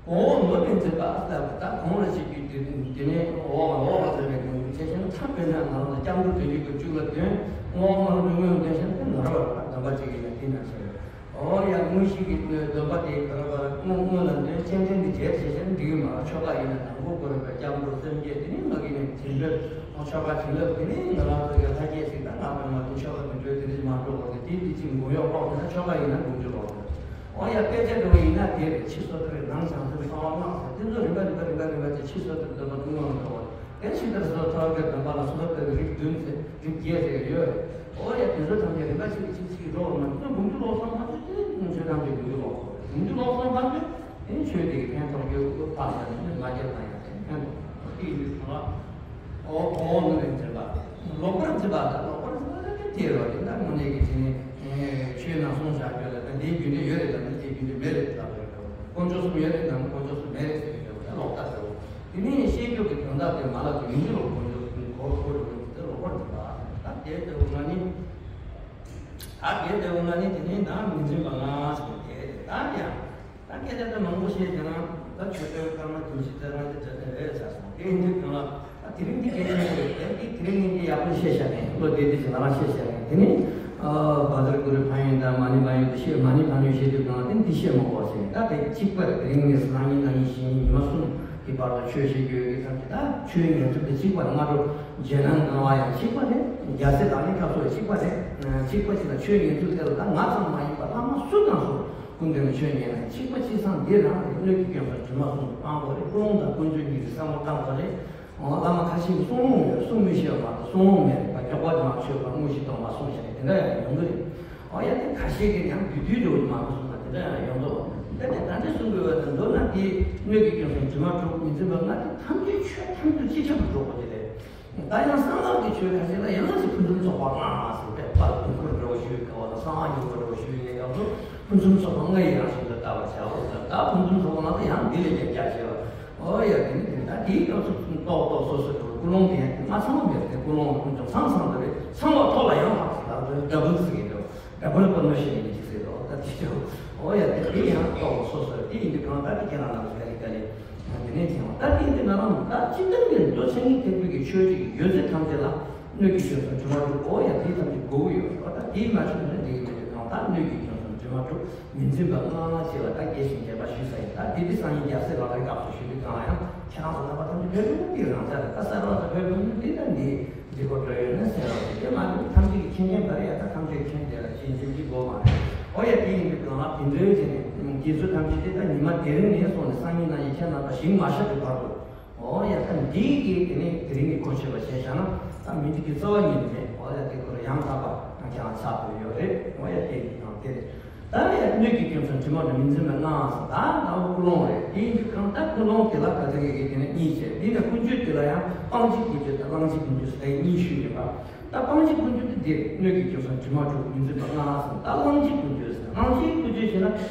གོང་འོག་ནུབ་པའི་འཛིན་པ་ལྟ་བུ། ད་གོང་ལ་བྱེད་རྒྱུ་དེ་དེ་ནས་འོག་ལ་འོག་ལ་འཛིན་པའི་གོང་དུ་ཆེ་ཆུང་ཐབས་དཔེར་ན་ནང་ལ་སྐྱབས་འགྲོ་དོན་བཅུ་དགུ་བཅུ་ལ་འདོན། སྔོ་སྔོན་འགྲོ་སྔོན་འདོན་ཞེ་ན་དེ་ནོར་བ་ལ་སྡོམ་པ་བྱེད་ཀྱི་ཡིན་ན་དེ་ན་ཆེ་བས། འོ་ཡ་དངོས་གཞི་གི་སྡོམ་པ་དེ་ག་རེ་བ་སྔོན་སྔོན་ལ་འདོན། སྤྱན་འདྲེན་དེ་རྗེས་བྱེད་ཞེ་ན་འགྲིག་གི་མ་རེད། ཆོ་ག་ཡིན་ན་དང་པོ་དགོས་རེད་པས། སྐྱབས་འགྲོ་སེམས་བསྐྱེད་དེ་ནས་ང་གི་ནས་བྱིན་རླབས་ཆོ་ག་བྱིན་རླབས་དེ་ནས་ང་རང་ཚོ་གི་ལྷ་བསྐྱེད་ཅིག་དང་ང་དང་ང་དང་ཆོ་ག་དེ་འགྲོས་དེ་ནས་མ་འགྲོ་བ་དེ་དེ་དེ་ཅིག་འགུམ་གཡོག་ལོག་དེ་ན་ཆོ་ག་ཡིན་ན་འགུམ་རྒྱུ་ལོག་དེ། འོ་ཡ་དཔེ་ཆ་འགྲོ་བ་ཡིན་ན་དེ་རེད། ཕྱི་སོ་ཐར་ནང་བྱང་སེམས་གསང་བ་སྔགས་ཟེར་དེ་ཚོ་རིམ་པ་རིམ་པ་རིམ་པ་རིམ་པ་དེ་ཕྱི་སོ་ཐར་སྡོམ་པ་ཐུན་མོང་ལ་འགྲོ་བ་རེད། དེ་ཕྱི་ལྟར་སོ་ཐར་གྱི་སྡོམ་པ་ལ་སོ་ཐར་ལྟ་བུའི་རིགས་བདུན་ཟེར་རིགས་བརྒྱད་ཟེར་ཡོད་རེད། འོ་ཡ་དེ་ཚོ་ཐམས་ཅད་རིམ་པ་གཅིག་གིས་གཅིག་གཅིག་གིས་འགྲོ་བ་མ་ཡིན་ན་འགུམ་རྒྱུ་ལོག་སོང་ཕན་ཚུན་དེ་ནི་ཆོས་ཐམས་ཅད་འགུམ་རྒྱུ་ལོག་སོང་འགུམ་རྒྱུ་ལོག་སོང་ཕན་ཚུན་དེ་ནི་ཆོས་དེ་གི་ཕན་ཐོགས་རྒྱུ་ཕར་ཟེར་ནས་མ་སྐྱེས་ན་ཡང་དེ་ནི་ཕན་ཐོགས་དེ་ཡིན་དུས་ཚང་ལ། ཨོ་གོང་འོག་ནུབ་པའི་འཛིན་པ། ལོག་པར་འཛིན་པ་དང་ལོག་པར་འཛིན་པ་ལ་དེ་རོ་དེ་ད་དངོས་གནས་ཀྱི་དེ་ནི་ཆོས་ནང་གསུངས་བཞག་རྒྱུ་ལ་ད་འདིའི་རྒྱུ་འབྲས་ཡོད་རེད་ལབ་ན་དེའི་རྒྱུ་འབྲས་མེད་རེད་ལབ་རེད། དཀོན་མཆོག་གསུམ་ཡོད་རེད་ལབ་ན་དཀོན་མཆོག་གསུམ་མེད་རེད་ཟེར་གྱི་འདུག་ད་ལོག་ལྟ་ཟེར་བ་དེ་ནི་ཤེས་རྒྱུ་གི་དོན་དག་དེ་མ་ལབ་དུས་མི་འགྱུར་བ་དཀོན་མཆོག་གསུམ་གོ་གོ་འགྲོ་གི་དེ་ལོག་པར་འཛིན་པ། ད་དེ་ལྟ་བུ་ང་ནི་ད་དེ་ལྟ་བུ་ང་ནི་དེ་ནི་ད་མི་འཛིན་པ་ང་ཟེར་དེ་ད་ཡང་། ད་སྐད་ཆ་ད་མང་པོ་བཤད་དེ་རང་ད་ཆོས་དཔེ་ཀརྨ་དུས་ཕྱིས་དེ་རང་དེ་འདྲ་དེ་རེད་ཟེར་སོང་། དེ་ཡིན་དུས་གང་ལ་ད་དེ་རིང་འདི་གལ་ཆེན་པོ་རེད། དེ་འདི་དེ་རིང་ངས་འདི་ཡག་པོ་བཤད་བཞག་ནས་བློ་བདེ་བདེ་ཞིག་ང་རང་བཤད་བཞག་ནས་དེ་ནི་བཛྲ་གུ་རུ་ཕན་ཡོན་དང་མ་ཎི་ཕན་ཡོན་དེ་བཤད། མ་ཎི་ཕན་ཡོན་བཤད་དུས་གང་ལ་དེ་འདི་བཤད་མ་དགོས་ཟེར། ད་དེ་གཅིག་པ་རེད། དེ་རིང་ངས་གནངས་ཉིན་གནངས་ཉིན་གཞེས་ཉིན་ཉི་མ་གསུམ་གྱི་བར་དུ་ཆོས་བཤད་རྒྱུ་ཡོད་ཀྱི་ཙམ་གྱི་ད་ཆོས་ཉན་ཚུལ་དེ་གཅིག་པ་རེད། སྔ་དྲོ་རྗེས་གནང་གནང་བ་ཡང་གཅིག་པ་རེད། རྒྱལ་སྲས་བདག་ཉིད་སྐབས་སུ་གཅིག་པ་རེད། གཅིག་པ་གཅིག་ལ་ཆོས་ཉན་ཚུལ་དེ་ལ་ད་ང་ཙམ་མ་ཡིན་པར་བླ་མ་སུ་དང་སུ་སྐུ་མདུན་ལ་ཆོས་ཉན་ན་གཅིག་པ་གཅིག་སང་འདི་རང་རེད། སྣོད་ཀྱི་སྐྱོན་སོགས་དྲི་མ་གསུམ་དུ་སྤང་དགོས་རེད། ཀུན་སློང་དང་ཀུན་སྤྱོད་གཉིས་ཀྱི་བསམ་བློ་བཏང་དགོས་རེད། འོ་བླ་མ་ཁ་ཤས་ཀྱིས་གསུང་རུང་ཡོད། གསུང་མི་ཤེས་པ་མ་གཏོགས་གསུང་རུང་མེད་རེད་པ། མགྱོགས་པ་དུ་མ་ཆོད་པ་དངོས་གཞི་སྟོང་པ་གསུངས་བཞག་ནས་དེ་འདྲ་ཡང་ཡོང་གི་རེད། འོ་ཡ་དེ་ཁ་ཤས་ཀྱིས་ཡང་དུས་དུས་འགྲོ་མ་གསུངས་པ་དེ་འདྲ་ཡང་ཡོང་འདུག་དེ་ནས་ད་འདྲ་གསུང་དགོས་པ་དང་མདོར་ན་དེ་སྣོད་ཀྱི་སྐྱོན་སོགས་དྲི་མ་དྲུག་མི་འཛིན་པ་ལྔ་དེ་ཐམས་ཅད་ཆོས་ཐམས་ཅད་སྤྱི་ཁྱབ་ཏུ་སྒྲོག་དགོས་ཀྱི་རེད། ད་ཡང་གསང་སྔགས་ཀྱི་ཆོས་ཁ་ཤས་ལ་ཡང་ཅིག་ཕུན་སུམ་ཚོགས་པ་ལྔ་ཟེར་བས་པར་དུས་འཁོར་འདྲ་བོ་ཞུ་བའི་སྐབས་ལ་གསང་སྔགས་ཀྱི་འཁོར་འདྲ་བོ་ཞུ་བའི་སྐབས་སུ་ཕུན་སུམ་ཚོགས་པ་ལྔ་ཡི་རང་བཞིན་དུ་བལྟ་བར་བྱའོ་ཟེར། ད་ཕུན་སུམ་ཚོགས་པ་ལྔ་དེ་ཡང་འདི་ལས་ཀྱང་རྒྱ་ཆེ་བ། ཨོ་ཡ་དེ་ནི་དེ་ད་དེའི་སྐབས་སུ་ཏོག་ཏོག་སོ་སོ་འདྲ་བོ་ཀུན་སློང་དེ་ཡང་དེ་མ་ཚང་བ་མེད་དེ་ཀུན་སློང་ཀུན་ཀྱང་ཚང་ཚང་འདྲ་བས་ཚང་བ་ཐོག་ལ་ཡང་ལྷག་ཟེར་ལ་འདྲ་བོ་ཟེར་གྱི་འདྲ་བོ། ད་བོད་ལ་པར་མ་ཤེས་ནས་ཅིག་ཟེར་རོ། ད་དེ་ཅོ། ཨོ་ཡ་དེ་དེ་ཡང་ཏོག་སོ་སོ་དེ་ཡིན་དུས་གང་ལྟར་དེ་ཁྱེད་རང་ལ་དཀའ་ལས་དཀའ་ལས། དེ་ནས་ཀྱང་ད་དེ་ཡིན་དུས་ང་རང་ད་ཅི་ལྟར་ངས་མདོ་ཆེན་གྱི་ཐེག་པའི་གི་ཆོས་ཀྱི་ཡོད་ཚད་ཐམས་ཅད་ལ་སྣོད་ཀྱི་སྐྱོན་སོགས་དྲི་མ་དྲུག་ཨོ་ཡ་དེ་ཐམས་ཅད་དགོས་ཀྱི་ཡོད་རེད། ད་དེ་མ་བྱུང་ན་འགྲིག་གི་མེད་དུས་གང་ལྟར་སྣོད་ཀྱི་སྐྱོན་སོགས་དྲི་མ་དྲུག་མི་འཛིན་པ་ལྔ་ཅེས་པ་ད་རྒྱས་ཤིང་རྒྱས་པ་ཞུས་ས་ཡིན། ད་དེ་དེ་སང་ཉིན་རྒྱལ་སྲས་ལག་ལེན་སྐབས་སུ་ཞུ་དུས་གང་ལ་ཡང་ཁྱེད་རང་ཚོ་རྣམ་པ་ཐམས་ཅད་བོད་པའི་དེ་རང་ཅག་རེད། ད་གསར་བ་ཚོ་བོད་པའི་དེ་ད་འདི། འདི་གོ་འགྲོ་ཡོད་ན་ཟེར་བ་དེ་མ་གཏོགས་ཐམས་ཅད་ཀྱི་མཁྱེན་མཁན་ག་རེ་ཡ་ད་ཐམས་ཅད་མཁྱེན་དེ་ལ་ཅི་འཇིམ་གྱི་སྒོ་མ་རེད། ཨོ་ཡ་དེ་ཡིན་དུས་གང་ལ་དེ་འདྲའི་བྱས་ནས་དགེ་ཚུལ་ཐམས་ཅད་དེ་ད་ཉི་མ་དེ་རིང་ནས་སོང་ནས་སང་ཉིན་ན་ཡི་ཁྱེད་རྣམ་པ་ཞིག་མ་ཤར་གྱི་བར་དུ། ཨོ་ཡ་ད་འདི་གི་དེ་ནས་དེ་རིང་གི་གོ་ཆོད་པ་བྱས་བཞག་ན་ད་མི་འདི་གི་རྩ་བ་ཉིད་མེད། ཨོ་ཡ་དེ་ཁོ་རང་ཡང་དག་པ་ཁྱེད་རང་ཆགས་ཐུབ་ཡོད་རེད། ཨོ་ཡ་དེ་གི་ནང་དེ་རེད། ད་ཡང་སྣོད་ཀྱི་སྐྱོན་སོགས་དྲི་མ་དྲུག་མི་འཛིན་པ་ལྔ་ཟེར། ད་ལྟ་བུ་ཀུན་སློང་རེད། དེ་ཡིན་དུས་གང་ལྟར་ཀུན་སློང་དེ་ལ་ག་ཚོད་ཀྱི་དེ་ནས་གཉིས་བྱས། དེ་ནས་ཀུན་སྤྱོད་དེ་ལ་ཡང་སྤང་བྱའི་ཀུན་སྤྱོད་དང་བླང་བྱའི་ཀུན་སྤྱོད་ཟེར་ད་གཉིས་ཞུས་ཡོད་པ། ད་སྤང་བྱའི་ཀུན་སྤྱོད་དེ་འདིར་སྣོད་ཀྱི་སྐྱོན་སོགས་དྲི་མ་དྲུག་མི་འཛིན་པ་ལྔ་ཟེར། ད་བླང་བྱའི་ཀུན་སྤྱོད་ཟེར། བླང་བྱའི་ཀུན་སྤྱོད་ཟེར་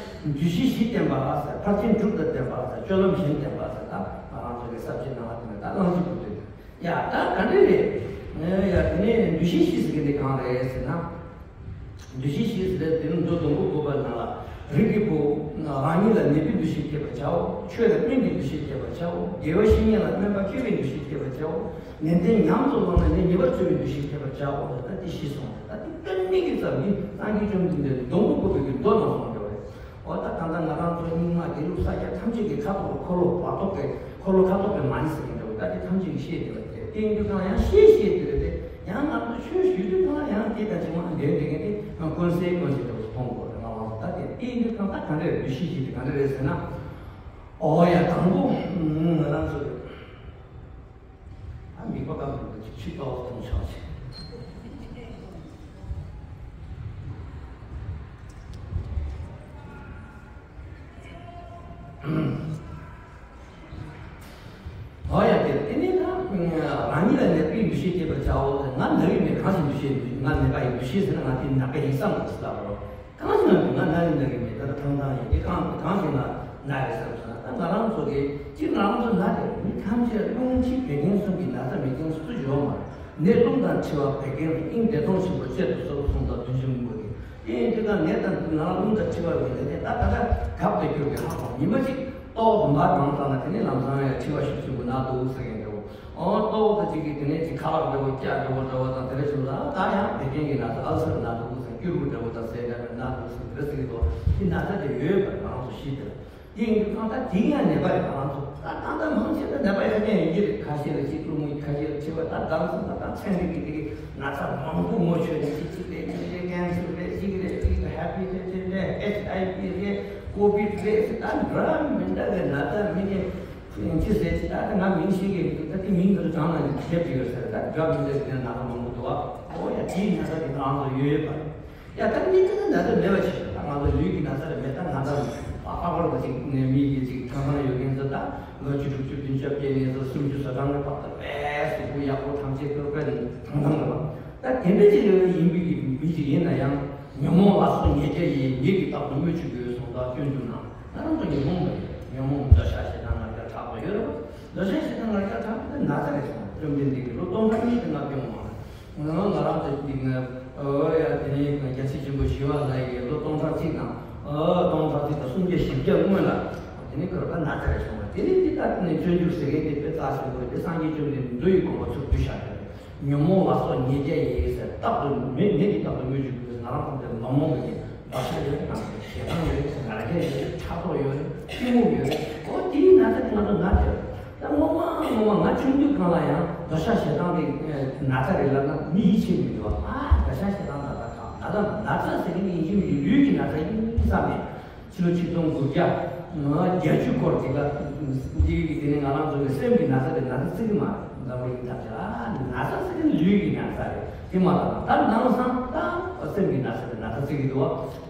ན་འདུ་ཤེས་བཞི་བསྟེན་པ་ཟེར། ཕར་ཕྱིན་དྲུག་དང་ལྡན་པ་ཟེར། སྤྱོད་ལམ་གཞན་བསྟེན་པ་ཟེར། ད་ང་རང་ཚོ་གི་ས་བཅད་ནང་ལ་དེ་ནས་ད་བླང་བྱའི་ཀུན་སྤྱོད་དེ། ཡ་ད་ག་འདྲ་རེད། ཡ་དེ་ནས་འདུ་ཤེས་བཞི་ཟེར་གི་འདི་གང་རེད་ཟེར་ན། འདུ་ཤེས་བཞི་ཟེར་དེ་ནི་མདོ་སྡོང་པོ་བཀོད་པ་ནང་ལ། རིགས་ཀྱི་བུ། རང་ཉིད་ལ་ནད་པའི་འདུ་ཤེས་བསྐྱེད་པར་བྱའོ། ཆོས་ལ་སྨན་གྱི་འདུ་ཤེས་བསྐྱེད་པར་བྱའོ། དགེ་བའི་བཤེས་གཉེན་ལ་སྨོན་པ་སྐྱེ་བའི་འདུ་ཤེས་བསྐྱེད་པར་བྱའོ། ནན་ཏན་ཉམས་སུ་བླངས་ནས་ནད་ཉེ་བར་འཚོ་བའི་འདུ་ཤེས་བསྐྱེད་པར་བྱའོ། ད་དེ་བཞི་སོང་། ད་དེ་ཀུན་ནས་ཀྱི་ཚབ་ནི་སངས་རྒྱས་བཅོམ་ལྡན་འདས་སྡོང་པོ་བཀོད་པའི་གི་མདོ་ནང་གསུངས་ཡོད་རེད། འོ་ད་ད་ལྟ་ང་རང་ཚོ་རྙིང་མ་དགེ་ལུགས་ས་སྐྱ་ཐམས་ཅད་ཀྱི་ཁ་ཐོག་གི་འཁོར་ལོ་བར་ཐོག་གི་འཁོར་ལོ་ཁ་ཐོག་གི་མ་ཎི་ཟེར་གྱི་འདུག་ད་དེ་ཐམས་ཅད་ཀྱིས་ཤེས་བསྡད་པ་དེ་བསྟན་རྒྱུ་དང་ཡང་ཤེས་ཤེས་དེ་རེད་དེ། ཡང་ང་ཚོ་ཆོས་ཞུ་དུས་ཚང་མ་ཡང་དེ་དང་ཕྱི་མ་འདོན་བསྡད་མཁན་དེ་ཀུན་གསལ་ཀུན་གསལ་འདྲ་བོ་ཞིག་མཐོང་དགོས་རེད། ང་རང་ཚོ་ད་དེ་བསྟན་རྒྱུ་དང་ད་ག་འདྲ་རེད། འདུ་ཤེས་ཤིག་དེ་ག་འདྲ་རེད་ཟེར་ན། འོ་ཡ་དང་པོ་ང་རང་ཚོ་ཨ་མིག་པ་ཀ་མེད་པ་ཅིག་ཆུ་ཏོག་འཐུང་ཆོག་ཅིག། རང་ཉིད་ལ་ནད་པའི་འདུ་ཤེས་སྐྱེད་པར་བྱའོ། ང་ན་གི་མེད། གང་ཞིག་འདུ་ཤེས། ང་ནད་པ་ཡི་འདུ་ཤེས་ཟེར་ན་ང་དེ་ནད་པ་ཡིན་བསམ་དགོས་ཟེར་ལབ་རོ། གང་ཞིག་ང་ང་ན་གི་ན་གི་མེད། ད་ལྟ་ཐང་ཐང་ཡིན། དེ་གང་གང་ཞིག་ང་ན་རེད་བསམ་སོང་ན། ད་ང་རང་ཚོ་གི་སྤྱིར་ང་རང་ཚོ་ན་དེ་མི་ཐམས་ཅད་རླུང་མཁྲིས་བད་ཀན་གསུམ་གྱི་ན་ཚ་མེད་མཁན་སུ་ཡོད་མ་རེད། ནད་རླུང་དང་འཁྲིལ་བ་བད་ཀན་དབྱིངས་བདེ་སྟོང་ཆེན་པོ་གཅེར་དུ་གསོལ་གསུངས་དང་བདུན་ཅུ་མི་འབོར་གྱི། དེ་ཡིན་དུས་ད་ནད་དང་ང་རླུང་དང་འཁྲིལ་བ་ཡོད་ནས་ད་ད་ལྟ་གབ་ཏུ་གྱུར་པའི་ཧ་གོ། ཉི་མ་གཅིག་ཏོག་ཙམ་མར་གང་བཏང་ན་དེ་ནས་ལམ་སང་ཡང་འཁྲི་བ་ཤུགས་ཆེན་པོ་ན་འདུག་ཟེར་མཁན་འདྲ་བོ། ཨོ་ཏོག་ཙམ་གཅིག་གིས་དེ་ནས་ཅིག་ཁ་ལག་འདྲ་བོ་སྐྱ་འདྲ་བོ་འདྲ་བོ་དང་དེ་འདྲ་བྱུང་ན་ད་ཡང་བད་ཀན་གྱི་ན་ཚ་ཨལ་སར་ན་འདུག་ཟེར། སྐྱུར་བུ་འདྲ་བོ་དང་ཟས་འདྲ་བོ་ན་འདུག་ཟེར་དེ་འདྲ་ཟེར་གྱི་འདུག་དེ་ན་ཚ་དེ་ཡོད་པ་ང་རང་ཚོ་ཤེས་དེ། དེ་ཡིན་དུས་གང་ལྟར་དེ་ཡང་ནད་པ་རེད། ང་རང་ཚོ་ད་ད་ལྟ་མང་ཆེ་ད་ནད་པ་ཡོད་མཁན་ཡིན་གྱི་རེད། ཁ་ཤས་ལ་གཅིག་ཀླུ་མོ་ཁ་ཤས་ལ་མཁྲིས་པ། ད་དེང་སང་ད་ད་ཚན་རིག་གི་དེ་གི་ན་ཚ་མང་པོ་ངོ་ཆོད་ནས་གཅིག་གཅིག་རེད། གཅིག་རེད། ཀན་སར་རེད། གཅིག་རེད། གཅིག་རེད། ཧེ་པ་ཊའི་ཊིས་རེད། ཨེཆ་ཨའི་ཝི་རེད། ཀོ་བིཌ་རེད། ད་འདྲ་མི་འདྲ་གི་ན་ཚ་མི་གི་ཅི་ཟེར་ཅི། ད་ད་ང་མིང་ཤེས་ཀྱི་མི་འདུག་ད་དེ་མིང་འདི་ཚོ་གྲངས་ལ་ནི་དེབ་ཅིག་ཡོད་ཟེར། ད་འདྲ་མི་འདྲ་གི་ན་ཚ་མང་པོ་འདུག་ཨོ་ཡ་དེའི་ན་ཚ་དེ་ང་རང་ཚོ་ཡོད་ཡོད་པ་རེད། ཡ་ད་མི་དེ་ཚོ་ན་ཚ་མེད་པ་ཞིག་ད་ང་ཚོ་ལུས་ཀྱི་ན་ཚ་རེད་མེད། ད་ང་ཚོ་ཨ་ཕ་ཁོ་ར་ཅིག་ནས་མི་གི་ཅིག་ཐང་ཐང་ཡོད་མཁན་ཚོ་ད་ལོ་བཅུ་དྲུག་ཅུ་བདུན་ཅུ་བརྒྱད་ནས་ཚོ་སུམ་ཅུ་སོ་གྲངས་ནས་ཕར་ད་དཔེ་གཟུགས་པོ་ཡག་པོ་ཐམས་ཅད་ཀྱི་དཔེ་ཐང་ཐང་རེད་པ། ད་དེ་འདྲ་ཅིག་ཡོད་ཡིན་པའི་གི་མི་ཅིག་ཡིན་ན་ཡང་ཉོན་མོངས་ལ་སོགས་ཉེས་བརྒྱ་ཡིས། ཉེས་ཀྱིས་རྟག་ཏུ་སྨོས་ཅི་དགོས་གསུངས། ད་སྐྱོན་བརྗོད་ན་ང་རང་ཚོ་ཉོན་མོངས་མ་ཡིན། ཉོན་མོངས་འདོད་ཆགས་ཞེ་སྡང་ང་རྒྱལ་ཕྲག་དོག་ཡོད་རེད་པ། འདོད་ཆགས་ཞེ་སྡང་ང་རྒྱལ་ཕྲག་དོག་དེ་ན་ཚ་རེད་གསུངས། བཅོམ་ལྡན་འདས་ཀྱིས་ལོ་སྟོང་ཕྲག་གཉིས་དང་ལྔ་བསྐྱངས་པ། ང་རང་ཚོ་འདི་ང་ཨོ་ཡ་དེ་ནས་རྒྱལ་སྲས་ཆེན་པོ་ཞི་བ་ལྷ་ཡིས་ལོ་སྟོང་ཕྲག་གཅིག་དང་ཨོ་སྟོང་ཕྲག་གཅིག་དང་སུམ་བརྒྱ་བཞི་བརྒྱ་སྔོན་ལ་དེ་ནས་ཁོ་རང་ན་ཚ་རེད་གསུངས་པ། དེ་ནས་འདི་ལྟར་དེ་ནས་སྤྱོད་འཇུག་ཟེར་མཁན་དེ་དཔེ་རྩ་ཆེན་པོ་རེད། དེ་སངས་རྒྱས་བཅོམ་ལྡན་འདས་མདོ་ཡི་དགོངས་པ་ཚུར་བསྡུས་བཞག་གི་རེད། ཉོན་མོངས་ལ་སོགས་ཉེས་བརྒྱ་ཡིས་ཟེར། རྟག་ཏུ་མེད་ཉེས་ཀྱིས་རྟག་ཏུ་སྨོས་ཅི་དགོས། ང་རང་ཚོ་དེ་མ་རྨོངས་པའི་གི་འདོད་ཆགས་ཡོད་རེད། ང་ཚོ་ཞེ་སྡང་ཡོད་རེད། ང་རྒྱལ་ཡོད་རེད། ཕྲག་དོག་ཡོད་རེད། གཏི་མུག་ཡོད་རེད། ཨོ་དེའི་ན་ཚ་དེ་ང་ཚོ་ན་དེ་རེད། ད་སྔོན་མ་སྔོན་མ་ང་ཆུང་དུས་སྒང་ལ་ཡང་འདོད་ཆགས་ཞེ་སྡང་དེ་ན་ཚ་རེད་ལབ་ན་མི་ཡིད་ཆེས་མི་འདུག་ཨ་འདོད་ཆགས་ཞེ་སྡང་ད་ལྟ་གང་ད་ལྟ་ན་ཚ་ཟེར་མཁན་ཡིན་གཅིག་མིན་གཅིག་ལུས་ཀྱི་ན་ཚ་ཡིན་བསམ་ནས། ཕྱི་ལོ་ཆིག་སྟོང་དགུ་བརྒྱ་བརྒྱད་ཅུ་སྐོར་ཅིག་ལ་འདི་གི་དེ་ནས་ང་རང་ཚོ་གི་སེམས་ཀྱི་ན་ཚ་དེ་ན་ཚ་བརྩི་གི་མ་རེད། འཛམ་བུ་གླིང་ཐམས་ཅད་ལ་ན་ཚ་ཟེར་མཁན་ལུས་ཀྱི་ན་ཚ་རེད། དེ་མ་ལབ་ན་ད་ནང་སང་ད་སེམས་ཀྱི་ན་ཚ་དེ་ན་ཚ་བརྩི་གི་འདུག་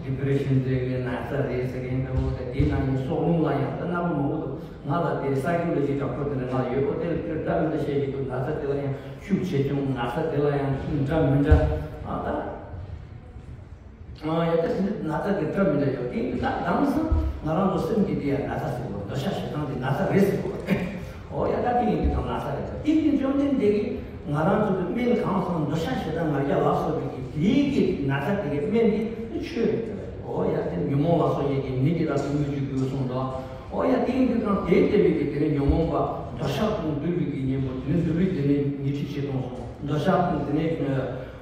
ཌི་པི་རེ་ཤན་ཟེར་གི་ན་ཚ་རེད་ཟེར་མཁན་འདྲ་བོ་དེ། དེའི་ནང་ནས་སྲོག་རླུང་ལ་ཡང་ད་སྣ་བོ་མང་པོ་འདུག་ང་ལ་དེ་སའི་ཀོ་ལོ་ཇི་ཌོག་ཊར་དེ་འདྲ་ང་ཡོད། ཨོ་དེ་ལ་དེ་འདྲ་མི་འདྲ་བཤད་ཀྱི་འདུག་ན་ཚ་དེ་ལ་ཡང་ཤུགས་ཆེ་ཆུང་། ན་ཚ་དེ་ལ་ཡང་འདྲ་མི་འདྲ་ཨ་ད། ཨ་ཡ་ད་དེ་ན་ཚ་དེ་འདྲ་མི་འདྲ་ཡོད། དེ་ད་དེང་སང་ང་རང་ཚོ་སེམས་ཀྱི་དེ་ཡ་ན་ཚ་ཟེར་གོ། འདོད་ཆགས་ཞེ་སྡང་དེ་ན་ཚ་རེད་ཟེར་གོ། ཨོ་ཡ་ད་དེ་ཡིན་དུས་ད་ན་ཚ་རེད། དེ་དེ་བཅོམ་ལྡན་འདས་ཀྱིས་ང་རང་ཚོ་གི་སྨན་གང་སོང་འདོད་ཆགས་ཞེ་སྡང་ང་རྒྱལ་ལ་སོགས་པའི་གི་དེའི་གི་ན་ཚ་དེ་གི་སྨན་དེ་ཆོས་རེད་ཟེར། ཨོ་ཡ་དེ་ཉོན་མོངས་ལ་སོགས་ཡས་ཀྱི་ནད་ཀྱིས་རྟག་ཏུ་སྨོས་ཅི་དགོས་གསུངས་འདུག་ཨོ་ཡ་དེ་ཡིན་དུས་ད་དེ་ལྟ་བུའི་གི་དེ་ནི་ཉོན་མོངས་པ་འདོད་ཆགས་དང་འདུལ་བའི་གི་གཉེན་པོ་དེ་ནི་འདུལ་བའི་དེ་ནི་ཉི་ཁྲི་ཆིག་སྟོང་སོང་། འདོད་ཆགས་དང་དེ་ནི།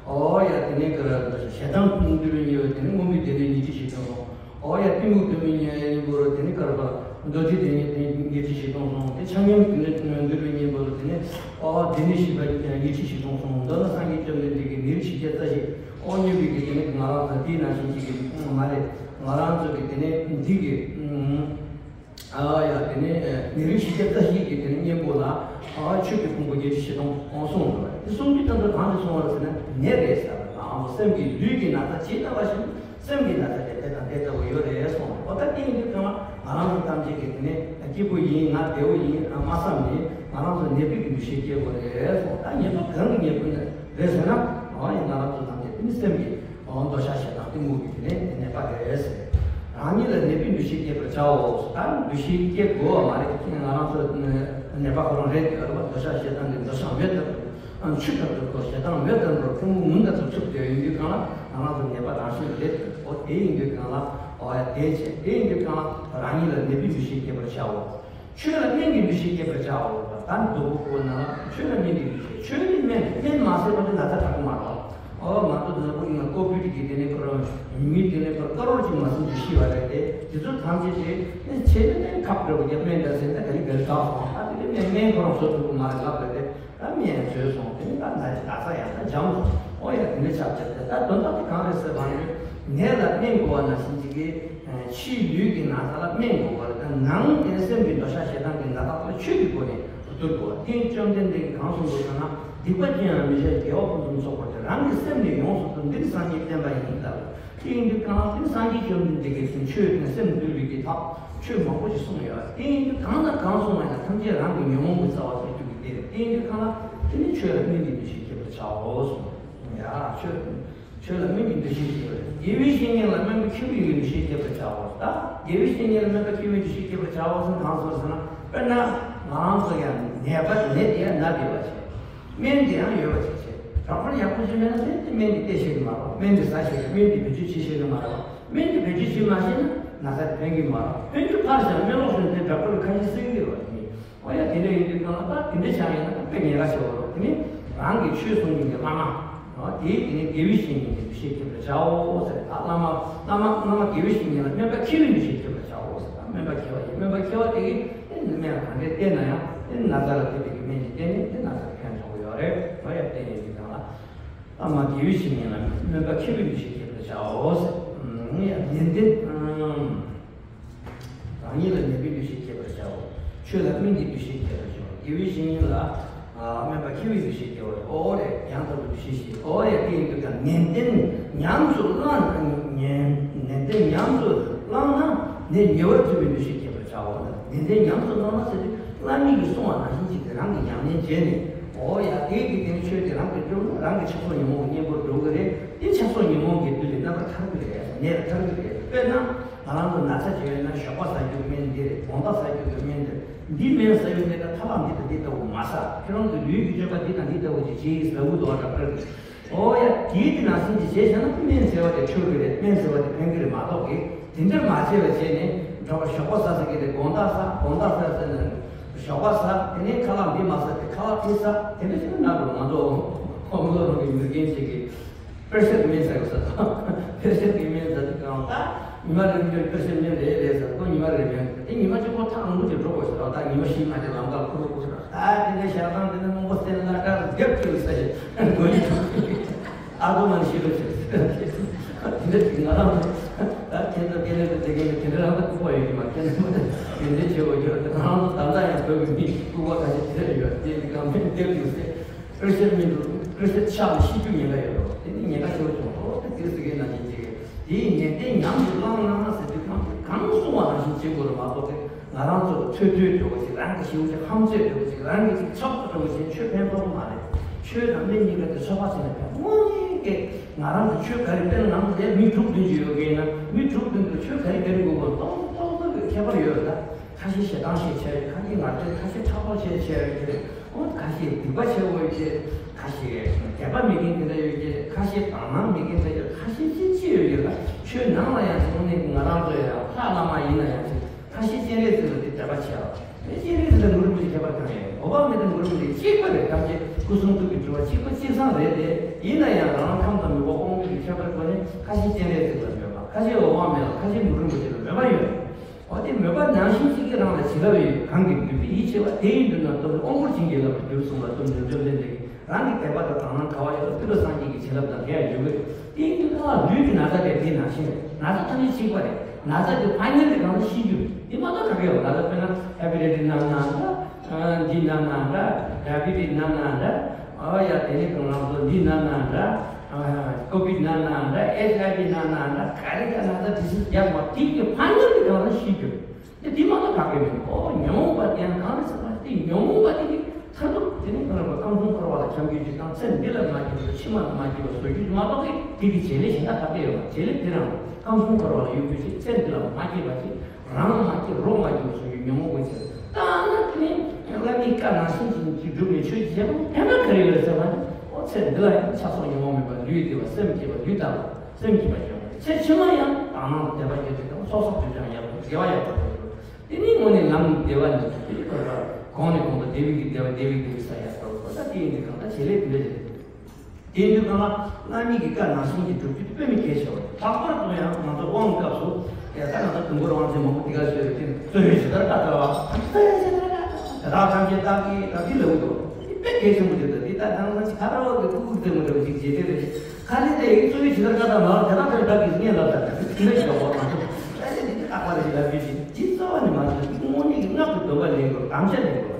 ཨོ་ཡ་དེ་ནས་ཀར་ཞེ་སྡང་དང་འདུལ་བའི་ཉེ་བའི་དེ་ནས་མངོན་པའི་སྡེ་སྣོད་ཉི་ཁྲི་ཆིག་སྟོང་སོང་། ཨོ་ཡ་གཏི་མུག་གདོད་མའི་ཉེ་བའི་ཉེ་བོ་རུ་དེ་ནས་ཀར་པ་མདོ་སྡེ་སྡེ་ཉེ་དེ་ཉི་ཁྲི་ཆིག་སྟོང་སོང་། དེ་ཆ་མཉམ་སྡེ་སྣོད་འདུལ་བའི་ཉེ་བོ་རུ་དེ་ནས་ཨོ་སྡེ་སྣོད་བཞི་པ་ཉི་ཁྲི་ཆིག་སྟོང་སོང་། མདོར་ན་སངས་རྒྱས་བཅོམ་ལྡན་འདས་ཀྱིས་ཉེར་བཞི་བརྒྱ་རྩ་བཞི། ཨོ་སྨྱོས་པའི་གི་དེ་ནས་ང་རང་ཚོ་དེའི་ནང་བཞིན་ཅིག་གི་མ་རེད། ང་རང་ཚོ་གི་དེ་ནས་འདི་གི་ཨ་ཡ་དེ་ནས་ཉེ་རིང་བཞི་བརྒྱ་རྩ་བཞི་གི་དེ་ནས་གཉེན་པོ་ལ་ཨ་ཆོས་ཀྱི་ཕུང་པོ་བརྒྱད་ཁྲི་བཞི་སྟོང་གསུངས་འདུག་དེ་གསུང་རྒྱུ་ད་ལྟ་གང་དུ་གསུངས་པ་རེད་ཟེར་ན་ནད་རེད་ཟེར་བ་དང་སེམས་ཀྱི་ལུས་ཀྱི་ན་ཚ་ཇི་ལྟ་བ་བཞིན་སེམས་ཀྱི་ན་ཚ་དེ་དེ་དང་དེ་ལྟ་བུ་ཡོད་རེད་གསུངས། ཨོ་ད་དེ་ཡིན་དུས་ཚང་མ་ང་རང་ཚོ་ཐམས་ཅད་ཀྱིས་དེ་ནས་སྐྱིད་པོ་ཡིན་ང་བདེ་བོ་ཡིན་མ་བསམ་ནས་ང་རང་ཚོ་ནད་པའི་གི་འདུ་ཤེས་སྐྱེ་དགོས་རེད་གསུངས། ད་ཉེས་པ་གང་གི་ཉེས་པ་རེད་ཟེར་ན་ཨོ་ཡིན་ང་རང་ཚོ་ཐམས་ཅད་དེ་ནི་སེམས་ཀྱི། འོ་འདོད་ཆགས་ཞེ་སྡང་གཏི་མུག་གི་དེ་ནས་ནད་པ་རེད་ཟེར། རང་ཉིད་ལ་ནད་པའི་འདུ་ཤེས་སྐྱེད་པར་བྱའོ། ད་འདུ་ཤེས་སྐྱེ་དགོས་པ་མ་རེད། ང་རང་ཚོ་ནད་པ་ཁོ་རང་རེད་དེ་རེད་པ། འདོད་ཆགས་ཞེ་སྡང་གི་འདོད་ཆགས་མེ་ལྟར་དུ་ཆུ་ལྟར་དུ་འཁོར། ཞེ་སྡང་མེ་ལྟར་འགྲོ། གཏི་མུག་མུན་ལྟར་དུ་འཁྲུགས་ཏེ་ཡོང་དུས་སྒང་ལ་ང་རང་ཚོ་ནད་པ་རང་བཞིན་རེད། འོ་དེ་ཡིན་དུས་སྒང་ལ་འོ་ཡ་དེ་བྱས་དེ་ཡིན་དུས་སྒང་ལ་རང་ཉིད་ལ་ནད་པའི་འདུ་ཤེས་སྐྱེད་པར་བྱའོ། ཆོས་ལ་སྨན་གྱི་འདུ་ཤེས་སྐྱེད་པར་བྱའོ། ད་འདུག་པོ་ན་ཆོས་ལ་སྨན་གྱི་འདུ་ཤེས། ཆོས་ནི་སྨན་རེད། སྨན་མ་ཟས་པ་དེ་ན་ཚ་དྲག་གི་མ་རེད། ཨོ་ང་ཚོ་འདི་ལ་ཀུན་ནས་ཀོ་བིཌ་ཀྱི་དེ་ནས་ཁོ་རང་མི་དེ་ནས་ཁོ་རང་ཀ་རོར་གཅིག་མ་ཟིན་གྱི་ཤི་བ་རེད་དེ། དེ་ཚོ་ཐམས་ཅད་དེ་ནི་བྱས་ནས་ནི་ཁབ་འདྲ་བོ་རྒྱབ་སྨན་འདྲ་ཟས་ན་ག་ལེ་ག་ལེ་དྲག་སོང་། ཨ་དེ་ནི་སྨན་སྨན་ཁོ་རང་བཟོ་ཐུབ་ཀྱི་མ་རེད་ལབ་རེད་དེ། ད་སྨན་བཟོས་སོང་། དེ་ནི་ད་ན་ན་ཚ་ཡང་ད་འཇམ་སོང་། ཨོ་ཡ་དེ་ནི་ཆགས་ཆགས་དེ་ད་དོན་དག་དེ་གང་རེད་ཟེར་བ་ནི་ནད་ལ་སྨན་དགོས་པ་ནང་བཞིན་གཅིག་གི་ཕྱིའི་ལུས་ཀྱི་ན་ཚ་ལ་སྨན་དགོས་པ་རེད། ད་ནང་དེ་སེམས་ཀྱི་འདོད་ཆགས་ཞེ་སྡང་གི་ན་ཚ་དག་ཆོས་ཀྱི་སྒོ་ནས་བཏུལ་དགོས། དེ་བཅོམ་ལྡན་འདས་ཀྱིས་གང་གསུངས་འདུག་ཟེར་ན། སྡིག་པ་ཅི་ཡང་མི་བྱ་ཞིང་། དགེ་བ་ཕུན་སུམ་ཚོགས་པར་སྤྱད། རང་གི་སེམས་ནི་ཡོངས་སུ་བཏུལ། འདི་ནི་སངས་རྒྱས་བསྟན་པ་ཡིན་ལབ། དེ་ཡིན་དུས་གང་དེ་ནི་སངས་རྒྱས་བཅོམ་ལྡན་འདས་ཀྱིས་ཆོས་དང་སེམས་བཏུལ་བའི་གི་ཐབས་ཆོས་མང་པོ་ཞིག་གསུངས་ཡོད། དེ་ཡིན་དུས་གང་དང་གང་གསུངས་པ་ཡིན་ན་ཐམས་ཅད་རང་གི་ཉོན་མོངས་ཀྱི་རྩ་བ་བཏུལ་རྒྱུ་གི་ དེ་ཡིན་དུས་གང་ལ་དེ་ནི་ཆོས་ལ་སྨིན་པའི་འདུ་ཤེས་བསྐྱེད་པར་བྱའོ་གསུངས། ཡ་ཆོས་ཆོས་ལ་སྨིན་པའི་འདུ་ཤེས་བསྐྱེད་པར། དགེ་བའི་བཤེས་གཉེན་ལ་སྨོན་པ་ཁྱེར་བའི་འདུ་ཤེས་བསྐྱེད་པར་བྱའོ། ད་དགེ་བའི་བཤེས་གཉེན་ལ་སྨོན་པ་ཁྱེར་བའི་འདུ་ཤེས་བསྐྱེད་པར་བྱའོ་ཟེར་ན་གང་ཟེར་ཟེར་ན། དཔེར་ན་ང་རང་ཚོ་ཡང་ནད་པ་ནད་དེ་ཡང་ན་བདེ་བ་བྱེད། སྨན་དེ་ཡང་ཡོད་པ་བྱེད་བྱེད། རོགས་པར་ཡག་པོ་ཅིག་མེད་ན་དེ་དེ་སྨན་དེ་སྟེར་ཤེས་ཀྱི་མ་རེད། སྨན་དེ་ཟ་ཤེས་ཀྱི། སྨན་དེ་བེད་སྤྱོད་བྱེད་ཤེས་ཀྱི་མ་རེད་པ། སྨན་དེ་བེད་སྤྱོད་བྱེད་མ་ཤེས་ན་ན་ཚ་དེ་ཕན་གྱི་མ་རེད། ཕན་རྒྱུ་ཕར་བཞག་སྨན་ལོག་སོང་དེ་ཌོག་ཊར་ལ་ཁ་ཤས་གསོད་ཀྱི་ཡོད་པ་ཡིན། ཨོ་ཡ་དེ་འདྲ་ཡིན་དུས་གང་ལ་ད་དེ་འདྲ་ཆགས་ཡོད་ན་དཔེ་ཉེན་ཁ་ཆེ་བ་རེད། དེ་ནི་རང་གི་ཆོས་གསུང་མཁན་གྱི་བླ་མ། ཨོ་དེའི་དེ་ནི་དགེ་བའི་བཤེས་གཉེན་གྱི་འདུ་ཤེས་བསྐྱེད་པར་བྱའོ་ཟེར། ད་བླ་མ་བླ་མ་བླ་མ་དགེ་བའི་བཤེས་གཉེན་ལ་སྨོན་པ་ཁྱེར་བའི་འདུ་ཤེས་བསྐྱེད་པར་བྱའོ་ཟེར། ད་སྨོན་པ་ཁྱེར་བ་ཡིན། སྨོན་པ་ཁྱེར་བ་དེ་གིས་དེ་ནི་སྨན་གང་འདྲ་བསྟེན་ན་ཡང་དེ་ནི་ན་ཚ་ལ་ཐེབས་པའི་གི་སྨན་ཅིག་བསྟེན་ནས་དེ་ན་ཚ་ཕན་ཐོགས་ཀྱི་ཡོད་རེད། ཨོ་ཡ་དེ་ཡིན་དུས་གང་ལ། བླ་མ་དགེ་བའི་བཤེས་གཉེན་ལ་སྨོན་པ་ཁྱེར་བའི་འདུ་ཤེས་བསྐྱེད་པར་བྱའོ་ཟེར། ཡང་ནན་ཏན། རང་ཉིད་ལ་ནན་པའི་འདུ་ཤེས་བསྐྱེད་པར་བྱའོ། ཆོས་ལ་སྨིན་གྱི་འདུ་ཤེས་བསྐྱེད་པར་བྱའོ། དགེ་བའི་བཤེས་གཉེན་ལ་སྨོན་པ་ཁྱེར་བའི་འདུ་ཤེས་བསྐྱེད་པར། ཨོ་རེད། ཡང་དག་པའི་འདུ་ཤེས་བསྐྱེད། ཨོ་རེད། དེ་ཡིན་དུས་ཀྱང་ནན་ཏན་ཉམས་སུ་བླངས་ནན་ཏན་ཉམས་སུ་བླངས་ན་ནད་ཉེ་བར་ཐུབ་པའི་འདུ་ཤེས་བསྐྱེད་པར་བྱའོ། ནན་ཏན་ཉམས་སུ་བླངས་ན་ཟེར་དུས་བླ་མ་གིས་གསུངས་པ་ནང་བཞིན་ཅིག་རང་གིས་ཉམས་ལེན་བྱས་ནས། ཨོ་ཡ་དེ་གི་དེ་ནི་ཆོས་དེ་རང་གིས་བསྒྲུབས་ན་རང་གི་ཆགས་སོགས་ཉོན་མོངས་ཀྱི་གཉེན་པོར་འགྲོ་གི་རེད། དེ་ཆགས་སོགས་ཉོན་མོངས་ཀྱི་བདུད་ལས་རྣམ་པར་ཐར་གི་རེད། ནད་ལས་ཐར་གི་རེད། དཔེར་ན་ང་རང་ཚོ་ན་ཚ་བྱེད་ཡོད་ན་ཞོགས་པ་ཟ་རྒྱུ་སྨན་འདི་རེད། དགོང་དག་ཟ་རྒྱུ་གི་སྨན་འདི་རེད། འདི་སྨན་ཟ་ཡོད་ནས་ད་ཁ་ལག་འདི་དང་འདི་ལྟ་བུ་མ་ཟ། ཁྱེད་རང་ཚོ་ལུས་ཀྱི་སྤྱོད་པ་འདི་དང་འདི་ལྟ་བུ་ཅིག་བྱེད་ཡིན་ཟེར་བུ་དོ་འདྲ་པར་གི། ཨོ་ཡ་དེའི་དེ་ནང་བཞིན་གྱི་བྱས་བྱས་ན་སྨན་ཟེར་བ་དེ་འཕྲོད་གི་རེད། སྨན་ཟེར་བ་དེ་ཕན་གི་རེད་མ་གཏོགས་གི། དེ་འདྲ་མ་བྱས་པ་བྱས་ནས་འགྲོ་བ་ཞོགས་པ་ཟ་ཟ་གི་རེད། དགོང་དག་ཟ། དགོང་དག་ཟ་ཟ་ནས་ཞོགས་པ་ཟ། དེ་ནས་ཁ་ལག་འདི་མ་ཟ། དེ་ཁ་ལག་དེ་ཟ། དེ་འདྲ་བྱས་ན་ན་འགྲོ་ང་ཚོ་ཁོང་ཚོ་རང་གི་མི་རྒན་ཅིག་གི་པེ་ཤེར་གི་སྨན་ཟ་དགོས་ཟེར། པེ་ཤེར་གི་སྨན་ཟ་དུས་གང་ད་ཉི་མ་རེ་རེ་པེ་ཤེར་སྨན་རེད་རེད་ཟེར། ཁོ་ཉི་མ་རེ་རེ་སྨན་དེ་ཉི་མ་གཅིག་པོ་ཐག་རིང་པོ་ཅིག་འགྲོ་དགོས་ཟེར། ད་ཉི་མ་བཞི་ལྔ་ཅིག་ལམ་ཁར་འཁོར་དགོས་ཟེར། ད་དེ་འདྲའི་ཞག་དང་དེ་འདྲ་མང་པོ་བསྟེན་ལ་ད་རྒྱབ་ཀྱི་ཟེར་དགོས་ཀྱི་འདུག་ཨ་ཁུ་མ་ནི་ཤི་རོ་ཆེ་དེ་འདྲ་ཅིག་ང་རང་ད་ཁྱེད་ཚོ་སྐད་ལས་དེ་དེ་གས་ནི་དེ་འདྲ་རང་ད་ལྐུགས་པ་ཡོད་ཀྱི་མ་རེད། དེ་འདྲ་ཆེ་བོ་ཡོད་དེ་ང་རང་ཚོ་ད་ལྟ་ཡང་བོད་ཀྱི་མི་ལྐུགས་པ་ཁ་ཤས་དེ་འདྲ་ཡོད། དེ་གང་ཕན་རྒྱབ་ཀྱི་ཟེར། པེ་ཤེར་སྨན་དུ་པེ་ཤེར་ཆག་ནས་ཤི་རྒྱུ་ཉེན་ཁ་ཡོད་རེད། དེ་ནི་ཉེན་ཁ་ཆེ་བོ་བྱུང་འགྲོ། དེ་དུས་སུ་གའི་ནང་བཞིན་བྱེད་དགོས། དེའི་ནན་ཏན་ཉམས་སུ་བླངས་ན་ཟེར་དུས་གང་གང་གསུང་བ་ནང་བཞིན་བྱེད་དགོས་རེད་མ་གཏོགས་ཏེ་ང་རང་ཚོ་ཐོས་ཐོས་འགྲོ་བ་ཞིག་རང་གི་ཞིབ་ཅིག་ཧམ་ཚོད་འགྲོ་བ་ཞིག་རང་གི་ཅིག་ཆགས་སུ་འགྲོ་བ་ཞིག་ཆོས་ཕན་ཐོགས་མ་རེད། ཆོས་དང་སྨན་གཉིས་ཀ་དེ་ཚོད་དཔག་བྱས་ན་ཕན་དངོས་གནས་ཀྱི་ང་རང་གི་ཆོས་ག་རེ་དཔེར་ན་ང་ཚོ་ལས་མི་དྲུག་བདུན་ཅིག་ཡོད་མཁན་ན་མི་དྲུག་བདུན་དུ་ཆོས་ག་རེ་ག་རེ་དགོས་དགོས་ཏོག་ཏོག་ཏོག་གི་ཁྱད་པར་ཡོད་རེད་ད། ཁ་ཤས་ཞེ་སྡང་ཤས་ཆེ་བས། ཁ་ཤས་ངར་ཆེ། ཁ་ཤས་ཕྲག་དོག་ཆེ་ཆེ་བས་ཀྱི་རེད། ཨོ་ཁ་ཤས་སྡིག་པ་ཆེ་བོ་ཡོད་ཀྱི། ཁ་ཤས་དད་པ་མེད་མཁན་དེ་འདྲ་ཡོད་ཀྱི། ཁ་ཤས་དག་སྣང་མེད་མཁན་དེ་འདྲ་ཡོད། ཁ་ཤས་ཅི་ཅི་ཡོད་ཀྱི་ལ། ཆོས་ནང་ལ་ཡང་དངོས་གནས་ང་རང་ཚོ་ཡང་ལྷ་བླ་མ་ཡིན་ན་ཡང་ཅི། ཁ་ཤས་སྤྱན་རས་གཟིགས་ལ་དེ་དད་པ་ཆེ་བ། སྤྱན་རས་གཟིགས་ལ་གུ་རུ་རིན་པོ་ཆེ་ཁྱད་པར་གང་ཡོད། འོད་དཔག་མེད་དང་གུ་རུ་རིན་པོ་ཆེ་གཅིག་པ་རེད། ཐམས་ཅད་སྐུ་གསུང་ཐུགས་ཀྱི་སྤྲུལ་པ་གཅིག་པ་གཅིག་སང་རེད་དེ། ཡིན་ན་ཡང་རང་ཁམས་དང་མོས་པ་དབང་པོ་གི་ཁྱད་པར་སྒོ་ནས་ཁ་ཤས་སྤྱན་རས་གཟིགས་ལ་མོས་པ། ཁ་ཤས་འོད་དཔག་མེད་ལ། ཁ་ཤས་གུ་རུ་རིན་པོ་ཆེ་ལ་མོས་པ་ཡོད། འོ་དེ་མོས་པ་ནང་བཞིན་གཅིག་གིས་རང་ལ་བྱིན་རླབས་ཡོད། གང་གིས་འདུད་པའི་ཡིད་ཆེས་པ། དེ་ཡིན་དུས་ན་སྟོབས་དབང་པོར་བྱིན་གྱིས་བརླབ་པར་འགྱུར་གསུངས་པ་སྟོབས་འབྱོར་འབྱོར་ལྡན་འདི་གིས་རང་གི་དད་པ་དང་དག་སྣང་དགའ་བ་ཡོད་ན་ཏུན་ཧོང་སངས་རྒྱས་ཀྱི་བྱིན་རླབས་དང་དེ་ཡང་ཡོད་གི། དེ་ཡིན་དུས་ད་ལུས་ཀྱི་ན་ཚ་དེ་དེ་ནང་བཞིན་རེད། ན་ཚ་ཐམས་ཅད་གཅིག་པ་རེད། ན་ཚ་དེ་ཕ་ཉིན་དེ་གང་ལ་ཤི་རྒྱུ་རེད། དེ་མ་གཏོགས་ག་གེ་ཡོད། ན་ཚ་དཔེར་ན་ཧེ་པ་ཊའི་ཊིས་ན་ན་འདྲ། འདི་ན་ན་འདྲ། ཌའི་བི་ཊི་སི་ན་ན་འདྲ། ཨ་ཡ་དེ་ནི་གང་ལ་ཚོ་འདི་ན་ན་འདྲ། ཀོ་བིཌ་ན་ན་འདྲ། ཨེཆ་ཨའི་ཝི་ན་ན་འདྲ། ག་རེ་ག་ན་ཚ་ཌི་སིས་རྒྱག་མ་དེ་གི་ཕ་ཉིན་དེ་གང་ལ་ཤི་རྒྱུ་རེད། དེ་དེ་མ་གཏོགས་ག་གེ་མེད། ཨོ་ཉོན་མོངས་པ་དེ་ཡང་གང་རེད་ཟེར་ན་དེ་ཉོན་མོངས་པ་དེ་གི་མཐར་ཐུག་དེ་ནི་ང་རང་ཁམས་གསུམ་འཁོར་བ་ལ་འཁྱམས་རྒྱུ་ཅིག་དང་ཚེ་འདི་ལ་མ་སྐྱིད་པ་ཕྱི་མ་ལ་མ་སྐྱིད་པ་བཟོ་རྒྱུ་མ་གཏོགས་ཀྱི་དེ་གི་བྱེད་ལས་གཞན་དག་ག་གེ་ཡོད་མ། བྱེད་ལས་དེ་རང་ཁམས་གསུམ་འཁོར་བ་ལ་གཡུག་རྒྱུ་ཅིག་ཚེ་འདི་ལ་མ་སྐྱིད་པ་ཅིག་རང་མ་སྐྱིད་རོགས་མ་སྐྱིད་པ་བཟོ་རྒྱུ་ཉོན་མོངས་པའི་ཚེ་ད་ནི་དེ་ནི་བླ་མའི་བཀའ་ནང་བཞིན་ཅིག་ཅིག་བསྒྲུབས་ནས་ཆོས་ཅིག་བྱས་པ་ཕན་པ་ག་རེ་ཡོད་ཟེར་བ་ནི་ཨོ་ཚེ་འདི་ལ་ཡང་ཆགས་སོགས་ཉོན་མོངས་མེད་པ་ལུས་བདེ་བ་སེམས་སྐྱིད་པ་ལུས་དག་པ། སེམས་སྐྱིད་པ་ཡོང་བ། ཚེ་ཕྱི་མ་ཡང་དག་སྣང་དང་དད་པ་སྐྱེ་ཚུལ་དང་ཚོགས་བསགས་དུས་ཀྱང་ཡག་པོ་དགེ་བ་ཡག་པོ་ཡོང་བ། དེ་ནི་དངོས་གནས་ལམ་བདེ་བ་ནི་དེ་ལ་གོང་ནས་གོང་དུ་བདེ་བའི་གི་བདེ་བ་བདེ་བའི་བདེ་བའི་ས་ཡག་པོ་ད་དེ་ཡིན་དུས་གང་ལྟར་བྱེད་ལས་དེ་འདྲ་ཞིག་རེད། དེ་ཡིན་དུས་གང་ལ་བླ་མའི་གི་བཀའ་ནང་བཞིན་གྱི་སྒྲུབ་རྒྱུ་དེ་དཔེ་མི་གལ་ཆེ་བ་རེད། ལྷག་པར་དུ་ཡང་ང་ཚོ་དབང་སྐབས་སུ་ཡ་ད་ང་ཚོ་དུང་དཀར་དབང་ཆེན་མང་པོ་དེ་ག་ཞུས་རེད། དེ་རྩོད་ཡུལ་ཇི་ལྟར་བཀའ་སྩལ་བ། དེ་དག་ཐམས་ཅད་བདག་གིས་ད་འདི་ལབ་འདུག་དེ་དཔེ་གལ་ཆེན་པོ་རེད། ད་འདི་ད་ད་ང་ཚོ་ཁ་ར་བ་གི་ཕྲུ་གུ་རྩེད་མོ་འདྲ་བ་ཞིག་བྱེད་དེ་རེད། ཁ་ལས་དེ་ཡིག་གཙོ་བོའི་ཇི་ལྟར་བཀའ་དང་ལག་དེ་དག་ཐོན་བདག་གིས་ངས་ལབ་ད་དེ་ལས་ཀྱི་ལོག་པ་མ་ཐུབ། ཨ་ནི་འདི་ནི་ཨ་པ་རེ་ཞིག་ལབ་རྒྱུ་ཅིག་ཇི་རྩ་བ་ནས་མ་རེད། འདི་དངོས་གནས་ཀྱི་སྔགས་ཀྱི་སྡོམ་པ་ལེན་དགོས། དམ་བཅའ་ལེན་དགོས།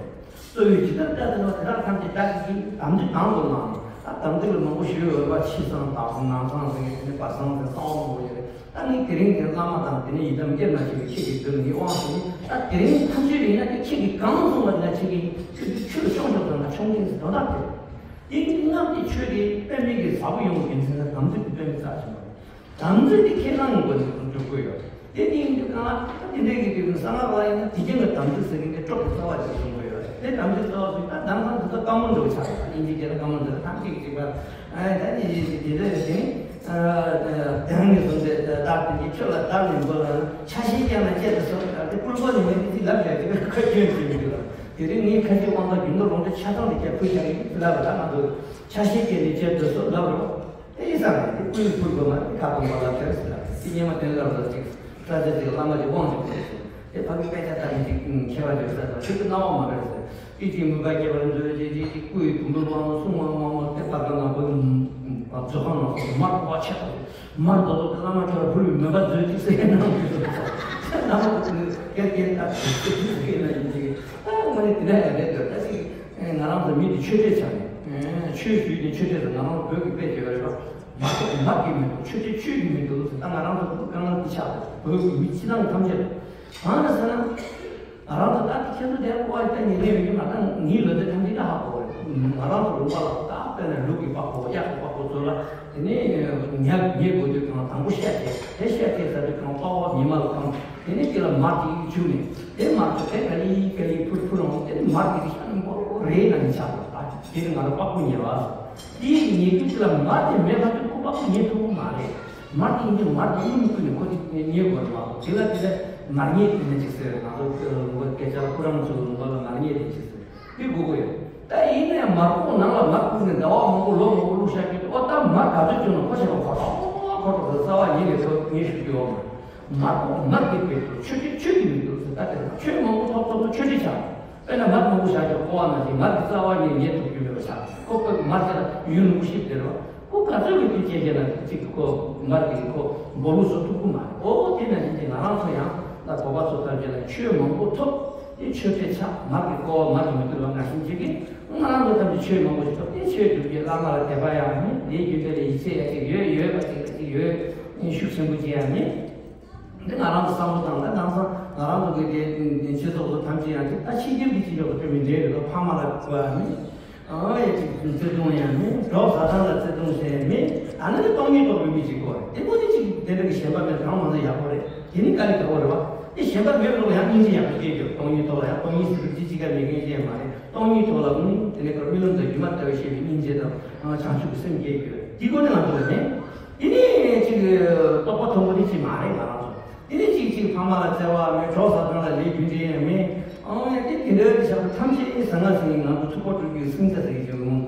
གཙོ་བོའི་ཇི་ལྟར་བཀའ་དང་དེ་དག་ཐམས་ཅད་བདག་གིས་དམ་ཚིག་དང་དུ་བླངས་ནས་ ད་དམ་ཚིག་ལ་མང་པོ་ཞུ་འོས་པ། ཕྱི་གསང་བདག་གསང་ནང་གསང་ཟེར་གྱི་དེ་ནི་བར་གསང་ཟེར་གསང་བ་མང་པོ་ཡོད་རེད། ད་ངས་དེ་རིང་དེ་བླ་མ་དང་དེ་ནས་ཡི་དམ་དབྱེར་མ་ཕྱེ་བའི་ཁྱེད་ཀྱི་མདུན་ལ་ངས་དབང་ཞུ་ནི། ད་དེ་རིང་ཐམས་ཅད་ཡིན་ན་དེ་ཁྱེད་ཀྱིས་གང་གསུངས་པ་ཡིན་ན་ཁྱེད་ཀྱིས་ཁྱེད་ཀྱི་ཆོས་ལ་ཤོང་ཆོག་ཟེར་ན་ཤོང་གི་ཡིན་ཟེར་དོན་དག་དེ་རེད། དེ་ནི་སྔགས་ཀྱི་ཆོས་དེ་དཔེ་མེད་ཀྱི་ཟབ་པོ་ཡོང་གི་ཡིན་ཟེར་ན་དམ་ཚིག་གི་དཔེ་མེད་རྩ་ཆེན་པོ་རེད། དམ་ཚིག་དེ་ཁས་བླངས་ཡོང་དགོས་འགྲོ་དགོས་ཡོད། དེ་དེ་ཡིན་དུས་གང་ལ་ད་དེ་འདྲའི་གི་དུས་གསང་སྔགས་ལ་ཡིན་ན་དེ་རྐྱེན་གྱི་དམ་ཚིག་ཟེར་གྱི་འདི་སྤྲོ་བའི་རྩ་བ་ཅིག་བཟུང་དགོས་ཡོད་རེད། དེ་དམ་ཚིག་རྩ་བ་བཟུང་ད་དམ་སང་དེ་ཚོ་བཀའ་མོལ་འགྲོ་ཆགས་ཡོད། དབྱིན་ཇི་སྐད་ལ་བཀའ་མོལ་འདི་ལ་ཐམས་ཅད་ཀྱི་དྲི་བ་ཨ་ད་ནི་དེ་འདྲ་ཡོད་དེ་ནི་དེང་ནས་བཟུང་སྟེ་ད་དེ་གི་ཆོས་ལ་བདག་ནི་མགོ་ལ་ཆ་ཤས་ཀྱང་ན་བཅད་དུ་སོང་ད་དེ་ཀུན་སློང་ནི་མེད་དེ་ལབ་ཡོད་དེ་ཁ་སྐྱོན་བྱེད་མི་འདུག་ལ། དེ་རིང་ངའི་ཁ་ཤས་དབང་ཐང་རྒྱུན་དུ་ལོངས་སྤྱོད་ཆ་ཚང་དེ་བཅད་ཕུལ་བཞག་ཡིན་ལབ་ད་ང་ཚོ་ཆ་ཤས་བཅད་ནས་བཅད་དུ་སོང་ལབ་རོགས། དེ་ཡིན་ཙང་དེ་ཀུན་ཕུལ་དགོས་མ་རེད། ཁ་སྟོང་པ་ལ་བྱས་ཟེར་ལ་དེ་སྙན་མ་དེ་ལ་ལབ་ལ་ཅིག་ས་ཆ་ཅིག་བླ་མ་ཅིག་དབང་ཅིག་དགོས་ཟེར། དེ་ཕ་གི་དཔེ་ཆ་ལྟ་མི་ཅིག་མཁས་པ་ཅིག་ཟེར་ལ་ཁྱོད་ཀྱི་སྣང་བ་མ་རེད་ཟེར། དེ་ཅིག་མོས་པ་སྐྱེ་བར་མཛོད་ཅེས་ཅིག་ཅིག་སྐུ་ཡི་དུམ་བུར་དབང་གསུང་བ་དབང་མོ་དེ་ཕ་གི་ང་ཁོའི་མཛོད་ཁང་ནང་སོང་མར་ཕོ་བ་ཆེ་ཐོག་མར་རྡོ་རྡོ་དེ་བླ་མ་ཁྱོད་ལ་ཕུལ་བའི་མོས་པ་མཛོད་ཅིག་ཟེར་གནང་གི་འདུག་བླ་མ་ཁོ་ཚོས་སྐད་སྐད་ལྟ་ཅིག་ཅིག་ཅིག་སྐད་ན་ཡིན་ཅིག་ད་ང་ནི་དེ་འདྲ་ཡང་རེད་འདོད་ད་ཅིག་ང་རང་ཚོ་མི་དེ་ཆོས་གྲོགས་ཆགས་ནས། ཆོས་ཞུས་ཏེ་ཆོས་གྲོགས་ཚོ་ང་རང་ཚོ་བོད་ཀྱི་དཔེ་བརྗོད་པ་རེད་པ། མ་གཏོགས་མར་གྱི་མི་འདུག་ཆོས་གྲོགས་ཆོས་ཀྱི་མི་འདུག་ད་ང་རང་ཚོ་སྐུ་དཀར་ནག་འདི་ཆགས་པ་བོད་ཀྱི་མི་སྤྱི་བཏང་ཐམས་ཅད་ལ། གང་ལ་ཟེར་ན། ང་རང་ཚོ་ད་ཁྱེད་ཚོ་དེ་ཀོ་བ་ད་ཉན་ཉན་ཡོད་ཀྱི་མ་ད་ངའི་ལོ་ཚད་ཐམས་ཅད་ད་ཧ་གོ་བ་རེད། ང་རང་ཚོ་ལུང་པ་ལ་ད་དཔེར་ན་ལུག་གི་པགས་ཀོ་གཡག་གི་པགས་ཀོ་ཚོ་ལ། དེ་ནས་ཉ་ཉལ་དགོས་དུས་གང་དང་པོ་ཤ་བཅད་དེ་ཤ་བཅད་ཚར་དུས་གང་པགས་པ་ཉི་མ་ལ་བཀང་། དེ་ནས་དེ་ལ་མར་གཅིག་བྱུགས་ནས་དེ་མར་ཚོ་དེ་ག་ལི་ག་ལི་ཕུར་ཕུར་འོང་དེ་ནས་མར་གྱི་རིགས་ཤ་ནི་མགོ་རེད་ན་ནི་ཆགས་པ་ད་དེ་ནི་ང་རང་པགས་པ་ཉལ་བ་ཟེར། དེའི་ཉལ་དུས་དེ་ལ་མར་དེ་མེད་པ་དུས་ཁོ་པགས་པ་ཉལ་ཐུབ་ཀྱི་མ་རེད། མར་དེ་ཉལ་མར་དེ་ཉལ་མི་ཐུབ་ནས་ཁོ་དེ་ཉལ་དགོས་རེད་མ་གཏོགས་དེ་ལ་དེ་ལ་མར་ཉལ་དེ་ནི་ཅིག་ཟེར་ང་ཚོ་ལུང་པ་སྐད་ཆ་ཁོ་རང་ཚོ་ལུང་པ་ལ་མར་ཉལ་དེ་ཅིག་ཟེར། དེ་དགོས་ཀྱི་ཡོད། ད་ཡིན་ན་ཡང་མར་ཁོག་ནང་ལ་མར་བཀུག་ནས་ཟླ་བ་མང་པོ་ལོ་མང་པོ་བླུགས་བཞག་གི་འདུག་ཨོ་ད་མར་ག་ཚོད་བྱུང་ན་ཁོ་བྱས་པ་ཁོ་ཐོག་ཁོ་ཐོག་ཏུ་རྩ་བ་ཉིད་ནས་ཐོབ་ངེས་ཞུ་རྒྱུ་ཡོད་མ་རེད། མར་ཁོག་མར་གྱི་དཔེ་དུ་ཆོས་ཀྱི་ཆོས་ཀྱི་མི་འདུག་ཟེར། ད་དེ་ཆོས་མང་པོ་ཐོབ་ཐོབ་ཏུ་ཆོས་སྒྲིག་བྱ། དཔེར་ན་མར་མང་པོ་བཞག་ཀྱང་ཁོ་བ་ན་ཞིག་མར་གྱི་རྩ་བ་ཉིད་ཉལ་ཐུབ་རྒྱུ་མེད་པ་ཆགས། ཁོ་ཁོས་མར་དེ་ལ་ཡུན་རིང་པོ་ཞིག་བསྡད་རོགས། ཁོ་ག་ཚོད་ཀྱི་དུས་སྐྱེལ་བྱས་ན་ཅིག་ཁོ་མར་གྱི་ཁོ་སྦོ་ལུག་བཟོ་ཐུབ་ཀྱི་མ་རེད། ཨོ་དེ་ནང་བཞིན་གྱི་ང་རང་ཚོ་ཡང་ད་བོད་པ་ཚོ་ལྟར་བྱས་ན་ཆོས་མང་པོ་ཐོབ། དེ་ཆོས་དཔེ་ཆ་མར་གྱི་ཀོ་བ་མར་གྱི་མི་ཐུབ་ལ་ང་ཤིང་བྱེད་ཀྱི་ང་རང་ཚོ་ཐམས་ཅད་ཆོས་མང་པོ་ཞིག་ཐོབ་སྟེ་ཆོས་སྒྲུབ་ཀྱི་བླ་མ་ལ་དད་པ་ཡང་མེད། དེའི་རྒྱུད་འདི་ལ་ཡིད་ཆེས་ཡ་ཅིག་ཡོད་ཡོད་པ་ཅིག་ཅིག་ཡོད་ཤུགས་ཆེན་པོ་ཅིག་ཡང་མེད། འདི་ང་རང་ཚོ་བསམ་བློ་བཏང་ན་དེང་སང་ང་རང་ཚོ་གི་དེ་སྤྱི་ཚོགས་སུ་ཐམས་ཅད་ཡང་ཅིག་ད་ཕྱི་རྒྱལ་གྱི་སྤྱི་ཚོགས་སུ་སྤྲོད་མི་འདྲ་རེད་དོ། ཕ་མ་ལ་གོ་ཡ་མེད། ཨ་ཡ་ཅིག་བརྩེ་དུང་ཡང་མེད། གྲོགས་བཟའ་ཚང་ལ་བརྩེ་དུང་ཞིག་ཡང་མེད། ཨ་ནི་ནི་སྟོང་ཉིད་རྟོགས་པའི་མི་ཅིག་གོ་རེད། དེ་མོ་ནི་ཅིག་དེ་འདྲ་གི་ཞེན་པ་མེད་གང་མང་ཚོ་ཡག་པོ་རེད། དེ་ནི་དཀའ་ལས་ཁག་པོ་རེད་བ། དེ་ཞེན་པ་མེད་རོགས་ཡང་སྙིང་རྗེ་ཡག་པོ་སྐྱེ་རྒྱུ། སྟོང་ཉིད་ཐོག་ལ་ཡང་སྟོང་ཉིད་ཟེར་དུས་ཅི་ཅི་ག་མེད་མཁན་ཅི་ཡང་མ་རེད། སྟོང་ཉིད་ཐོག་ལ་ཨུམ་དེ་ནས་ཁོར་རྨི་ལམ་དང་སྒྱུ་མ་ལྟ་བུ་ཤེས་པའི་སྙིང་རྗེ་དང་བྱང་ཆུབ་ཀྱི་སེམས་སྐྱེ་རྒྱུ་རེད། དེ་ཀོ་ནི་ང་ཚོ་ལ་མེད། དེ་ནི་ཅིག་རྟོགས་པ་མཐོན་པོ་ནི་ཅིག་མ་རེད་ང་རང་ཚོ། དེ་ནས་ཅིག་ཅིག་ཕ་མ་ལ་བརྩེ་བ་མེད། གྲོགས་བཟའ་ཚང་ལ་ལས་རྒྱུ་འབྲས་ཡང་མེད། ཨང་ཡང་དེ་དེ་འདྲ་གི་ཆགས་པ་ཐམས་ཅད་ཨེ་ཟང་ངེ་ཟིང་ངེ་ང་ཚོ་ཐུག་པ་སྤྲུལ་སྐུའི་སེམས་རྩ་ཟེར་གྱི་ཅིག་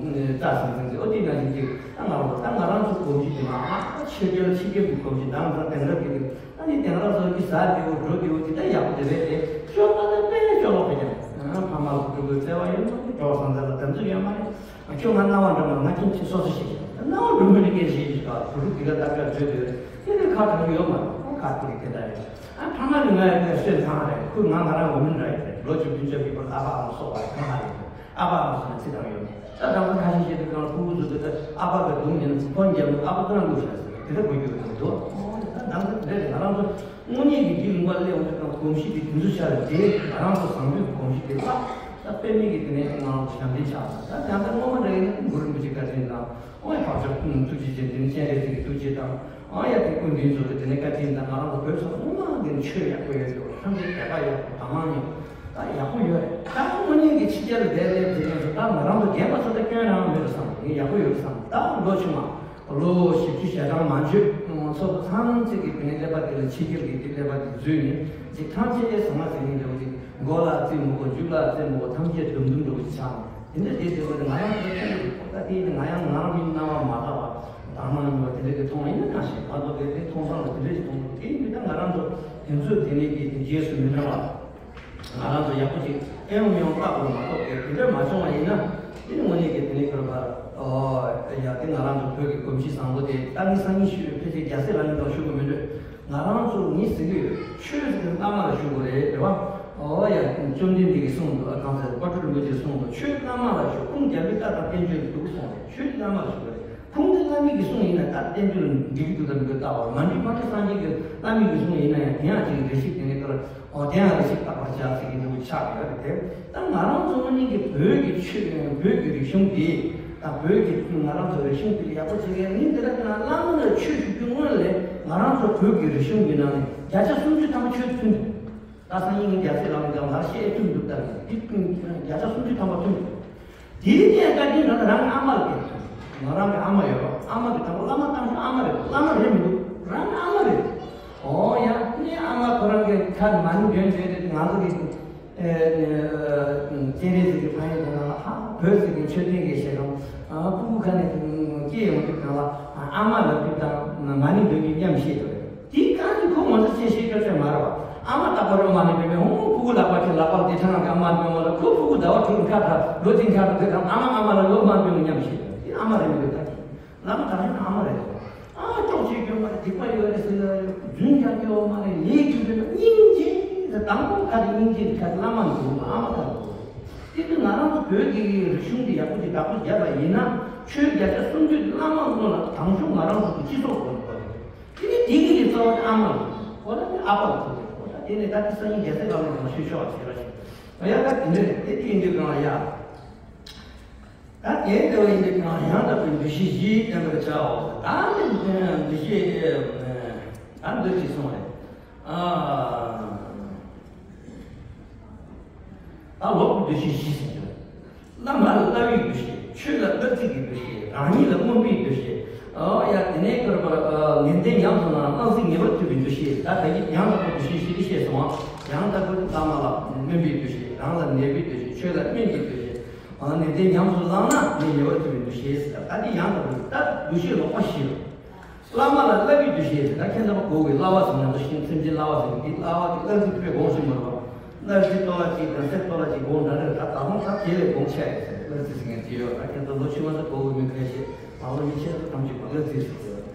རྩ་ཟང་ཟིང་ཟིང་ཨོ་དེ་ནང་བཞིན་ཅིག་ད་ང་རང་ད་ང་རང་ཚོ་གོམས་གཤིས་དེ་མ་ཨ་ཆོས་རྒྱལ་ཕྱི་རྒྱལ་གྱི་གོམས་གཤིས་དང་ཚང་དེང་རབས་ཀྱི་དེ་ཨ་ནི་དེང་རབས་སོགས་ཀྱི་ཟ་བདེ་བོ་འགྲོ་བདེ་བོ་དེ་ད་ཡག་པོ་དེ་རེད་དེ་སྤྱོད་པ་ད་དཔེ་སྤྱོད་ལོག་པ་ཀྱང་ཕ་མ་ལ་སྤྲུལ་སྐུའི་བརྩེ་བ་ཡོད་མ་རེད། གྲོགས་བཟའ་ཚང་ལ་དམ་ཚིག་ཡོད་མ་རེད། ཁྱོད་ང་རྣ་བ་འགྲོ་མ་ང་ཁྱིམ་ཆེ་སོ་སོ་ཞིག་རྣ་བ་འགྲོ་མི་ནི་སྐད་ཆ་ཞིག་ག་བུ་ཕྲུག་འདི་ག་ལྟ་ག་བརྗོད་དེ་དེ་ནི་ཁ་གྲག་ཡོད་མ་རེད། ཁ་གྲག་གི་དེ་འདྲ་རེད། ཨ་ཕ་མ་ནི་ང་ཡི་སེམས་ཐང་རེད། ཁོས་ང་ང་རང་འོ་མིན་ར་ཡི་རེད། ལོ་བཅུ་བདུན་ཅུ་གི་བར་ཨ་ཕ་ཨ་མ་སོགས་པ་ཐང་རེད། ཨ་ཕ་ཨ་མ་སོགས་ནས་ཚིག་དང་ཡོད་མེད་ད་དང་པོ་ཁ་ཤས་ཤེས་དུས་གང་ལ་ཕྲུ་གུ་ཚོ་དེ་ལྟར་ཨ་ཕ་གི་སྡུག་ཉེན་ཕོན་རྒྱབ་ནས་ཨ་ཕ་ཚོ་རང་འདུག་བྱ་ཟེར་དེ་འདྲ་དགོས་རྒྱུ་རེད་འདུག་ཨོ་ད་དང་པོ་དེ་འདྲ་རེད། ང་རང་ཚོ་དངོས་གནས་ཀྱི་འདི་ལུང་པ་སླེབས་འོང་དུས་དང་གོམས་གཤིས་དེ་དུས་ཚོད་ཆགས་ལ་དེ་ང་རང་ཚོ་བཟང་སྤྱོད་ཀྱི་གོམས་གཤིས་དེ་ལྷག་ད་དཔེ་མེད་ཀྱི་དེ་ནས་ང་རང་ཚོ་ཞབས་འདྲེན་ཆགས་སོང་། ད་དེང་སང་སྔོན་མ་འདྲ་ཡིན་ན་གུ་རུ་རིན་པོ་ཆེ་བཀའ་དྲིན་དང་ཨོ་ཡ་བག་ཆགས་ཐུགས་རྗེ་ཅན་དེ་ནས་སྤྱན་རས་གཟིགས་ཀྱི་ཐུགས་རྗེ་དང་ཨོ་ཡ་དེ་ཀུན་འདུས་ཚོ་གི་དེ་ནས་བཀའ་དྲིན་དང་ང་རང་ཚོ་བོད་ས་སྔོན་མ་འདི་ནས་ཆོས་ཡག་པོ་ཡོད་འདུག་ཐམས་ཅད་དད་པ་ཡག་པོ་དག་སྣང་ཡོད་ད་ཡག་པོ་ཡོད་རེད། ད་དངོས་གནས་ཀྱི་ཕྱི་རྒྱལ་ལ་བསྡད་སླེབས་དུས་ནས་ད་ང་རང་ཚོ་རྒན་པ་ཚོ་ད་སྐྱོན་རང་མེད་རེད་བསམ་ངས་ཡག་པོ་ཡོད་རེད་བསམ། ད་ལོ་ཆུང་མ། ལོ་བཞི་བཅུ་ཞེ་གྲངས་མ་འཇོན་ཚོ་ཚང་ཚིག་གི་བི་ནས་ཀླད་པ་དེ་ལ་ཕྱི་རྒྱལ་གྱི་དེ་ཀླད་པ་དེ་འཛུལ་ནས་ཅིག་ཐམས་ཅད་ཨེ་ཟང་ང་ཟིང་ངེ་འདྲ་བོ་ཅིག་མགོ་ལ་རྩིས་མི་དགོས་མཇུག་ལ་རྩིས་མི་དགོས་ཐམས་ཅད་དུམ་དུམ་འདྲ་བོ་ཅིག་ཆགས་ནས་དེ་འདྲ་དེ་དེ་བོ་དེ་ང་རང་ཚོ་ཁྱོད་ཀྱི་ཁོ་ད་དེ་ནི་ང་ཡང་ང་རང་མིན་སྣང་བ་མ་དག་པ་དང་མ་ཡིན་པ་དེ་འདྲ་གི་མཐོང་ཡིན་ན་ནང་བཞིན་ང་ཚོ་དེ་དེ་མཐོང་སྟངས་ལ་དེ་འདྲ་ཞིག་མཐོང་འདུག་དེ་ཡིན་དུས་ད་ང་རང་ཚོ་དེ་ཚོས་དེ་ནས་ཀྱི་དེ་རྗེས་སུ་མི་འབྲང་བ། ང་རང་ཚོ་ཡག་པོ་ཅིག་ཨེ་ཡོང་མི་ཡོང་བལྟ་དགོས་མ་གཏོགས་དེ་དེ་འདྲ་མ་བྱུང་བ་ཡིན་ན་དེ་ནི་དངོས་གནས་ཀྱི་དེ་ནི་ཁྱོད་པ་ཨོ་ཡ་དེ་ང་རང་ཚོ་བོད་ཀྱི་གོམས་གཤིས་བཟང་པོ་དེ་ད་ནི་སང་ཉིན་ཞུས་ཕལ་ཆེར་རྒྱལ་སྲས་ལག་ལེན་དང་ཞུ་དགོས་མི་འདོད། ང་རང་ཚོ་ངས་ཟེར་གྱི་ཡོད་ཆོས་ཟེར་གྱི་བླ་མ་ལ་ཞུ་དགོས་རེད་རེད་བ། ཨོ་ཡ། བཅོམ་ལྡན་འདས་ཀྱིས་གསུངས་འདུག་གང་ཟེར། དཔལ་སྤྲུལ་རིན་པོ་ཆེས་གསུངས་འདུག་ཆོས་བླ་མ་ལ་ཞུགས། ཁུངས་རྒྱལ་པོའི་བཀའ་དང་བསྟན་བཅོས་ལ་འདུག་གསུངས་རེད། ཆོས་བླ་མ་ལ་ཞུགས་རེད། ཁུངས་དེ་བླ་མའི་གི་གསུང་ཡིན་ན་ད་བསྟན་བཅོས་ལ་འགྲིག་གི་འདུག་དང་མི་འདུག་ལྟ་བ་མ་འགྲིག་མ་འགྲིག་སངས་རྒྱས་ཀྱི་བླ་མའི་གི་གསུང་ཡིན་ན་ཡང་དེ་ཡང་ཅིག་རེ་ཞིག་དེ་ནས་ཀར་ཨོ་དེ་ཡང་རེ་ཞིག་བརྟག་པར་བྱ་ཟེར་གྱི་འདུག་ཆགས་ཡོད་རེད་དེ། ད་ང་རང་ཚོ་ནི་གི་བོད་ཀྱི་ཆོས་བོད་ཀྱི་རིག་གཞུང་དེ་དང་བོད་ཀྱི་ང་རང་ཚོ་རིག་གཞུང་དེ་ལ་ཡག་པོ་བྱེད་མཁན་ནི་དེ་ལ་ཀྱང་བླ་མ་ལ་ཆོས་ཞུ་རྒྱུ་སྔོན་ལས་ང་རང་ཚོ་བོད་ཀྱི་རིག་གཞུང་གི་ནང་ནས་བརྒྱ་ཆ་སུམ་ཅུ་ཐམ་པ་ཆོས་མཐུན་འདུག་ད་སང་ཉིན་ངས་རྒྱལ་སྲས་ལག་ལེན་ཀྱང་ལར་བཤད་ཐུབ་འདུག་ལྟར་འདི་བརྒྱ་ཆ་སུམ་ཅུ་ཐམ་པ་ཐུབ་འདུག་དེའི་སྟེང་བཀའ་དྲིན་ན་རང་གི་ཨ་མ་ལ་བསྟན་ཐུབ། ང་རང་གི་ཨ་མ་ཡོད་རོགས། ཨ་མ་གི་དང་པོ་བླ་མ་དང་ཤོས་ཨ་མ་རེད། བླ་མ་རེད་མི་འདུག་རང་གི་ཨ་མ་རེད། ཨོ་ཡ། ངའི་ཨ་མ་ཁོ་རང་གི་ཁ་མ་ནི་འདོན་འདོན་དེ་ང་ཚོ་གི་སྤྱན་རས་གཟིགས་ཀྱི་ཕ་ཡུལ་དེ་ནང་ལ་ཧ་བོད་ཟེར་གི་མཆོད་རྟེན་གི་ཞལ་གང་ཕྲུ་གུ་ཁ་ནས་སྐྱེས་ཡོང་དུས་གང་ལ་ཨ་མ་ལ་དུས་དང་མ་ནི་འདོན་རྒྱུ་མཉམ་བཤད་དོ། དེའི་སྐབས་ཀྱི་ཁོ་ང་ཚོ་ཆེ་ཤེས་སྐྱོ་ཆེ་མ་རེད་བ། ཨ་མ་རྟག་པར་རོ་མ་ནི་བེ་བེ་ཧོང་ཕྲུ་གུ་ལག་པ་ཁྱེར་ལག་པར་དེ་ཐང་གི་ཨ་མ་བེ་བ་ལ་ཁོ་ཕྲུ་གུ་ཟླ་བ་དྲུག་ཁ་ཐ་ལོ་ཚིགས་ཁ་ཐ་དེ་ཐང་ཨ་མ་ཨ་མ་ལ་ལོ་མ་བེ་བ་མཉམ་བཤད་དོ། དེ་ཨ་མ་རེད་མི་རེད་ད་ཁྱེད། ལམ་ཐག་ཆོད་ཨ་མ་རེད། ཨ་ཅོག་ཅིག་སྐྱོ་མ་རེད། སྡིག་པ་ཡོད་རེད་ཟེར་ཡ་རེད། རྫུན་རྒྱག་སྐྱོ་མ་རེད། ལས་རྒྱུ་རེད། སྙིང་རྗེ་ཟེར། དང་པོ་ཁ་དེ་སྙིང་རྗེ་ཁ་བླ་མ་འདུག་ཨ་མ་ཁ་འདུག་དེ་དུས་ང་རང་ཚོ་བོད་ཀྱི་རིག་གཞུང་འདི་ཡག་པོ་ཅིག་བདག་པོ་བརྒྱབ་པ་ཡིན་ན་ཆོས་བརྒྱ་ཆ་སུམ་ཅུ་བླ་མ་སྔོན་ལ་དང་ཤོས་ང་རང་ཚོ་གི་སྤྱི་ཚོགས་སྐོར་གོ་རེད། དེ་ནི་དེ་གི་ནི་གཙོ་བོ་དེ་ཨ་མ་རེད། ཁོ་ན་ནི་ཨ་ཕ་ལ་ཐུག་རེད། ཁོ་ད་དེ་ནི་ད་དེ་སང་ཉིན་རྒྱལ་སྲས་ལག་ལེན་ནང་ཤོད་ཤོག་ཟེར་བ་ཞིག་ཡ་ད་དེ་འདྲ་རེད། དེ་དེ་ཡིན་དུས་གང་ཡ། ད་དེ་འདྲ་བ་ཡིན་དུས་གང་ཡང་དག་པའི་འདུ་ཤེས་བཞི་བསྟེན་པར་བྱའོ། ད་ནི་འདུ་ཤེས་ད་འདུ་ཤེས་གསུངས་རེད། ཨ་ད་ལོག་པའི་འདུ་ཤེས་བཞི་ཟེར་གྱི་རེད། བླ་མ་ལ་བསླབ་པའི་འདུ་ཤེས། ཆོས་ལ་བསླབ་ཚིག་གི་འདུ་ཤེས། རང་ཉིད་ལ་སྨོན་པའི་འདུ་ཤེས། ཨོ་ཡ་དེ་ནས་ཁྱོད་པ་ངན་ལྡན་ཉམས་སུ་བླངས་ན་སྣང་སྲིད་ངེས་པར་ཐུབ་པའི་འདུ་ཤེས། ད་ད་གིན་ཡང་དག་པའི་འདུ་ཤེས་བཞི་དེ་བཤད་སོང་ང་། ཡང་དག་པའི་བླ་མ་ལ་སྨོན་པའི་འདུ་ཤེས། རང་ལ་ནད་པའི་འདུ་ཤེས། ཆོས་ལ་སྨན་གྱི་འདུ་ཤེས། ཨ་ནི་དེ་ཉམས་སུ་བླངས་ན་ནི་ཉེ་བར་ཐུབ་པའི་འདུ་ཤེས་ཟེར། ད་འདི་ཡང་དག་པའི་ད་འདུ་ཤེས་ལོག་པ་བཞི་ལ། བླ་མ་ལ་བསླབ་པའི་འདུ་ཤེས་ཟེར། ད་ཁྱེད་ཚོ་གོ་གི་བསླབ་པ་ཟེར་ན་ཚོ་ཤིང་སེམས་ཅན་བསླབ་པ་ཟེར་གི་འདི་བསླབ་པ་དེ་བསླབ་ཚིག་དཔེ་དགོངས་ཤིག་མ་རེད་བ། བསླབ་ཚིག་ཏོ་ལ་གཅིག་དང་སེ་ཏོ་ལ་གཅིག་དགོངས་འདྲ་རེད། ད་ད་དུང་ད་དེ་ལས་དགོངས་ཆེ་ཡོད་ཟེར། བསླབ་ཚིག་ཟེར་མཁན་དེ་ཡོད། ད་ཁྱེད་ཚོ་ལོ་ཆུང་བ་ཚོ་གོ་གི་མི་ཁ་ཤས་མ་ལོ་མི་ཆེན་ཚོ་ཐམས་ཅད་པ་བསླབ་ཚིག་ཟེར་གི་ཡོད།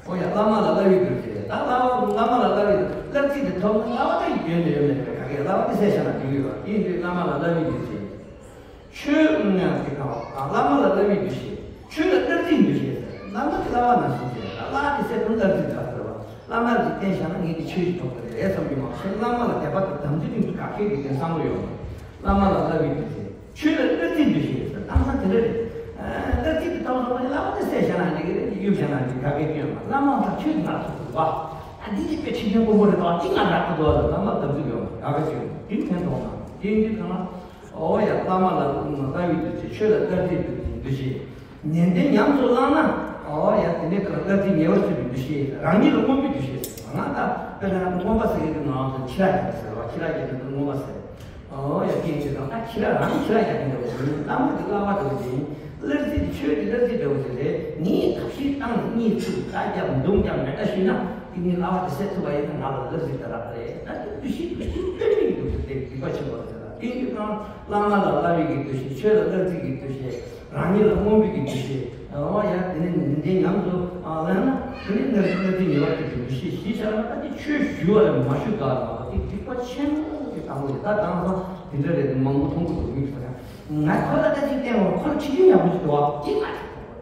ཨོ་ཡ་བླ་མ་ལ་བསླབ་པའི་འདུ་ཤེས། ད་བླ་མ་བླ་མ་ལ་བསླབ་པའི་བསླབ་ཚིག་དེ་ཐོབ་ན་བསླབ་པ་ད་ཡི་རྒྱུན་དུ་ཡོད་མེད་པའི་ག་གེ་བསླབ་པ་དེ་གསལ་བཤད་ན་འགྲིག་གི་ཡོད། དེ་ཡིན་དུས་བླ་མ་ལ་བསླབ་པའི་འདུ་ཤེས། ཆོས་ཡང་དེ་གང་བ་བླ་མ་ལ་བསླབ་པའི་འདུ་ཤེས། ཆོས་ལ་བསླབ་ཚིག་འདུ་ཤེས་ཟེར། བླ་མ་དེ་བསླབ་པ་ནང་བཞིན་བྱས། ད་བསླབ་དེ་སེ་ཐུན་བསླབ་ཚིག་ག་ཟེར་བ། བླ་མ་ལ་བསྟེན་བཞག་ན་ངས་དེ་ཆོས་ཤིག་ཐོབ་ཀྱི་རེད་བསམ་གྱི་མ་གཏོགས་བླ་མ་ལ་དད་པ་དང་དམ་ཚིག་གི་ག་གེ་གི་དེ་བསམ་བློ་ཡོད་མ་རེད། བླ་མ་ལ་བསླབ་པའི་འདུ་ཤེས། ཆོས་ལ་བསླབ་ཚིག་འདུ་ཤེས་ཟེར། གཏམ་བཟང་དེ་འདྲ་རེད། བསླབ་ཚིག་གི་གཏམ་བཟང་ལ་བསླབ་པ་དེ་སེ་བཞག་ན་འགྲིག་གི་རེད། ཡུལ་བཞག་ན་འགྲིག་ག་གེ་སྐྱོན་མ། བླ་མ་དང་ཆོས་དེ་ང་ཐོབ་ཐུབ་པ། ཨ་འདི་ནི་དཔེ་ཁྲིད་མཁན་དཀོན་པོ་རེད་དོ། འདི་ང་རག་གི་འདུག་ལ་བླ་མ་དམ་ཚིག་ཡོད་མ་རེད། ག་གེ་སྐྱོན་མ། དེ་ཕན་ཐོགས་མ། དེ་འདི་གང་ལ། ཨོ་ཡ་བླ་མ་ལ་བསླབ་པའི་འདུ་ཤེས། ཆོས་ལ་བསླབ་པའི་འདུ་ཤེས། ནན་ཏན་ཉམས་སུ་བླངས་ན། ཨོ་ཡ་དེ་ནས་ཁོ་ལ་བསླབ་པའི་ཉེ་བར་ཐུབ་པའི་འདུ་ཤེས། རང་ཉིད་ལ་སྨོན་པའི་འདུ་ཤེས། ང་ད་དཔེར་ན་སྔོན་པ་ཟེར་གྱི་འདུག་ནང་དུ་ཁྱི་ར་རྒྱག་ཟེར་བ། ཁྱི་ར་རྒྱག་གི་འདུག་སྔོན་པ་ཟེར། ཨོ་ཡ་སྐད་ཆ་དང་ད་ཁྱི་ར་རང་ཁྱི་ར་རྒྱག་གི་འདུག་ཟེར། བླ་མ་གི་བསླབ་པ་འདུག་ཅིང་བསླབ་ཚིག་ཆོས་ཀྱི་བསླབ་ཚིག་འདྲ་བོ་ཟེར་རེད། ངས་ཐབས་ཤེས་བཏང་ནས་གཉིད་ཚུགས་ད་རྒྱབ་མདུང་རྒྱབ་མེ་ད་ཞུས་ན་དེ་ངའི་བསླབ་པ་དེ་སེལ་ཐུབ་པ་ཡིན་ན་ང་ལ་བསླབ་ཚིག་དེ་རག་རེད། ད་དེ་འདུ་ཤེས་འདུ་ཤེས་དཔེ་མེད་འདུག་ཟེར་ཏེ་སྡིག་པ་ཆེན་པོ་རེད་ཟེར་ལ། དེ་ཡིན་དུས་ཀྱང་བླ་མ་ལ་བསླབ་པའི་གི་འདུ་ཤེས། ཆོས་ལ་བསླབ་ཚིག་གི་འདུ་ཤེས། རང་ཉིད་ལ་སྨོན་པའི་གི་འདུ་ཤེས། ཨོ་ཡ་དེ་ནས་ནན་ཏན་ཉམས་སུ་ཨ་བླངས་ན་དེ་ནས་ནར་ནར་དེ་ཉེ་བར་ཐུབ་པའི་འདུ་ཤེས་བཞི་ཤར་ན་ད་དེ་ཆོས་ཞུ་བ་ལས་མ་ཞུ་དགའ་ལ་མ་གཏོགས་དེ་སྡིག་པ་ཆེན་པོ་གི་དང་པོ་རེད། ད་དེང་སང་དེ་འདྲ་རེད། མང་པོ་མཐོང་གི་འདུག་མི་ཚོ་ཡང་ང་ཁོ་ལ་ད་ཅིག་བསྟན་འོང་། ཁོ་ལ་ཁྲིད་རྒྱུ་ཡག་པོ་ཅིག་འདུག་ཨ། དེ་ང་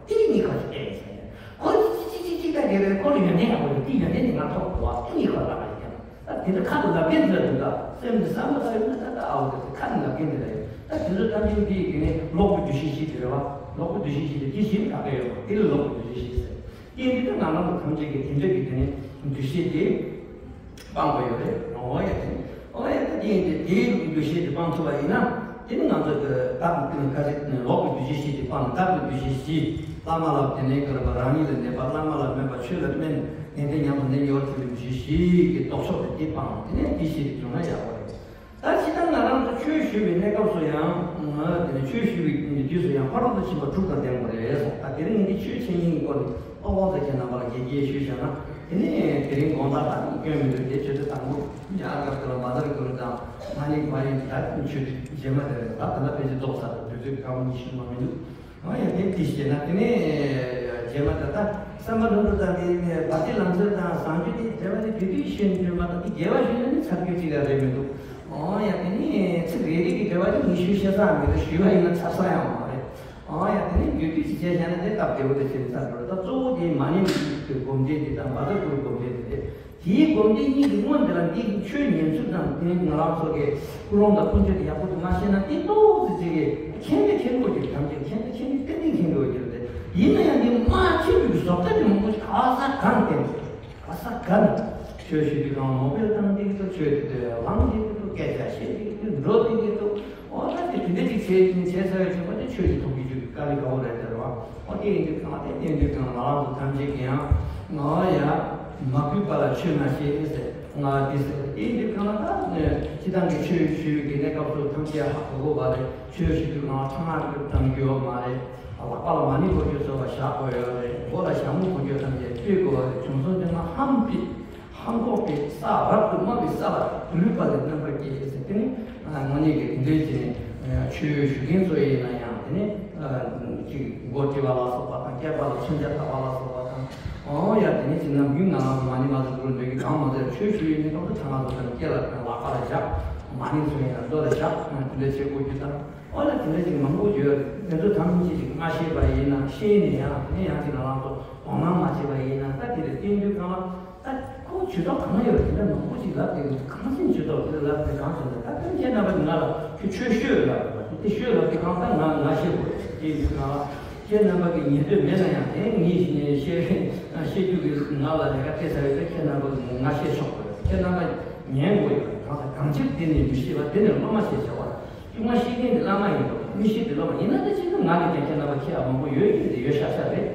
ཁྲིད་ཐུབ་པ་དེ་ནི་ཁོ་ཅིག་བསྟན་ཟེར་ནས་ཁོ་ལ་ཅིག་ཅིག་ཅིག་ཅིག་ད་དེ་རེད། ཁོ་ལ་ཡོན་ཏན་ཡག་པོ་རེད། དེ་ཡོན་ཏན་དེ་ང་ཐོབ་འདུག་ཨ། དེ་ནི་ཁོ་ལ་ད་ཡོན་ཏན་ད་དེ་འདྲ་ཁ་ཐུག་ལབ་མཁན་འདི་ལ་འདུག་ད་སེམས་ནི་བསམ་པ་ལྟ་ཡོད་ན་ད་ད་ཨའོ་དེ་ཁ་ནི་ལབ་མཁན་འདི་ལ་ཡོད། ད་དེ་ཚོ་ཐམས་ཅད་དེ་ཡི་གེ་ནི་ལོག་པའི་འདུ་ཤེས་ཤིག་དེ་རེད་བ། ལོག་པའི་འདུ་ཤེས་ཤིག་དེ་དེ་བཞིན་ག་གེ་ཡོད་པ་དེ་ལ་ལོག་པའི་འདུ་ཤེས་ཤིག་ཟེར། དེ་འདི་ད་ང་རང་ཚོ་ཐམས་ཅད་ཀྱིས་དེ་འདྲ་གི་དེ་ནི་འདུ་ཤེས་དེ་སྤང་དགོས་ཡོད་རེད། འོ་ཡ་དེ་ནི་འོ་ཡ་ད་དེ་ཡིན་དེ་དེའི་འདུ་ཤེས་དེ་སྤང་ཐུབ་པ་ཡིན་ན་དེ་ནི་ང་ཚོ་གི་བདག་གི་ཁ་ཅིག་ལོག་པའི་འདུ་ཤེས་ཤིག་དེ་སྤང་། བདག་གི་འདུ་ཤེས་བཞི། བླ་མ་ལ་དེ་ནས་ག་རེ་བ་རང་ཉིད་ལ་ནད་པ། བླ་མ་ལ་སྨན་པ། ཆོས་ལ་སྨན། ནན་ཏན་ཉམས་སུ་ནད་ཉེ་བར་ཐུབ་པའི་འདུ་ཤེས་བཞི་གི་ལྡོག་ཕྱོགས་དེ་དེ་སྤང་། དེ་ནས་དེ་བཞི་དེ་བྱུང་ན་ཡག་པོ་རེད། ད་ཇི་ལྟར་ང་རང་ཚོ་ཆོས་ཞུ་བའི་གནས་སྐབས་སུ་ཡང་། དེ་ནས་ཆོས་ཞུ་བའི་དུས་སུ་ཡང་ཕ་རོལ་ཏུ་ཕྱིན་པ་དྲུག་དང་ལྡན་དགོས་རེད་གསུངས། ད་དེ་རིང་འདི་ཆོས་འཆད་ཉན་གྱི་སྐོར་ནས་ཨོ་ཝང་ཟེར་མཁན་རྣམ་པ་ལ་དགེ་རྒྱས་ཞུས་བཞག་ན། དེ་ནས་དེ་རིང་དགོང་དག་ད་སྐྱོན་མི་འདུག་དེ་ཆོས་དུས་དང་པོ་ཨ་གར་དུ་ལ་མ་དར་གུ་རུ་དང་མ་ཎི་བ་ཡིན། ད་ཆོས་དུས་རྗེས་མ་དེ་རེད། ད་ད་ལྟ་ཕལ་ཆེར་རྫོགས་ཚར་འདུག་དུས་ཚོད་སྐར་མ་ཉི་ཤུ་མ་མི་འདུག་ཨ་ཡ་དེ་དེ་བཤད་ན་དེ་ནས་རྗེས་མ་ད་ལྟ་བསམ་པ་ལྷུན་གྲུབ་དང་དེ་ནས་བར་དེ་ལམ་སྲོལ་དང་བཟང་སྤྱོད་དེ་རྗེས་མ་དེ་དུས་དུས་ཤེས་ནས་མ་ད་དེ་དགེ་བ་ཞུས་ན་ནི་ཚར་རྒྱུ་ཅིག་ལ་རེད་མི་འདུག་ཨོ་ཡ། དེ་ནི་ཚིག་རེ་རེ་གི་འགྲེལ་པ་དེ་ཉི་ཤུ་བཤད་ས་མེད་དུ་ཞུས་པ་ཡིན་ན་ཚར་ས་ཡང་མ་རེད། ཨོ་ཡ། དེ་ནི་རྒྱུད་སྤྲོས་ཅིག་བྱས་བཞག་ན་དེ་སྟབས་བདེ་བོ་དེ་བྱེད་ཚར་འགྲོ། ད་གཙོ་བོ་དེ་མ་ཎི་གི་སྒོམ་བཟླས་དེ་དང་བཛྲ་གུ་རུ་སྒོམ་བཟླས་དེ་རེད། དེའི་སྒོམ་བཟླས་གཉིས་ཀྱི་སྔོན་དེ་ལ་འདི་གི་ཆོས་ཉན་ཚུལ་དང་དེ་ང་རང་ཚོ་གི་ཀུན་སློང་དང་ཀུན་སྤྱོད་དེ་ཡག་པོ་དེ་མ་ཤེས་ན་དེ་ཏོག་ཙི་ཅིག་གི་མཁྱེན་དེ་མཁྱེན་དགོས་ཀྱི། ཐམས་ཅད་མཁྱེན་དེ་མཁྱེན་དེ་ཏན་ཏན་མཁྱེན་དགོས་ཀྱི་རེད། ཡིན་ན་ཡང་འདི་མ་མཁྱེན་པའི་བཟོ་ལྟ་དེ་མང་པོ་ཞིག་ག་ས་གང་བསྟན། ག་ས་ག་ནས་ཆོས་ཞུ་དུས་གང་མོ་བེལ་བཏང་གི་འདུག་ཆོས་དེ་དུས་ལངས་གི་འདུག་སྐད་ཆ་བཤད་གི་འདུག་འགྲོ་གི་འདུག་འོ་ད་དེ་དེ་འདྲ་ཅིག་བྱས་བྱས་ཚར་བའི་ཆོས་པ་དེ་ཆོས་ཀྱི་ཐོག་གི་ཆོས་ཀྱི་དཀའ་ལས་ཁག་པོ་རེད་ཟེར་བ། འོ་དེ་ཡིན་དུས་གང་དེ་བསྟན་དུས་གང་ང་རང་ཚོ་ཐམས་ཅད་ཀྱི་ཡང་ང་ཡ་མ་གུས་པ་ལ་ཆོས་མ་བཤད་ཟེར་ང་དེ་ཟེར། དེ་ཡིན་དུས་གང་ལ་ད་སྤྱི་བཏང་གི་ཆོས་ཞུ་གི་གནས་སྐབས་སུ་ཐམས་ཅད་ཧ་གོ་གོ་བ་རེད། ཆོས་ཞུ་དུས་གང་ལ་ཁྲང་ང་གི་གཏང་རྒྱུ་ཡོད་མ་རེད། ལག་པ་ལ་མ་ཎི་གོ་རྒྱུ་ཚོ་བ་བཞག་དགོས་ཡོད་རེད། མགོ་ལ་ཞྭ་མོ་གོ་རྒྱུ་ཐམས་ཅད་སྤྲོད་དགོས་པ་རེད། བྱང་སེམས་དེ་ང་ཧམ་པའི་ཧམ་འགོག་པའི་ས་རབ་ཏུ་དམའ་བའི་ས་ལ་ལུས་པ་ལས་རྣམ་པར་རྒྱལ་ཟེར་དེ་ནི་དངོས་གནས་ཀྱི་དེ་འདྲའི་ཅིག་ནས་ཆོས་ཞུ་མཁན་ཚོ་ཡིན་ན་ཡང་དེ་ནི་ཅིག་མགོ་དཀྲི་བ་ལ་སོགས་པ་དང་སྐེད་པ་ལ་མཚོན་ཆ་བཏགས་པ་ལ་སོགས་པ་དང་། འོ་ཡ། དེ་ནི་ཅིག་ནམ་རྒྱུན་ང་རང་ཚོ་མ་ཎི་མ་ཟེར་དགོས་འདོད་ཀྱི་གང་མ་ཟེར། ཆོས་ཞུ་ཡིན་ནི་སྐབས་སུ་ཁྲ་ང་ཚོ་དང་སྐེ་ལ་ལག་པ་ལ་བཞག་མ་ཎི་ཚོ་ཡིན་ན་རྡོ་ལ་བཞག་དེ་འདྲ་བྱེད་དགོས་རྒྱུ་དང་། ཨོ་ལ་དེ་འདྲ་ཅིག་མང་པོ་ཡོད། དེ་ཚོ་ཐམས་ཅད་ཅིག་མ་ཤེས་པ་ཡིན་ན་ཤེས་ནས་ཡང་དེ་ནས་ཡང་ཅིག་ང་རང་ཚོ་དོ་སྣང་མ་བྱས་པ་ཡིན་ན། ད་དེ་ལ་བསྟན་དུས་གང་ལ་ད་ཁོ་ཇུས་གཏོགས་གང་ཡོད་དེ་འདྲ་མང་པོ་ཅིག་ལབ་དེ་གང་ཤེས་ཇུས་གཏོགས་དེ་ལབ་དེ་གང་ཟེར་ན། ད་ཁྱེད་རྣམ་པ་ང་ལ་ཁྱོད་ཆོས་ཤོད་ལབ་དེ་ཤོད་ལབ་དེ་གང་ལྟར་ང་ང་ཤེས་དགོས་རེད། དེ་ཡིན་དུས་གང་ལ་ཁྱེད་རྣམ་པ་གི་ཉན་འདོད་མེད་ན་ཡང་དེ་ངས་ཤེས་ཤེས་རྒྱུ་གི་ང་ལ་ལས་ཀ་སྤྲད་ས་ཡོད་ཚེ་ཁྱེད་རྣམ་པ་གི་ང་ཤེས་ཆོག་གི་རེད། ཁྱེད་རྣམ་པ་ཉན་དགོས་ཡོད་རེད། གང་ལྟར་གང་ཕྱིར་དེ་ནས་མི་ཤེས་པ་དེ་ནས་སློབ་མ་ཤེས་བྱ་བ་རེད། གཅིག་མ་ཤེས་མཁན་དེ་བླ་མ་ཡིན་འགྲོ། མི་ཤེས་དེ་སློབ་མ་ཡིན་ན། ད་ཅི་ནུ་ང་ལས་ཀྱང་ཁྱེད་རྣམ་པ་ཁྱེད་ཡག་མང་པོ་ཡོད་ཀྱི་རེད། ཡོད་ཤག་ཤག་རེད།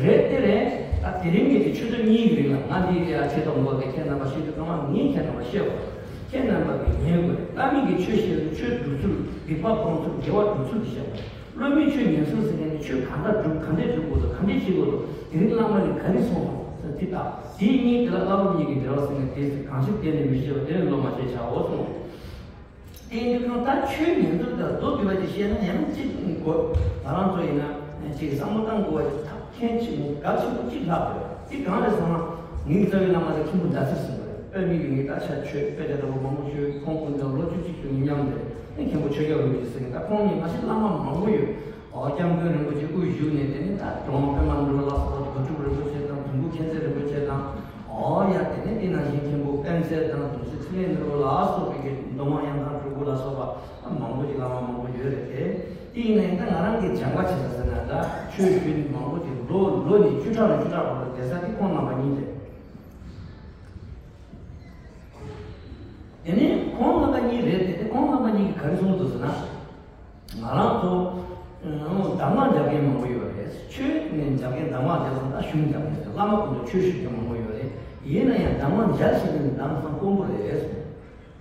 རེད་དེ་རེད། ད་དེ་རིང་གི་དེ་ཆུ་ཚོད་གཉིས་ཀྱི་རིང་ལ་ང་འདི་ཡ་ཆེ་ཐོག་འགོ་གི་ཁྱེད་རྣམ་པ་ཤེས་དུས་ཚང་མ་ངས་ཁྱེད་རྣམ་པ་ཤེས་དགོས། ཁྱེད་རྣམ་པ་གི་ཉན་དགོས། བླ་མ་གི་ཆོས་བཤད་ཚུལ། ཆོས་སྒྲུབ་ཚུལ། སྡིག་པ་སྤོང་ཚུལ། དགེ་བ་སྒྲུབ་ཚུལ་དེ་བཤད་དགོས། སློབ་མའི་ཆོས་ཉན་ཚུལ་ཟེར་མཁན་དེ་ཆོས་གང་འདྲ་སྒྲུབ། གང་འདྲས་སྒྲུབ་དགོས་དང་། གང་འདྲས་བྱེད་དགོས་དང་། དེ་རིང་བླ་མ་གིས་ག་རེ་གསུངས་སོང་ཟེར་དེ་ལྟ། དེ་གཉིས་དེ་ལ་བསླབ་པ་གཉིས་ཀྱི་འབྲེལ་བ་ཟེར་མཁན་དེ་ཟེར། གང་ཕྱིར་དེ་ནས་མི་ཤེས་པ་དེ་ནས་སློབ་མ་ཤེས་བྱའོ་གསུངས། དེ་ཡིན་དུས་ཀྱང་ད་ཆོས་ཉན་ཚུལ་དང་མདོ་སྡུད་པ་ཅིག་བཤད་ན་ཡང་གཅིག་དགོས། ང་རང་ཚོ་ཡིན་ན་ཅིག་བསམ་བློ་བཏང་དགོས་པ་ཅིག་ཐབས་མཁས་ཆེན་པོ་གལ་ཆེན་པོ་གཅིག་ལྷག་དགོས། དེ་གང་རེད་ཟེར་ན། ངའི་རྩ་བའི་བླ་མ་དེ་མཁན་པོ་ཟླ་ཚེ་ཟེར་བ་རེད། དཔེ་མི་སྲིད་ངས་ད་ཆ་ཆོས་དཔེ་ཆ་འདྲ་པོ་མང་པོ་ཤོད། ཁོང་ཀུན་དང་ལོ་བཅུ་གཅིག་བཅུ་གཉིས་མཉམ་དེ་ནས་མཁན་པོ་ཆོས་རྒྱལ་རིན་པོ་ཆེ་ཟེར་མཁན། ད་ཁོང་གཉིས་མ་གཞི་བླ་མ་མང་པོ་ཡོད། ཨོ། སྐྱབས་མགོན་རིན་པོ་ཆེ་དབུ་བཞུགས་ནས་དེ་ནས་ད་གྲུབ་དབང་པདྨ་འབྱུང་གནས་ལ་སོགས་པ། དགེ་ཕྲུག་རིན་པོ་ཆེ་དང་། དུམ་བུ་མཁྱེན་བརྩེ་རིན་པོ་ཆེ་དང་། ཨོ་ཡ། དེ་ནས་དེ་ནང་བཞིན་མཁན་པོ་པཎ་ཚེ་དང་། སྡོམ་རྩེ་ཚེ་རིང་ནོར་བུ་ལ་སོགས་པའི་གི་མདོ་སྔགས་གཡང་ཐང་སྤྲུལ་སྐུ་ལ་སོགས་པ་མང་པོ་ཞིག་བླ་མ་མང་པོ་ཡོད་རེད་དེ། དེ་ཡིན་ན་ཡང་ད་ང་རང་གིས་སྦྱངས་པ་བྱས་ཟེར་ན། ད་ཆོས་ཞུས་ནས་མང་པོ་ཞིག་ལོ་ལོ་ནས་བཅུ་ཕྲག་ནས་བཅུ་ཕྲག་བར་དུ་བསྡད་ས་དེ་ཁོང་རྣམ་པ་གཉིས་རེད། དེ་ནས་ཁོང་རྣམ་པ་གཉིས་རེད་དེ། དེ་ཁོང་རྣམ་པ་གཉིས་ཀྱིས་ག་རེ་གསུངས་འདུག་ཟེར་ན། ང་རང་ཚོ་གདམས་ངག་རྒྱབ་མཁན་མང་པོ་ཡོད་རེད། ཆོས་ནས་རྒྱབ་མཁན། གདམས་ངག་རྒྱབ་ཙང་ད་གཞུང་རྒྱབ་མཁན་ཟེར། བླ་མ་ཀུན་ཏུ་ཆོས་ཞུ་མཁན་མང་པོ་ཡོད་རེད། ཡིན་ན་ཡང་གདམས་ངག་རྒྱབ་ཤེས་མཁན་ནི་གདམས་སམ་དཀོན་པོ་རེད་གསུངས།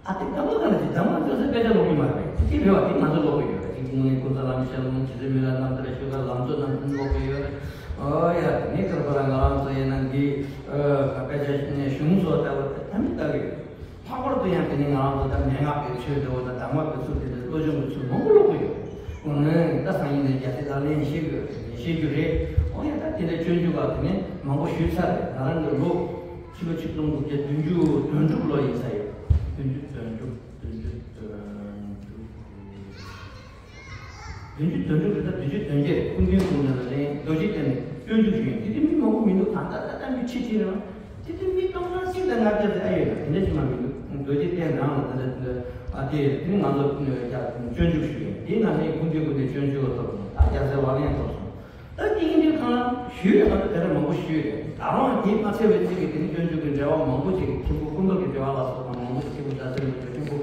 ཨ། དེ་གདམས་ངག་ག་ལ་ཅིག་གདམས་ངག་ཅོག་ཙེ་དཔེ་ཆ་ཀློག་གི་མ་རེད། དེ་རེད་བ། དེ་ང་ཚོ་ཀློག་གི་ཡོད་རེད། དེ་དངོས་གནས་ཀུན་བཟང་བླ་མའི་ཞལ་ལུང་། རྗེ་བཙུན་མི་ལ་རྣམ་ཐར་ཞུ་ག་ལམ་གཙོ་རྣམས་ཀློག་གི་ཡོད་རེད། ཨོ་ཡ། དེ་ནས་ཁར་པ་ལ་ང་རང་ཚོ་ཡིན་ན་འདི་དཔེ་ཆ་ནས་གཞུང་སོགས་ལྟ་བུ་དེ་ད་མི་ལྟ་གི་ཡོད། ལྷག་པར་དུ་ཡང་དེ་ནས་ང་རང་ཚོ་ད་མན་ངག་གི་ཚུལ་དེ་འོ་ད་གདམས་ངག་གི་ཚུལ་དེ་འདྲ་བློ་སྦྱོང་གི་ཚུལ་མང་པོ་ཀློག་གི་ཡོད། དངོས་གནས་ད་སང་ཉིན་ནས་རྒྱ་སེ་ལག་ལེན་ཤེས་དགོས་ཤེས་རྒྱུ་རེད། ཨོ་ཡ། ད་དེ་འདྲ་སྤྱོད་འཇུག་ག་དེ་ནས་མང་པོ་ཞུས་ཚར་རེད། ང་རང་གི་ལོ་ཕྱི་ལོ་ཆིག་སྟོང་དགུ་བརྒྱ་བདུན་ཅུ་དོན་དྲུག་ལོ་ཡིན་ས་ཡོད། བདུན་ཅུ་དོན་དྲུག་བདུན་ཅུ་དོན་དྲུག་བདུན་ཅུ་དོན་དྲུག་རེད། ད་བདུན་ཅུ་དོན་བརྒྱད་ཀུན་མཁྱེན་ཀུན་ལྡན་ལ་ལན་རྡོ་རྗེ་གདན་ནས་སྤྱོད་འཇུག་ཞུས་ཡིན། དེ་དུས་མི་མང་པོ་མི་འདུག་ད་ལྟ་ད་ལྟ་མི་ཕྱི་ཕྱི་རེད། དེ་དུས་མི་སྟོང་ཕྲག་གཅིག་དང་ལྔ་བརྒྱ་ཙམ་ཨ་ཡོད་ན། དེ་འདྲ་ཞིག་མ་མི་འདུག་རྡོ་རྗེ་གདན་རང་ལ་དེ་འདྲ་དེ་འདྲ་ཨ། དེ་དེ་ནི་ང་ཚོ་སྤྱོད་འཇུག་ཞུས་ཡིན། དེའི་ནང་བཞིན་ཀུན་མཁྱེན་ཀུན་ལྡན་སྤྱོད་འཇུག་ལ་ཐོབ་སོང་། ད་རྒྱ་སེ་ལག་ལེན་ཐོབ་སོང་། ད་དེ་ཡིན་དུས་གང་ལ་ཞུས་ཡོད་མ་གཏོགས་དེ་འདྲ་མང་པོ་ཞུས་རེད། ད་རུང་དེ་མ་ཚད་པའི་ཚིག་གི་དེ་ནི་སྤྱོད་འཇུག་གི་འགྲེལ་པ་མང་པོ་ཅིག་མཁན་པོ་ཀུན་ཐོབ་ཀྱི་འགྲེལ་པ་ལ་སོགས་པ་མང་པོ་ཅིག་མཁན་པོ་རྡ་སའི་མཁན་པོ་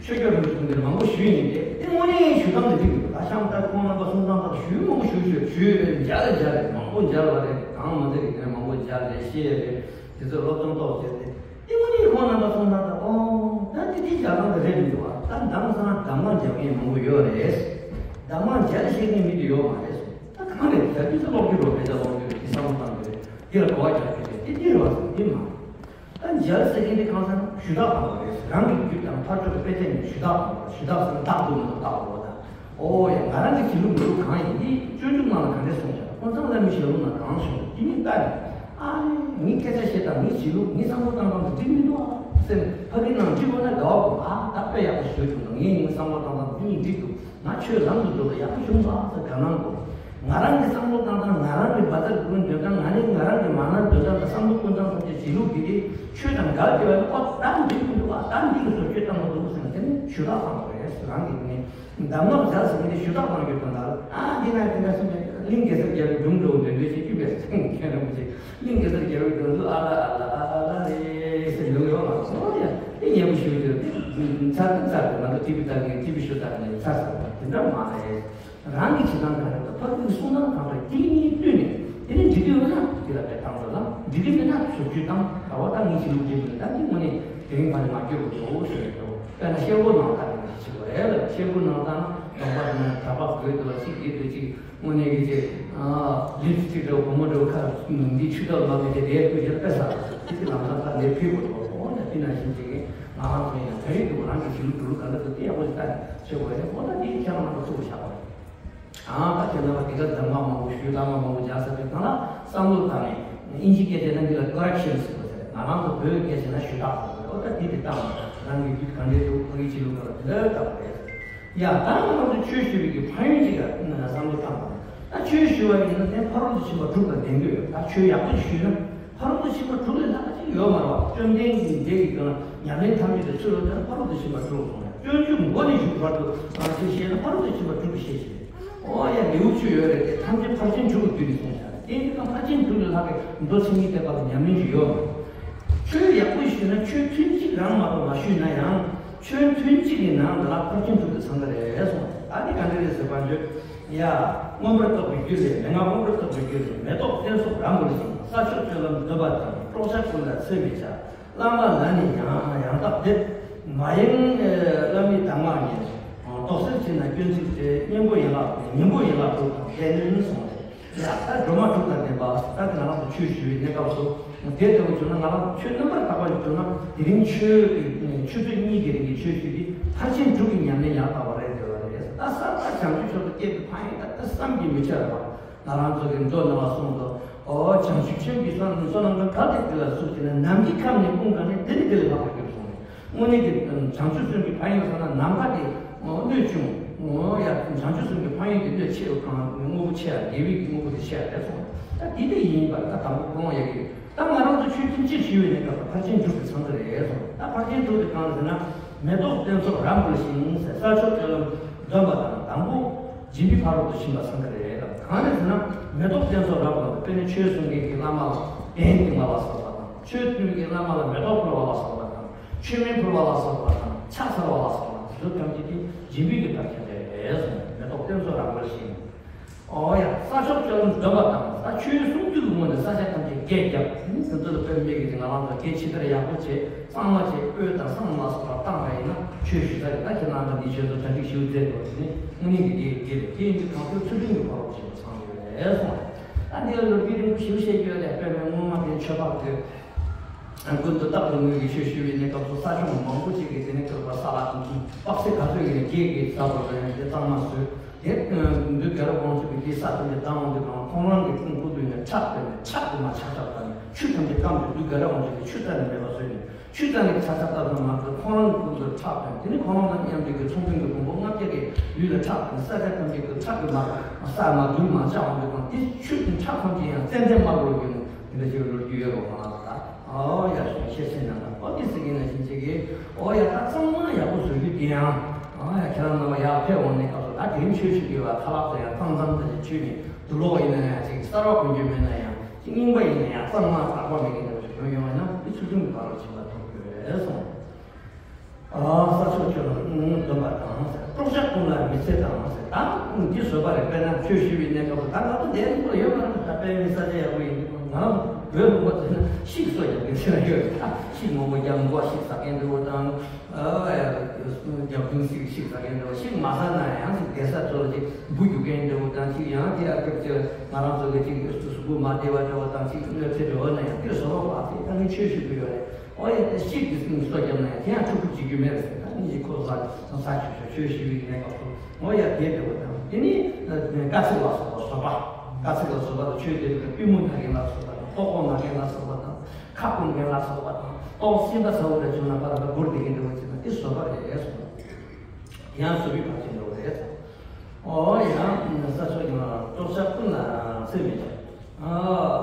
ཆོས་རྒྱལ་རིན་པོ་ཆེ་ཀུན་འདིར་མང་པོ་ཞུས་ཡིན་ཏེ། དེ་དངོས་གནས་ཞུ་སྟངས་དེ་འགྲིག་འདུག་ད་གཤམ་ལྟར་ཁོང་རྣམ་པ་གསུང་སྟངས་དག་ཞུས་མང་པོ་ཞུས་ཞུས་ཞུས་རེད། མཇལ་རེད་མཇལ་རེད། མང་པོ་མཇལ་བ་རེད། གང་མ་མཇལ་གི་དེ་མང་པོ་མཇལ་རེད། ཤེས་རེད། དེ་ཚོ་སློབ་སྦྱོང་ཏོག་བྱས་ཏེ། དེ་དངོས་གནས་ཁོང་རྣམ་པ་གསུང་སྟངས་དག་ཨོ་ད་དེ་དེ་མཇལ་སྟངས་དེ་རེད་མི་འདུག་ཨ། ད་གདམས་ངག་གདམས་ངག་རྒྱབ་མཁན་མང་པོ་ཡོད་རེད། གདམས་ངག་མཇལ་ཤེས་མཁན་མི་དེ་ཡོད་མ་རེད། ད་གང་རེད། ད་དེ་ཚོ་ཀློག་རྒྱུ་རོ། དཔེ་ཆ་ཀློག་རྒྱུ་རེད། དེ་བསམ་བློ་བཏང་རྒྱུ་རེད། དེ་ལ་གོ་བ་རྒྱག་རྒྱུ་རེད། དེ་དེ་རེད་བ། དེ་མ་རེད། ད་མཇལ་ཟེར་མཁན་དེ་གང་ཟེར་ན་ཞུ་དག་བཏང་བ་རེད། རང་གི་རྒྱུད་དང་ཕར་ཕྱོགས་ཀྱི་དཔེ་ཆ་ཡིན་ཞུ་དག་བཏང་བ། ཞུ་དག་ཟེར་ན་བདག་ཏུ་མ་བཏགས་པ་དང་། ཨོ་ཡ། ང་རང་གི་བྱེད་ལུགས་མི་འདུག་གང་ཡིན། འདི་སྤྱོད་འཇུག་ནང་ལ་ག་འདྲས་གསུངས་ཤག་ཀུན་བཟང་བླ་མའི་ཞལ་ལུང་ནང་གང་གསུངས་འདུག་དེ་མིན་ལྟ་ནས། ཨ་ནི་ངའི་སྐད་ཆ་བཤད་སྟངས། ངའི་བྱེད་ལུགས། ངའི་བསམ་བློ་བཏང་སྟངས་དེ་འགྲིག་མི་འདུག་ཨ། སེམས་ཕ་གི་ནང་འགྲིག་དགོས་ན་དགའ་བ་དགོས། ཨ་ད་དཔེ་ཡག་པོ་ཞུ་བྱུང་། ད་ངས་ངའི་བསམ་བློ་བཏང་སྟངས་འདི་གཉིས་འགྲིག་འདུག་ང་ཆོས་ལམ་དུ་འགྲོ་ལ་ཡག་པོ་བྱུང་བ་ཟེར་དགའ་སྣང་དགོས། ང་རང་གི་བསམ་བློ་བཏང་སྟངས། ང་རང་གི་བ་ཚ་ཀུན་འདོན་སྟངས། ང་ནི་ང་རང་གི་མ་ན་འདོན་སྟངས་དང་བསམ་བློ་ཀུན་སྟངས་ཐམས་ཅད་བྱེད་ལུགས་འདི་དེ་ཆོས་དང་འགལ་ཏེ་བ་ནི། ཨོ་ད་འགྲིག་མི་འདུག་ཨ་ད་འགྲིག་གི་བཟོ་བཅོས་བཏང་དགོས་འདུག་ཟེར་ན། དེ་ནི་ཆོས་ལ་བཏང་དགོས་རེད། རང་གི་ནི། གདམས་ངག་སྦྱར་ཟེར་མཁན་དེ་ཞུ་དག་གཏོང་རྒྱུ་དང་། ད་ཨ་འདི་ན་དེ་འདྲ་སེམས་ཀྱི་གླིང་གེ་སར་རྒྱལ་པོའི་སྒྲུང་འདྲ་བོ་འདོན་འདོད་བྱེད་ཀྱི་བས་སེམས་ཁྱེད་རང་མི་བྱེད། གླིང་གེ་སར་རྒྱལ་པོའི་སྒྲུང་དུ་ཨ་ལ་ཨ་ལ་ཨ་ལ་རེད་ཟེར་འདོན་ཡོང་བ་སོང་ཡ། དེ་ཉན་པོ་ཞུ་རྒྱུ་དེ་ཚར་དང་ཚར་དེ་ང་ཚོ་ཊི་བི་ལྟ་མཁན་ཊི་བི་ཤོ་ལྟ་མཁན་ཚར་ཚར་བ་དེ་འདྲ་མ་རེད། རང་གི་བྱེད་སྟངས་གང་རེད་དང་། ཕ་གི་གསུང་སྟངས་གང་རེད། དེ་གཉིས་བསྟུན་ནས་དེ་ནས་འགྲིག་གི་ཡོད་ན་དེ་ལ་དཔེ་བཏང་དགོས་ལ། འགྲིག་གི་མེད་ན་བཟོ་བཅོས་བཏང་། ད་བ་ད་ངས་བྱེད་ལུགས་འགྲིག་མི་འདུག་ད་འདི་དངོས་གནས་དེ་རིང་ཕ་ནས་མ་སྐྱོར་དགོས་འདུག་ཟེར་ཡོད། དཔེར་ན་ཤེལ་སྒོ་ནང་ལྟ་ནས་བྱེད་དགོས་རེད་ལ། ཤེལ་སྒོ་ནང་ལྟ་ན་གདོང་པ་ནས་གྲྭ་པ་དགོས་འདུག་ལ། གཅིག་གིས་དུ་གཅིག་དངོས་གནས་ཀྱི་ཅིག་ལིབ་སི་ཊིག་འདྲ་བོ་སྒོར་མོ་འདྲ་བོ་ཁ་འདི་ཆུ་ཐབ་མ་གི་དེ་དེའི་ཁུལ་ཞིག་ལ་དཔེ་ཟ་དེ་དེ་ལམ་སང་ད་ལས་ཕུལ་དགོས་འདུག་ཨོ་ན་དེ་ནང་བཞིན་ཅིག་གིས་ང་རང་ཚོ་ཡང་ད་རེས་འདུག་རང་གི་བྱེད་ལུགས་འགྲོ་ལུགས་ག་འདྲ་འདུག་དེ་ཡག་པོ་ཞིག་ལྟ་ནས་བྱེད་དགོས་རེད། ཨོ་ན་དེ་ཁྱེད་རང་རྣམ་པ་ཚུགས་པ་བཞག་པ་རེད། ཨ་ད་ཁྱེད་རྣམ་པ་དེ་ག་གདམས་ངག་མང་པོ་ཞུས། གདམས་ངག་མང་པོ་སྦྱར་ས་དེ་གང་ལ་བསམ་བློ་བཏང་ནས། དབྱིན་ཇི་སྐད་ཆ་ནང་འདི་ལ་ཀོ་རེག་ཤན་ཟེར་བ་ཟེར། ང་རང་ཚོ་བོད་སྐད་ཆ་ན་ཞུ་དག་ཟེར་བ་རེད། ཨོ་ད་དེ་དེ་བཏང་བ་རང་གི་རྒྱུད་ག་འདྲས་འདུག་ཕ་གི་བྱེད་ལུགས་ག་ལ་དེ་འདྲ་བཏང་བ་རེད། ཡ་ད་ང་རང་ཚོ་ཆོས་ཞུ་བའི་གི་ཕན་ཡོན་ཅིག་ལ་བསམ་བློ་བཏང་བ་རེད། ད་ཆོས་ཞུ་བ་ཡིན་ན་དེ་ཕ་རོལ་ཏུ་ཕྱིན་པ་དྲུག་དང་ལྡན་གྱི་ཡོད། ད་ཆོས་ཡག་པོ་ཞིག་ཞུས་ན་ཕ་རོལ་ཏུ་ཕྱིན་པ་དྲུག་ལས་ལྷག་པ་ཅིག་ཡོད་མ་རེད་བ། བཅོམ་ལྡན་འདས་ཀྱིས་ཀྱང་ཉམས་ལེན་ཐམས་ཅད་ཀྱི་ཚུལ་ལ་ལྟ་ན་ཕ་རོལ་ཏུ་ཕྱིན་པ་དྲུག་གསུངས་ཡ། སྤྱོད་འཇུག་མགོ་ནས་མཇུག་བར་དུ་གང་ཞིག་ཤེས་ན་ཕ་རོལ་ཏུ་ཕྱིན་པ་དྲུག་གི་ཤེས་བྱེད། ཨོ་ཡ་ལེའུ་བཅུ་ཡོད་རེད་དེ། ཐམས་ཅད་ཕར་ཕྱིན་དྲུག་གི་བསྡུས་ནས་གསུངས་བཞག་རེད། དེ་ཡིན་དུས་ཕར་ཕྱིན་དྲུག་ལས་ལྷག་གི་མདོ་མཚན་ཉིད་བསྟན་པ་ལ་ཉམས་ལེན་ཞིག་ཡོད་མ་རེད། ཆོས་ཡག་པོ་ཞུས་ན་ཆོས་ཐུན་གཅིག་རང་མ་གཏོགས་མ་ཞུས་ན་ཡང་། ཆོས་ཐུན་གཅིག་གི་ནང་དུ་ལ་ཕར་ཕྱིན་དྲུག་གི་འཚང་ཁ་རེད་གསུངས། ད་འདི་ག་འདྲ་རེད་ཟེར་བ་འཇོད། ཡ། མངོན་པར་རྟོགས་པའི་རྒྱུ་ལས། མན་ངག་མངོན་པར་རྟོགས་པའི་རྒྱུ་ལས། མེ་ཏོག་སྟན་སོགས་རབ་འབུལ་ཞིང་། ས་ཕྱོགས་སྤྱོད་ལམ་འདོན་པ་དང་། དཀྲོགས་འཆར་ཀུན་ལ་ཚད་མེད་བྱ། བླ་མ་ལ་ནི་ཡང་ཡང་དག་བསྟོད། མ་ཡེངས་བླ་མའི་གདམས་ངག་ཉན། དོགས་སེལ་བྱེད་ན་སྐྱོན་ཚིག་སྟེ། སྙིང་པོ་ཡན་ལག་སྙིང་པོ་ཡན་ལག་དྲུག་དང་ལྡན་གསུངས་ཏེ། ཡ་ད་སྒྲོལ་མ་དྲུག་དང་ལྡན་པ། ད་དེ་ང་རང་ཚོ་ཆོས་ཞུ་བའི་གནས་སྐབས་སུ་དེ་ལྟ་བུ་བྱུང་ན། ང་རང་ཚོ་ཆོས་རྣམ་པར་དག་པ་ཞིག་བྱུང་ན་དེ་རིང་ཆོས་ཆུ་ཚོད་གཉིས་ཀྱི་རིང་གི་ཆོས་ཞུ་དེ་ཕར་ཕྱིན་དྲུག་གི་ཉམས་ལེན་ཡང་དག་པ་རེད་འདོད་པ་རེད། ད་ས་ད་བྱང་ཆུབ་མཆོག་ཏུ་སྐྱེས་པའི་ཕན་ཡོན་ད་ད་བསམ་གྱིས་མི་ཁྱབ་པ། ང་རང་ཚོ་གི་མདོ་ནང་ལ་གསུངས་འདུག་ཨོ་བྱང་ཆུབ་ཆོས་ཀྱི་བསོད་ནམས་གང་ག་དེ་ལ་ཟུག་བྱས་ན། ནམ་མཁའི་ཁམས་ནས་ཀུན་གང་ནས། དེ་ནི་དེ་ལས་ལྷག་པར་གྱུར་གསུངས་ནས། དངོས་གནས་ཀྱི་བྱང་ཆུབ་སེམས་ཀྱི་ཕན་ཡོན་ཟེར་ན་ནམ་མཁའ་དེ་སྣོད་ཆུང་ངོ་། ཡ་བྱང་ཆུབ་སེམས་ཀྱི་ཕན་ཡོན་དེ་སྣོད་ཆེ་བ་གང་དངོས་པོ་ཆེ་ཡ་དགེ་བའི་གི་དངོས་པོ་དེ་ཆེ་ཡ་རེད་གསུངས། ད་དེ་དེ་ཡིན་པར་ད་དང་པོ་གོང་ཡ་གི། ད་ང་རང་ཚོ་ཆོས་ཐུན་གཅིག་ཞུས་པའི་གནས་སྐབས་ལ་ཕར་ཕྱིན་དྲུག་གི་འཚང་ཁ་རེད་གསུངས། ད་ཕར་ཕྱིན་དྲུག་དེ་གང་ཟེར་ན། མེ་ཏོག་སྟན་སོགས་རབ་འབུལ་ཞིང་ཟེར། ས་ཕྱོགས་སྤྱོད་ལམ་འདོན་པ་དང་། དང་པོ་སྦྱིན་པའི་ཕ་རོལ་ཏུ་ཕྱིན་པ་འཚང་ཁ་རེད། གང་རེད་ཟེར་ན། མེ་ཏོག་སྟན་སོགས་རབ་འབུལ། དཔེར་ན་ཆོས་གསུང་མཁན་གྱི་བླ་མ་ལ་གདན་གྱི་མ་ལ་སོགས་པ་དང་། ཆོས་སྟོན་མཁན་བླ་མ་ལ་མེ་ཏོག་ཕུལ་བ་ལ་སོགས་པ་དང་། མཆོད་མེ་ཕུལ་བ་ལ་སོགས་པ་དང་། ཕྱག་འཚལ་བ་ལ་སོགས་པ་དེ་ཚོ་ཐམས་ཅད་དེ་སྦྱིན་པའི་གི་དར་ཁྱབ་རེད་གསུངས། མེ་ཏོག་སྟན་སོགས་རབ་འབུལ་ཞིང་། ཨོ་ཡ། ས་ཕྱོགས་སྤྱོད་ལམ་འདོན་པ་དང་། ད་ཆོས་གསུང་རྒྱུ་གི་སྔོན་ནས་ས་ཆ་ཐམས་ཅད་སྐད་བརྒྱབ། དེ་ནི་དེ་ཚོ་ལ་དཔེ་མེད་ཀྱི་ང་རང་ཚོ་སྐད་ཆེ་ལྟར་ཡག་པོ་བྱས། གཙང་མ་བྱས། སྤོས་དང་བསང་ལ་སོགས་པ་བཏང་བ་ཡིན་ན་ཆོས་ཞུ་ས་རེད། ད་ཁྱེད་རང་ཚོ་འདི་ཆོས་ཚོ་གྲ་སྒྲིག་ཞུ་མཛད་འདུག་དེ་ནི་དངོས་གནས་ཀྱི་དེ་དེ་རེད། དེ་ཡིན་དུས་གང་ཚོད་ཚུལ་ཁྲིམས་ཀྱི་ཕ་རོལ་ཕྱིན་པ་ཚང་ཡོད་རེད་གསུངས། ད་འདི་ལ་ལོ་རྒྱུས་རིང་པོ་ཞིག་བཤད་རྒྱུ་ཡོད་རེད། དཔེ་མེད་སྔོན་མ་དེ་ཆོས་འཕགས་དེ། ཀུན་ཏུ་རྟག་ཏུ་ངུས་ཀྱི་ཆོས་ཞུ་བའི་གནས་སྐབས་སུ་ས་ཆུང་མང་པོ་ཅིག་གིས་དེ་ནས་ཁྱོད་པ་ས་ལ་དཔག་ཚད་ག་ཚོད་ཡིན་ན་གེགས་ཀྱིས་ཟ་བར་རོལ་ཡང་དེ་གཙང་མ་བཟོས། དེ་བདུད་དགེ་རབ་དབང་ཕྱུག་གིས་དེའི་ས་དེ་ནས་ལྡང་འོང་དུས་གང་ཁོང་རང་གི་ཁུང་ཁུ་ལུས་ནས་ཁྲག་བཏོན་ནས་ཁྲག་དེ་མ་ཆག་ཆག་བཏང་ནས་ཆུ་ཐམས་ཅད་སྐམ་དུས་བདུད་དགེ་རབ་དབང་ཕྱུག་གིས་ཆུ་རྩ་ནས་མེད་པ་བཟོས་ནས་ཆུ་རྩ་ནས་ཆག་ཆག་བཏང་ཙམ་མ་གཏོགས་ཁོང་རང་གི་ཁུང་དུ་ཁྲག་བཏོན། དེ་ནས་ཁོང་རང་དང་མཉམ་དུ་གི་ཚོང་དཔོན་གྱི་བུ་མོ་ལྔ་བརྒྱ་གིས་ལུས་ལ་ཁྲག་བཏོན། ས་ཆ་ཐམས་ཅད་ཀྱི་ཁྲག་གིས་མ་ས་མ་རྡུལ་མ་ཆག་འོང་དུས་གང་དེ་ཆུ་དེ་ཁྲག་ཐམས་ཅད་ཡང་ཙན་དན་དམར་པོར་གྱུར་ནས་དེ་འདྲ་ཞིག་ལོ་རྒྱུས་ཡོད་རོགས་གང་ལ། ཨོ་ཡ་ཤོད་ཤེས་ཤེས་ན་ན་ཨོ་དེ་ཟེར་གྱི་ན་ཞིག་ཅིག་གིས་ཨོ་ཡ་ད་གཙང་མ་ཡག་པོ་བཟོ་རྒྱུ་དེ་ཡང་ཨོ་ཡ་ཁྱེད་རང་རྣམ་པ་ཡར་ཕེབས་འོང་ནས་སྐབས་སུ་ད་དེ་རིང་ཆོས་ཞུ་དགོས་པ་ཁ་ལག་ཚོ་ཡང་གཙང་གཙང་ད་ཅིག་ཆུས་ནས་དུག་ལོག་ཡིན་ན་ཡང་ཅིག་གསར་བ་གོན་རྒྱུ་མེད་ན་ཡང་ཅིག་རྙིང་པ་ཡིན་ན་ཡང་གཙང་མ་དག་པ་མེད་མཁན་འདྲ་བོ་ཞིག་གོན་ཡོང་བ་ན་དེ་ཚུལ་ཁྲིམས་ཀྱི་བར་ལ་ཕྱིན་པ་ཐོབ་དགོས་གསུངས། ཨ་ས་ཕྱོགས་ཆོས་ལ་སྡོམ་པ་དང་ཟེར། དཀྲོག་འཆར་ཀུན་ལ་མི་ཚེ་དང་ཟེར། ད་འདི་བཟོད་པ་རེད། དཔེར་ན་ཆོས་ཞུ་བའི་གནས་སྐབས་སུ་ད་ང་ཚོ་འདིར་ཡོད་མ་རེད། ད་དཔེ་མི་ས་ཆ་ཡག་པོ་ཡིན། ང་རང་བོད་ལུང་པ་ཚོ་ན་ཤིག་གསོ་རྒྱག་མཁན་ཟེར་ཡོད་རེད། ད་ཤིག་མང་པོ་རྒྱག་མགོ་ཤིག་ཟ་མཁན་འདྲ་བོ་དང་། ཨ་རྒྱབ་དུང་ཤིག་ཤིག་ཟ་མཁན་འདྲ་བོ། ཤིག་མ་ཟ་ན་ཡང་ཅིག་བསྡད་ས་ཚོ་ལ་ཅིག་འབུ་རྒྱུག་མཁན་འདྲ་བོ་དང་། ཅིག་ཡང་དེ་ཨ་སྐབས་ཅིག་ང་རང་ཚོ་གི་ཅིག་གཟུགས་པོ་མ་བདེ་བ་འདྲ་བོ་དང་། ཅིག་གནོད་འཚེ་འདྲ་བོ་ན་ཡང་དེ་བཟོད་པ་བ་དེ་ད་ངས་ཆོས་ཞུ་གི་ཡོད་རེད། ཨོ་ཡ་དེ་ཤིག་གི་སྲིང་སོ་རྒྱབ་ན་ཡང་དེ་ཡང་ཕྲུ་གུ་བྱེད་རྒྱུ་མེད་རེད་ཟེར། ད་ནི་ཡི་ཁོ་ས་ས་ཆུ་ཆུ་ཆོས་ཞུ་བའི་གནས་སྐབས་སུ་ཨོ་ཡ་དེ་འདྲ་བ་དང་། དེ་ནི་དཀའ་ཚེགས་ལ་སོགས་པ་བཟོད་པ། དཀའ་ཚེགས་ལ་བཟོད་པ་དང་ཆོས་དེ་ལ་པུས་མོ་ནག་གིན་ལ་སོགས་པ་དང་ ལྟོགས་ན་མཁན་ལ་སོགས་པ་དང་། ཁ་སྐོམ་མཁན་ལ་སོགས་པ་དང་། ལྟོགས་ཤིང་ད་ཟ་བོ་རེ་བྱུང་ན་ཕར་ལ་སྒུར་བསྡད་མཁན་འདྲ་བོ་བྱས་ན་དེ་བཟོད་པ་རེད་གསུངས། ཡང་བཟོད་པའི་བར་ཆད་འགྲོ་གི་རེད། ཨོ་ཡང་ས་ཕྱོགས་ཀྱི་ལ་སྟོབས་ཆགས་ཀུན་ལ་སེམས་མི་ཆགས།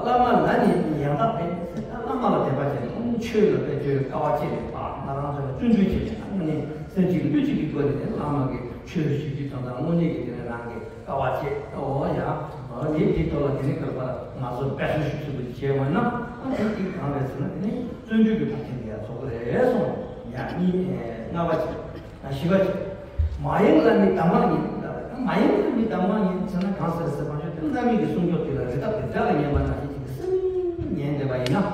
བླ་མ་ལ་ནི་ཡང་དག་པས། བླ་མ་ལ་དད་པ་བྱས་ནས་ཆོས་ལ་དཔེ་ཆོས་དཀའ་བ་སྤྱད་ནས་ང་རང་ཚོ་ལ་བརྩོན་འགྲུས་བྱས་ནས་དངོས་གནས་སེམས་ཅན་ལུས་ཅིག་གི་སྒོ་ནས་བླ་མ་གི་ཆོས་ཞུ་རྒྱུ་དང་། དངོས་གནས་ཀྱི་དེ་ནས་རང་གི་དཀའ་བ་སྤྱད། ཨོ་ཡང་ངས་དེའི་ཐོག་ལ་དེ་ནས་ག་རེ་ང་ཚོ་དཔེ་ཆོས་ཞུ་ཐུབ་པ་ཅིག་བྱས་པ་ན། ཨ་དེ་དེ་གང་རེད་ཟེར་ན། དེ་ནས་བརྩོན་འགྲུས་ཀྱི་བར་ཆད་དེ་ཡང་རྫོགས་ཀྱི་རེད་གསུངས། ཡང་གཉིས། ལྔ་པ་བྱས། བཞི་པ་བྱས། མ་ཡེངས་བླ་མའི་གདམས་ངག་ཉིད། མ་ཡེངས་བླ་མའི་གདམས་ངག་ཉིད་ཟེར་ན་གང་ཟེར་ཟེར་བ་ཞིག་དེ་བླ་མའི་གི་གསུང་ཆོས་དེ་ལ་རི་དྭགས་ཀྱི་སྒྲ་ལ་ཉན་པ་ནང་བཞིན་གྱི་སེམས་ཉན་བསྡད་པ་ཡིན་ན།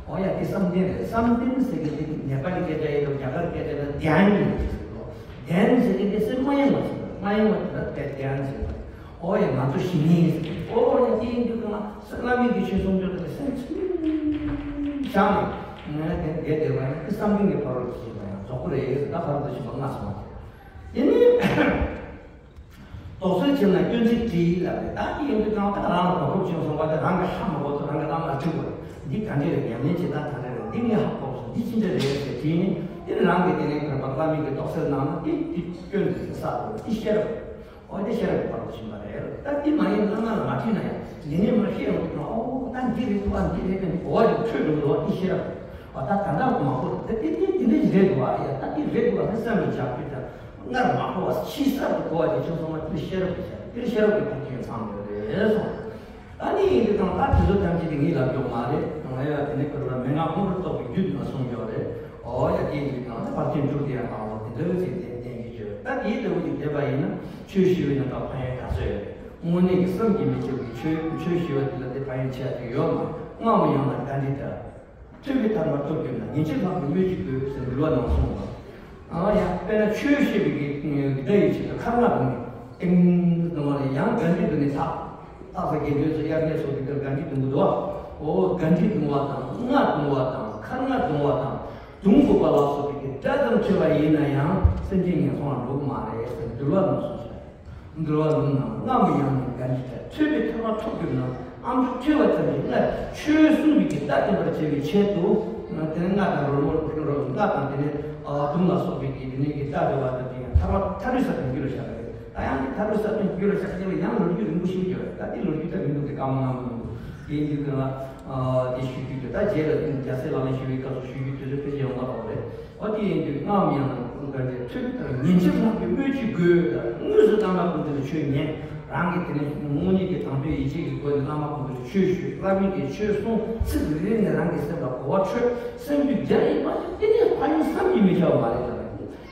ཨོ་ཡ་དེ་བསམ་གཏན་རེད། བསམ་གཏན་ཟེར་གི་དེ་ནེ་པ་ལི་སྐད་ཆ་ཡིན་དང་རྒྱ་གར་སྐད་ཆ་ལ་དྷྱན་ཡིན་ཟེར་གི་ལོ། དྷྱན་ཟེར་གི་དེ་སེམས་མ་ཡེངས་པ་ཟེར། མ་ཡེངས་པ་དེ་ལ་དེ་དྷྱན་ཟེར་བ། ཨོ་ཡ་ང་ཚོ་ཞི་གནས་ཟེར་གི། ཨོ་ཡ་དེ་ཡིན་དུས་གང་ལ་བླ་མའི་གི་ཆོས་གསུང་ཆོས་དེ་ལ་སེམས་བྱང་ནས་ང་དེ་བསྡད་བསྡད་པ་ཡིན་ན་དེ་བསམ་གཏན་གྱི་ཕ་རོལ་ཏུ་ཕྱིན་པ་ཡང་རྫོགས་ཀྱི་རེད། ད་ཕ་རོལ་ཏུ་ཕྱིན་པ་ལྔ་སོང་བ་དེ། དེ་ནས་དོགས་སེལ་ཆེན་ལ་སྐྱོན་ཚིག་དྲིས་ལབ་རེད། ད་དེ་ཡིན་དུས་ཙང་ད་རང་ལ་གོ་སྐབས་བྱུང་སོང་བ་དེ་རང་གི་ཧ་མ་གོ་ཚོ་རང་གི་བླ་མ་ལ་དྲི་དགོས་རེད། འདི་ག་འདྲ་རེད། ཉམས་ལེན་བྱེད་སྟངས་ག་འདྲ་རེད། འདི་ངས་ཧ་གོ་སོང་། འདི་ཅི་འདྲ་རེད་ཟེར་དྲིས་ནས་དེ་ནས་རང་གི་དེ་ནས་གོ་བ་བླ་མའི་གི་དོགས་སེལ་གནང་ན་དེ་དེ་སྐྱོན་དེ་བསགས་དགོས་རེད། དེ་ཤེས་རབ་རེད། ཨོ་དེ་ཤེས་རབ་ཀྱི་ཕ་རོལ་ཏུ་ཕྱིན་པ་རེད། ད་དེ་མ་ཡིན་བླ་མ་ལ་མ་དྲིས་ན་ཡང་ཉེ་ཉེ་མར་ཤེས་ཡོང་དུས་ཨོ་ད་འདི་རེད་འདུག་ཨ། འདི་རེད་འདུག་གོ་བ་ཅིག་འཕྲོད་འགྲོ་འདུག་ཨ། དེ་ཤེས་རབ་རེད། ཨ་ད་ད་ལྟ་མ་གོ་ད་དེ་དེ་དེ་འདྲ་ཞིག་རེད་འདུག་ཨ། ཡ་ད་དེ་རེད་འདུག་ཨ། དེ་བསམ་པའི་བྱ་སྤྱོད་དང་སྔར་མ་གོ་བ་ཕྱིས་གསར་དུ་གོ་བ་ཅིག་བྱུང་སོང་བ་དེ་ཤེས་རབ་ཀྱི་ཆ་རེད། དེ་ཤེས་རབ་ཀྱི་ཕ་རོལ་ཏུ་ཕྱིན་ཚང་ཡོད་རེད་གསུངས། ད་ནི་ཡིན་དུས་ཙང་ད་དེ་ཚོ་ཐམས་ཅད་དེ་ངས་ལབ་རྒྱུ་མ་རེད། ང་ཡ་དེ་ནས་ཁོ་རང་མན་ངག་དངོས་གྲུབ་རྟོགས་པའི་རྒྱུད་ནང་གསུངས་ཡོད་རེད། ཨོ་ཡ་དེ་ཡིན་དུས་ཙང་ད་ཕར་ཕྱིན་དྲུག་དེ་ཡང་ཨ་ལོ་དེ་འདྲ་བོ་ཅིག་དེ་བསྟན་གྱི་ཡོད། ད་དེའི་ལྟ་བུ་ཅིག་བསྟན་པ་ཡིན་ན་ཆོས་ཞུ་བའི་ནང་ལ་ཕན་ཡོན་ག་ཚོད་ཡོད་རེད། དངོས་གནས་ཀྱི་བསམ་གྱིས་མི་ཁྱབ་པའི་ཆོས་ཆོས་ཞུ་བ་དེ་ལ་དེ་ཕན་ཡོན་ཆེ་བ་ཅིག་ཡོད་མ་རེད། སྔ་མོ་ཡང་ན་ག་འདྲ་འདྲ། ཐོས་པའི་ཐ་མ་ཐོབ་གྱུར་ན། ཉིན་བྱེད་ལྷག་པའི་སྨོས་ཅི་དགོས་ཟེར་འདུལ་བ་ནང་གསུངས་པ། ཨ་ཡ་དཔེར་ན་ཆོས་བཤད་པའི་གི་བརྡ་ཡི་ཆེད་དུ་ཁར་རྔ་བརྡུངས་ནས་ཏིང་བརྡུངས་པ་ལས་ཡང་ག་འདྲ་བརྡུངས་ནས་ཐག་ཐག་ས་དགེ་འདུན་ཚོ་དབྱར་གནས་སོགས་ཀྱི་སྐབས་ག་འདྲ་བརྡུངས་དགོས་འདུག་བ། ཨོ་ག་འདྲ་བརྡུངས་པ་དང་རྔ་བརྡུངས་པ་དང་ཁར་རྔ་བརྡུངས་པ་དང་བརྡུང་དགོས་པ་ལ་སོགས་པའི་གི་སྒྲ་ཙམ་ཐོས་པ་ཡིན་ན་ཡང་སེམས་ཅན་ངན་སོང་ལ་འགྲོ་གི་མ་རེད་ཟེར་འདུལ་བ་ནང་གསུངས་སོང་། འདུལ་བ་ལུང་ནང་སྔ་མོ་ཡང་ན་ག་འདྲ་འདྲ། ཐོས་པའི་ཐ་མ་ཐོབ་གྱུར་ན། ཨ་མཆོག་ཐོས་པ་ཙམ་གྱིས་སྔར་ཆོས་གསུངས་པའི་གི་བརྡ་བརྟན་པར་བྱ་བའི་ཆེད་དུ། དེ་ནས་རྔ་དང་རོལ་མོ་ཕན་རོལ་རྔ་དང་དེ་ནས་ཨ་དུང་ལ་སོགས་པའི་གི་དེ་ནས་གི་བརྡ་འདྲ་བ་དང་དེ་ཡང་ཐར་པ་ཐར་པའི་ས་བོན་རྒྱུད་ལ་བཞག་པ་རེད། ད་ཡང་དེ་ཐར་པའི་ས་བོན་རྒྱུད་ལ་བཞག་པ་ཡང་ལོ་རྒྱུས་རིང་པོ་ཞིག་ཡོད་རེད། ད་དེ་ལོ་རྒྱུས་ད་མི་འདུག་དེ་སྐར་མ་ལྔ་མ་མི་འདུག་དེ་ཡིན་དུས་ཀྱང་ཨ་དེ་ཞུ་རྒྱུ་དེ་ད་རྗེས་ལ་རྒྱལ་སྲས་ལག་ལེན་ཞུ་བའི་སྐབས་སུ་ཞུ་རྒྱུ་དེ་ཚོ་ཕལ་ཆེར་ཡོང་བ་རེད། ཨོ་དེ་ཡིན་དུས་སྔ་མོ་ཡང་ན་ག་འདྲ་ཐོས་པའི་ཐ་མ་ཉིན་བྱེད་ལྷག་པའི་སྨོས་ཅི་དགོས། དངོས་སུ་བླ་མ་ཀུན་འདུས་ལ་ཆོས་ཉན། རང་གི་དེ་ནས་དངོས་གནས་ཀྱི་དམ་པའི་ཡིད་ཆེས་ཀྱི་སྒོ་ནས་བླ་མ་ཀུན་འདུས་ལ་ཆོས་ཞུ། བླ་མའི་གི་ཆོས་གསུང་ཚིག་རེ་རེ་ནས་རང་གི་སེམས་ལ་གོ་བ་འཕྲོད། སེམས་རྒྱུད་རྒྱ་ཡིན་པ་དེ་ནས་ཕན་ཡོན་བསམ་གྱིས་མི་ཁྱབ་པ་མ་རེད་ལ།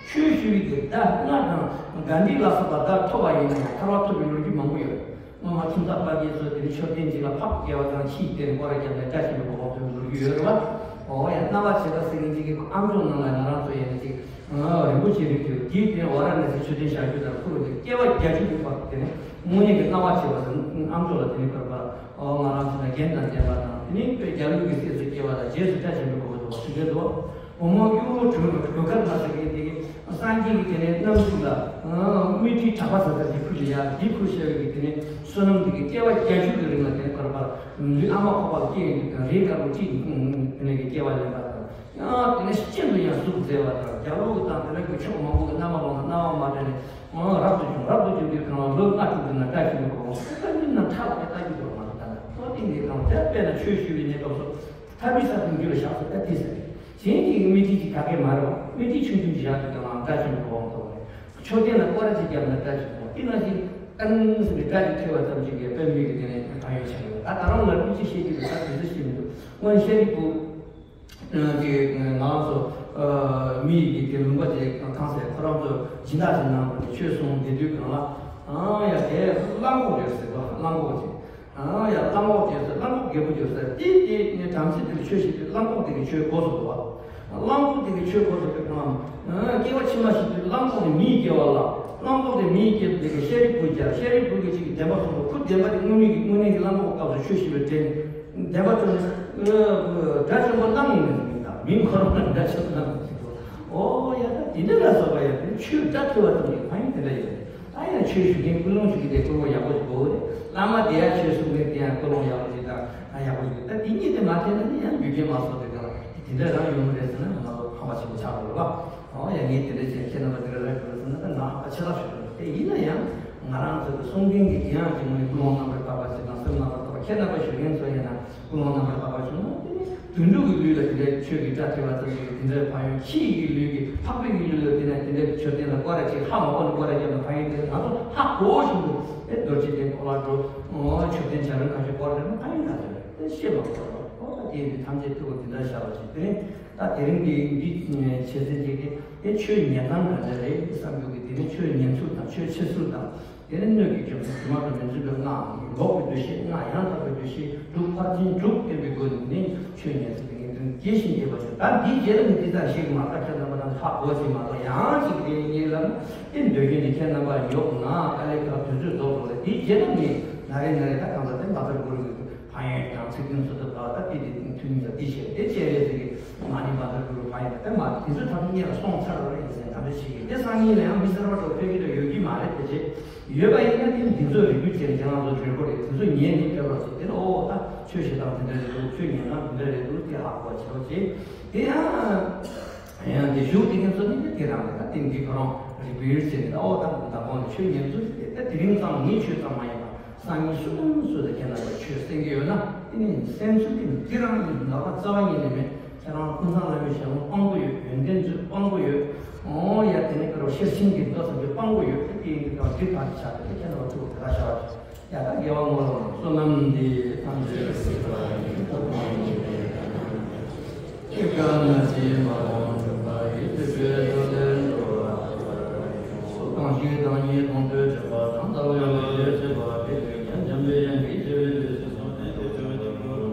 ཆོས་ཞུ་བའི་གི་བརྡ་རྔ་དང་ག་འདྲ་ལ་སོགས་པ་བརྡ་ཐོབ་པ་ཡིན་ན་ཡང་ཐར་པ་ཐོབ་པའི་ལོ་རྒྱུས་མང་པོ་ཡོད་རེད། སྔོན་མ་ཁྱིམ་བདག་དཔལ་སྐྱེས་ཚོ་དེ་ནི་མཆོད་རྟེན་གཅིག་ལ་ཕག་སྐྱེ་བ་དང་ཁྱི་དེ་ནི་སྐོར་ར་བརྒྱབ་ནས་བཀྲ་ཤིས་པའི་གོ་འཕང་ཐོབ་པའི་ལོ་རྒྱུས་ཡོད་རེད་བ། འོ་ཡ་སྣང་བ་བྱེད་པ་ཟེར་མཁན་གཅིག་གི་ཨ་མཆོག་ནང་ལ་ང་རང་ཚོ་ཡིན་ན་གཅིག་རིན་པོ་ཆེ་རིགས་ཀྱི་དེའི་དེ་ནི་ཝཱ་ར་ཎ་སིའི་མཆོད་རྟེན་བཞག་རྒྱུ་དང་ཁུར་བའི་སྐྱེ་བ་བརྒྱད་ཅུ་གི་བར་དུ་དེ་ནི་དངོས་གནས་ཀྱི་སྣང་བ་བྱེད་པ་ཟེར་ཨ་མཆོག་ལ་དེ་ནི་བསྐུར་བ། ང་རང་ཚོ་ལ་རྒྱན་དང་ལྡན་པ་དང་དེ་ནི་དཔེ་རྒྱ་ལུགས་ཀྱི་སྲས་སུ་སྐྱེ་བ་དང་རྗེས་སུ་བཀྲ་ཤིས་པའི་གོ་འཕང་ཐོབ་པ་ཞིག་རེད་འདུག་བུ་མོ་གཡོ་བོ་གྲུ་གྲུ་དཀར་ལ་ཟེར་མཁན་དེ་གི་སངས་རྒྱས་ཀྱི་དེ་ནས་རྣམ་གཟིགས་ལ་དམོད་བྲིས་གྲགས་པ་ཟེར་ས་དེ་ཕུལ་ཞིག་ཡ་དེ་ཕུལ་ཤེས་པའི་གི་དེ་ནས་བསོད་ནམས་དེ་གི་སྐྱེ་བ་བརྒྱད་ཅུ་གི་རིང་ལ་དེ་ནས་བར་བར་ལུས་ཨ་མ་ཁོག་པ་ལ་སྐྱེས་ཡོང་དུས་ཀྱང་རས་དཀར་པོ་གཅིག་དེ་ནས་གི་སྐྱེ་བ་ལེན་པ་དང་ཡང་དེ་ནས་ཤིན་ཏུ་ཡང་གཟུགས་མཛེས་པ་དང་རྒྱ་ལོ་དང་དེ་ནས་གི་ཕྱོགས་མང་པོ་གི་རྣམ་པ་ལོངས་ན་རྣ་བ་མ་དྲན་ནས་རབ་ཏུ་བྱུང་རབ་ཏུ་བྱུང་དུས་གང་ལ་ལོ་ལྔ་དྲུག་གི་ནང་བཀྲ་ཤིས་པའི་གོ་འཕང་ཐོབ་པ་ནི་ན་ཁྲག་ལ་ལྟ་རྒྱུ་དུ་མ་ལྟ་ན་ཐོག་ཏིང་གི་གང་དེ་དཔེར་ན་ཆོས་ཞུ་བའི་གནས་སྐབས་སུ། ཐར་པའི་ས་བོན་རྒྱུད་ལ་བཞག་ས་ལྟ་དེ་ཟེར། གཞན་གྱིས་དམོད་བྲིས་ཀྱི་ག་གེ་མ་རེད་བ། དམོད་བྲིས་ཆུང་ཆུང་ཅིག་བཞག་དུས་ཀྱང་ལ་བཀྲ་ཤིས་པའི་གོ་འཕང་ཐོབ་པ་རེད། མཆོད་རྟེན་ལ་སྐོར་ར་ཅིག་བརྒྱབ་ན་བཀྲ་ཤིས་པའི་གོ་འཕང་དེ་ནང་བཞིན་ཏན་ཟེར་བའི་སྒྲ་ཅིག་ཐོས་པ་ཙམ་གྱིས་ཀྱང་དཔེ་མི་སྲིད་ཀྱི་དེ་ནས་ཕན་ཡོན་ཆེན་པོ་ཡོད། ད་ད་རུང་ལ་ཀུན་གྱིས་བཤད་ཀྱི་འདུག་ད་དེ་ཚོ་ཤེས་མི་འདུག་སྔོན་ཤཱ་རིའི་བུ་དེ་ང་རང་ཚོ་མི་ཡི་གི་དེ་ལུང་པ་དེ་གང་ཟེར་ཁོ་རང་ཚོ་སྦྱིན་བདག་ཅིག་གནང་དགོས་ནས་ཆོས་གསུངས་བསྡད་དུས་གང་ལ་ཨང་ཡ་དེ་གླང་གོག་ཡོད་ཟེར་གོ་གླང་གོག་ཅིག་ཨང་ཡ་གླང་གོག་ཅེས་ཟེར་གླང་གོག་རྒད་པོ་ཅེས་ཟེར་དེ་དེ་ནས་བྲམ་ཟེ་དེ་ལ་ཆོས་བཤད་དུས་གླང་གོག་དེ་གི་ཆོས་གོ་སོང་བ། གླང་གོག་དེ་གི་ཆོས་གོ་སོང་བའི་སྐབས་སྐྱེ་བ་ཕྱི་མ་ཞིག་ཏུ་གླང་གོག་དེ་མིའི་སྐྱེ་བ་ལ་གླང་གོག་དེ་མིའི་སྐྱེ་དེ་གི་ཤཱ་རིའི་བུ་རྒྱལ་ཤཱ་རིའི་བུ་གི་ཅིག་གི་བདེན་པ་གསུངས་པ་ཁོ་བདེན་པ་དེ་དངོས་མིང་གི་དངོས་གནས་ཀྱི་གླང་གོག་སྐབས་སུ་ཆོས་བཤད་པའི་དྲན་བདེན་པ་ཐོན་ནས་དགྲ་བཅོམ་པ་གླང་ཡིན་ནས་མིང་དང་མིང་ཁོ་རང་ལ་དགྲ་བཅོམ་གླང་ཡིན་ཟེར་གོ། ཨོ་ཡ་ད་དེ་འདྲ་ལ་སོགས་པ་ཡ་དེ་ཆོས་སྒྲ་ཐོས་པ་ཙམ་གྱིས་ཕན་ཡོན་དེ་འདྲ་ཡོད་རེད། ད་ཡང་ཆོས་ཞུ་མཁན་ཀུན་སློང་ཞུ་མཁན་དེ་ཀུན་སློང་ཡག་པོ་ཞིག་དགོས་རེད། བླ་མ་དེ་ཡང་ཆོས་གསུང་མཁན་དེ་ཡང་ཀུན་སློང་ཡག་པོ་ཞིག་དང་ ཡག་པོ་ཞིག་ད་དེ་གཉིས་དེ་མ་བསྟེན་ན་ནི་ཡང་རྒྱུ་རྐྱེན་མ་སོགས་དེ་ག་ལ་དེ་འདྲ་རང་ཡོང་གི་རེད་ཟེར་ན་ང་ཚོ་ཕངས་པ་ཆེན་པོ་ཆགས་དགོས་རེད་བ། ཨོ་ཡ་ངས་དེ་འདྲ་བྱས་ཁྱེད་རྣམ་པ་དེ་འདྲ་རེད་དགོས་ཟེར་ན་ད་ང་ཕངས་པ་ཆེ་ལབ་ཞིག་རེད། དེ་ཡིན་ན་ཡང་ང་རང་ཚོ་གི་གསུང་མཁན་གྱི་དེ་ཡང་གཅིག་མིན་ཀུན་སློང་རྣམ་པར་དག་པ་ཞིག་དང་སེམས་རྣམ་པར་དག་པ་ཁྱེད་རྣམ་པ་ཞུ་མཁན་ཚོ་ཡིན་ན། ཀུན་སློང་རྣམ་པར་དག་པ་བྱུང་ན་དེ་ནི་དུད་འགྲོ་གི་ལུས་ལ་དེ་འདྲའི་ཆོས་ཀྱི་སྒྲ་ཐོས་པ་ཙམ་གྱིས་དེ་འདྲའི་ཕན་ཡོན། ཁྱི་ཡི་གི་ལུས་ཀྱི་ཕག་པའི་གི་ལུས་ལ་དེ་ནས་དེ་འདྲའི་མཆོད་རྟེན་ལ་སྐོར་ར་ཅིག་ཧ་མ་གོ་ནས་སྐོར་ར་བརྒྱབ་ན་ཕན་ཡོན་དེ་ང་ཚོ་ཧ་གོ་བཞིན་དུ་ཨེ་རྡོ་རྗེ་གདན་གོ་ལ་འགྲོ། མཆོད་རྟེན་བྱ་རུང་ཁ་ཤས་སྐོར་ར་བརྒྱབ་ན་ཕན་ཡོན་ག་ཚོད་རེད། དེ་ཤེས་མ་དགོས་རོགས་ཨོ་ད་དེ་ཡིན་དུས་ཐམས་ཅད་ཐུགས་ཁུར་དེ་འདྲ་བཞག་པ་ཞིག་དེ་ནི་ད་དེ་རིང་གི་འདི་བྱེད་ཚད་ཅིག་གི་དེ་ཆོས་ཉན་སྟངས་ག་འདྲ་རེད་བསམ་རྒྱུ་གི་དེ་ནི་ཆོས་ཉན་ཚུལ་དང་ཆོས་འཆད་ཚུལ་དང་། དེ་ནི་སྣོད་ཀྱི་འཇོག་ཚུལ་དྲི་མ་དང་མི་འཛིན་པའི་སྔགས། ལོག་པའི་འདུ་ཤེས་སྔགས། ཡང་དག་པའི་འདུ་ཤེས་དྲུག། ཕར་ཕྱིན་དྲུག་བསྟན་པའི་སྒོ་ནས་ནི་ཆོས་ཉན་ཚུལ་དེ་ངས་དོན་རྒྱས་ཤིང་རྒྱས་པ་ཞིག་ད་འདིའི་རྗེས་ལ་ནི་འདི་ལྟར་ཞིག་མ་ལྟ་ཁྱེད་རྣམ་པ་རྣམས་ཧ་གོ་ཞིག་མ་གཏོགས་ཡང་ཞིག་དེ་ངས་ལབ་ན་དེ་འདོད་རྒྱུ་ནི་ཁྱེད་རྣམ་པ་ཡོག་ན་དཀའ་ལས་ཁག་དུས་ཚོད་རྫོགས་འགྲོ་ལ། འདིའི་རྗེས་ལ་ངས་ན་རེ་ན་རེ་ད་གང་ལྟར་དེ་མ་ལྟར་གུ་རུ་གི་ཕན་ཡོན་དང་ཚིག་དོན་སོ་སོ་དག་ད་དེ་དེ་མཐུན་ཡིན་ལ་དེ་བཤད་དེ་བཤད་རེད་ཟེར་གི་མ་ནི་མ་ལྟར་གུ་རུ་ཕན་ཡོན་དེ་མ་དེ་ཚོ་ཐམས་ཅད་ལ་སོང་ཚར་བ་ཡིན་ཟེར་ནམ་རེ་ཞིག་ཡིན་དེ་སང་ཉིན་ལ་ཡང་མི་གསར་པ་འགྲོ་ཕེབས་ཀྱི་འདུག་ཡོད་ཀྱི་མ་རེད་དེ་བྱས། ཡོད་པ་ཡིན་ན་དེ་འདི་ཚོ་རིག་པའི་ཆེད་ཁྱེད་རང་ཚོ་རེ་ཀོ་རེད། དེ་ཚོ་ཉན་ནས་སྐྱོ་རོགས་བྱེད་དེ་ལ་ཨོ་ད་ཆོས་བྱེད་སྟངས་དེ་འདྲ་རེད་འདུག་ཆོས་ཉན་སྟངས་དེ་འདྲ་རེད་འདུག་དེ་ཧ་གོ་བྱེད་རོགས་བྱེད། དེ་ཡང་ཡང་དེ་ཞུགས་དེ་ངན་ཚོ་ནི་དེ་རང་རེད། ད་དེ་འདི་ཁོ་རང་རིག་པའི་ཡུལ་བྱེད་ནས་ད་ཨོ་ད་མདང་དགོང་ནས་ཆོས་ཉན་ཚུལ་དེ་ད་དེ་རིང་ཙམ་ངའི་ཆོས་ཙམ་མ་ཡིན་པ་སང་ཉིན་སུ་དང་སུ་དང་ཁྱེད་རྣམ་པ་ཆོས་གསན་གྱི་ཡོད་ན་དེ་ནི་གསན་ཚུལ་དེ་འདི་རང་ཡིན་ལབ་པ་རྩ་བ་ཉིད་ནས་མེད། ཁྱེད་རང་ཀུན་བཟང་བླ་མའི་ཞལ་ལུང་སྤང་པོ་ཡོད། ཡོན་ཏན་མཛོད་སྤང་པོ་ཡོད། ཨོ་ཡ་དེ་ནས་ཁྱེད་རང་ཤེར་ཕྱིན་གྱི་མདོ་ཟེར་རྒྱུ་སྤང་པོ་ཡོད། དེ་ཡིན་དུས་ཀྱང་འགྲིག་པར་བྱ་སྟེ་ཁྱེད་རང་ཐུགས་དེ་ལ་བྱ་བ་ཡ་ད་དགེ་བ་བསྔོ་བ་བསོད་ནམས་འདི་ཐམས་ཅད་གཟིགས་པ་ཉིད་དུ་མ་ཡིན་པའི་ཀྱི་ཀ་ན་ཅི་མ་ལོང་འཇུག་པ་ཡི་ཚེ་བའི་བདག་ལས་འགྲོ་བ་དང་ཤེས་དང་ཉིད་མཐོང་ཐོས་བྱེད་པ་དང་། ལྟ་བའི་ལ་ལས་བྱེད་པ་དེ་ལས་ཀྱང་འཇམ་པའི་དབྱངས་ཀྱིས་ཆེ་བའི་ལས་སུ་གསུངས་ནས་དེ་ཆོས་ཀྱི་འཁོར་ལོ།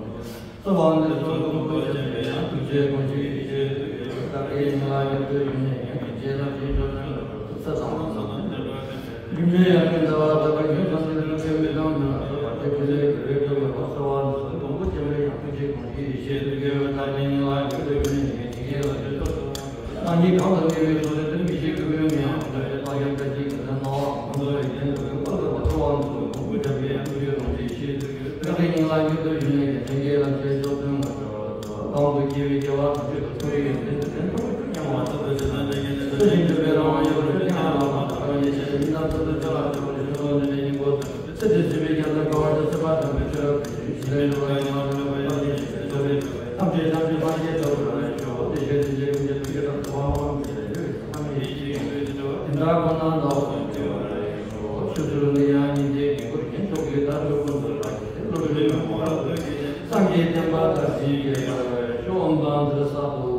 གསོལ་བ་འདེབས་སོ་སྐུ་མཁྱེན་པའི་ཡང་ཐུགས་རྗེ་དགོངས་ཀྱི་ཡེ་ཤེས་ཐུགས་ཀྱི་བདག་གི་ཉིད་ལ་ཉེར་བསྡོགས་ཡུལ་ནས་ཡང་ཐུགས་རྗེ་ལ་ཞིང་འགྲོ་དོན་ལ་ཐུགས་ས་དང་ས་དང་འདྲ་བ་ཅན། ཡུལ་མེད་ཡང་ཀུན་ཟླ་བ་ལྟ་བུ་ཡུལ་ཙམ་ཞིག་ཏུ་སྐྱེ་མི་དང་མི་ལ་སོགས་པ་དེ་ཀུན་ལས་ཀྱི་རེ་ལྟོས་མེད་པར་གསོལ་བ་འདེབས་སོ་སྐུ་མཁྱེན་པའི་ཡང་ཐུགས་རྗེ་དགོངས་ཀྱི་ཡེ་ཤེས་ཐུགས་ཀྱི་བདག་གི་ཉིད་ལ་ཉེར་བསྡོགས་ཡུལ་ནས་ཡང་ཐུགས་རྗེ་ལ་ཞིང་འགྲོ་དོན་ལ། ཐུགས་ས་དང་ས་དང་འདྲ་བ་ཅན། ཡུལ་མེད་ཡང་ཀུན་ཟླ་བ་ལྟ་བུ་ཡུལ་ཙམ་ཞིག་ཏུ་སྐྱེ་མི་དང་མི་ལ་སོགས་པ་དེ་ཀུན་ལས་ཀྱི་རེ་ལྟོས་མེད་པར་གསོལ་བ་འདེབས་སོ་སྐུ་མཁྱེན་པའི་ཡང་ཐུགས་རྗེ་དགོངས་ཀྱི་ཡེ་ཤེས་ཐུགས་ཀྱི་བདག་གི་ཉིད་ལ་ཉེར་བསྡོགས་ཡུལ་ནས་ཡང་ཐུགས་རྗེ་ལ་ཞིང་འགྲོ་དོན་ལ་འགྲོ་བ་དང་དུ་སྐྱེ་བའི་སྐྱེ་བ་ཐམས་ཅད་དུ་མཐོ་རིས་ཡོན་ཏན་དུ་ལྡན་ཐུབ་པའི་ཐུགས་བསྐྱང་བ། ཚུལ་བཞིན་སྤྱོད་པའི་རང་དབང་ཡོད་པར་ཤོག །ཐེག་པ་ལ་མ་ཐོགས་པར་ཡེ་ཤེས་ཀྱི་མི་རྣམས་ཚུལ་དུ་བྱ་བ་ཆོས་སྐུ་ལས་ཆོས་ལོངས་སྤྱོད་པའི་སྙིང་པོ་ཐོབ། ཚེ་འདིར་སྲིད་པའི་རྒྱ་མཚོར་འགྲོ་བ་དང་སྲིད་པ་དང་པོའི་ཆོས་རབ་ཏུ་ཞི་བའི་ཞི་བའི་སྒྲུབ་པ་ཉམས་སུ་ལེན་པ་ཡེ་ཤེས་ཀྱི་སྤྱོད་པས་ཐམས་ཅད་ཐམས་ཅད་ཕར་ཕྱིན་ཐོབ་པར་ཤོག །དེ་ཕྱིར་ཐུགས་རྗེ་ཀུན་གྱི་ཐུགས་ཀྱི་རབ་ཏུ་དབང་བསྐུར་ཞིང་ལས་ཆོས་ཀྱི་ཐ་མ་ཡེ་ཤེས་ཀྱི་སྤྲུལ་པའི་སྤྲུལ་པ་དེ་འདྲ་ཁོ་ན་འདྲ་བ་ཙམ་སྐྱེ་བར་ཤོག །ཆོས་ཚུལ་འདི་ཡང་སྙིང་རྗེའི་འགན་ཁུར་ཞིང་མཆོག་གི་བདག་པོའི་སྐུ་མདུན་ལ་ཞུགས་ཏེ་སློབ་དཔོན་ལས་མང་བ་ཐོས་ཀྱིས་སངས་རྒྱས་བསྟན་པ་དར་ཞིང་རྒྱས་པར་ཤོག །འོང་དང་འདིར་གསར་དུ།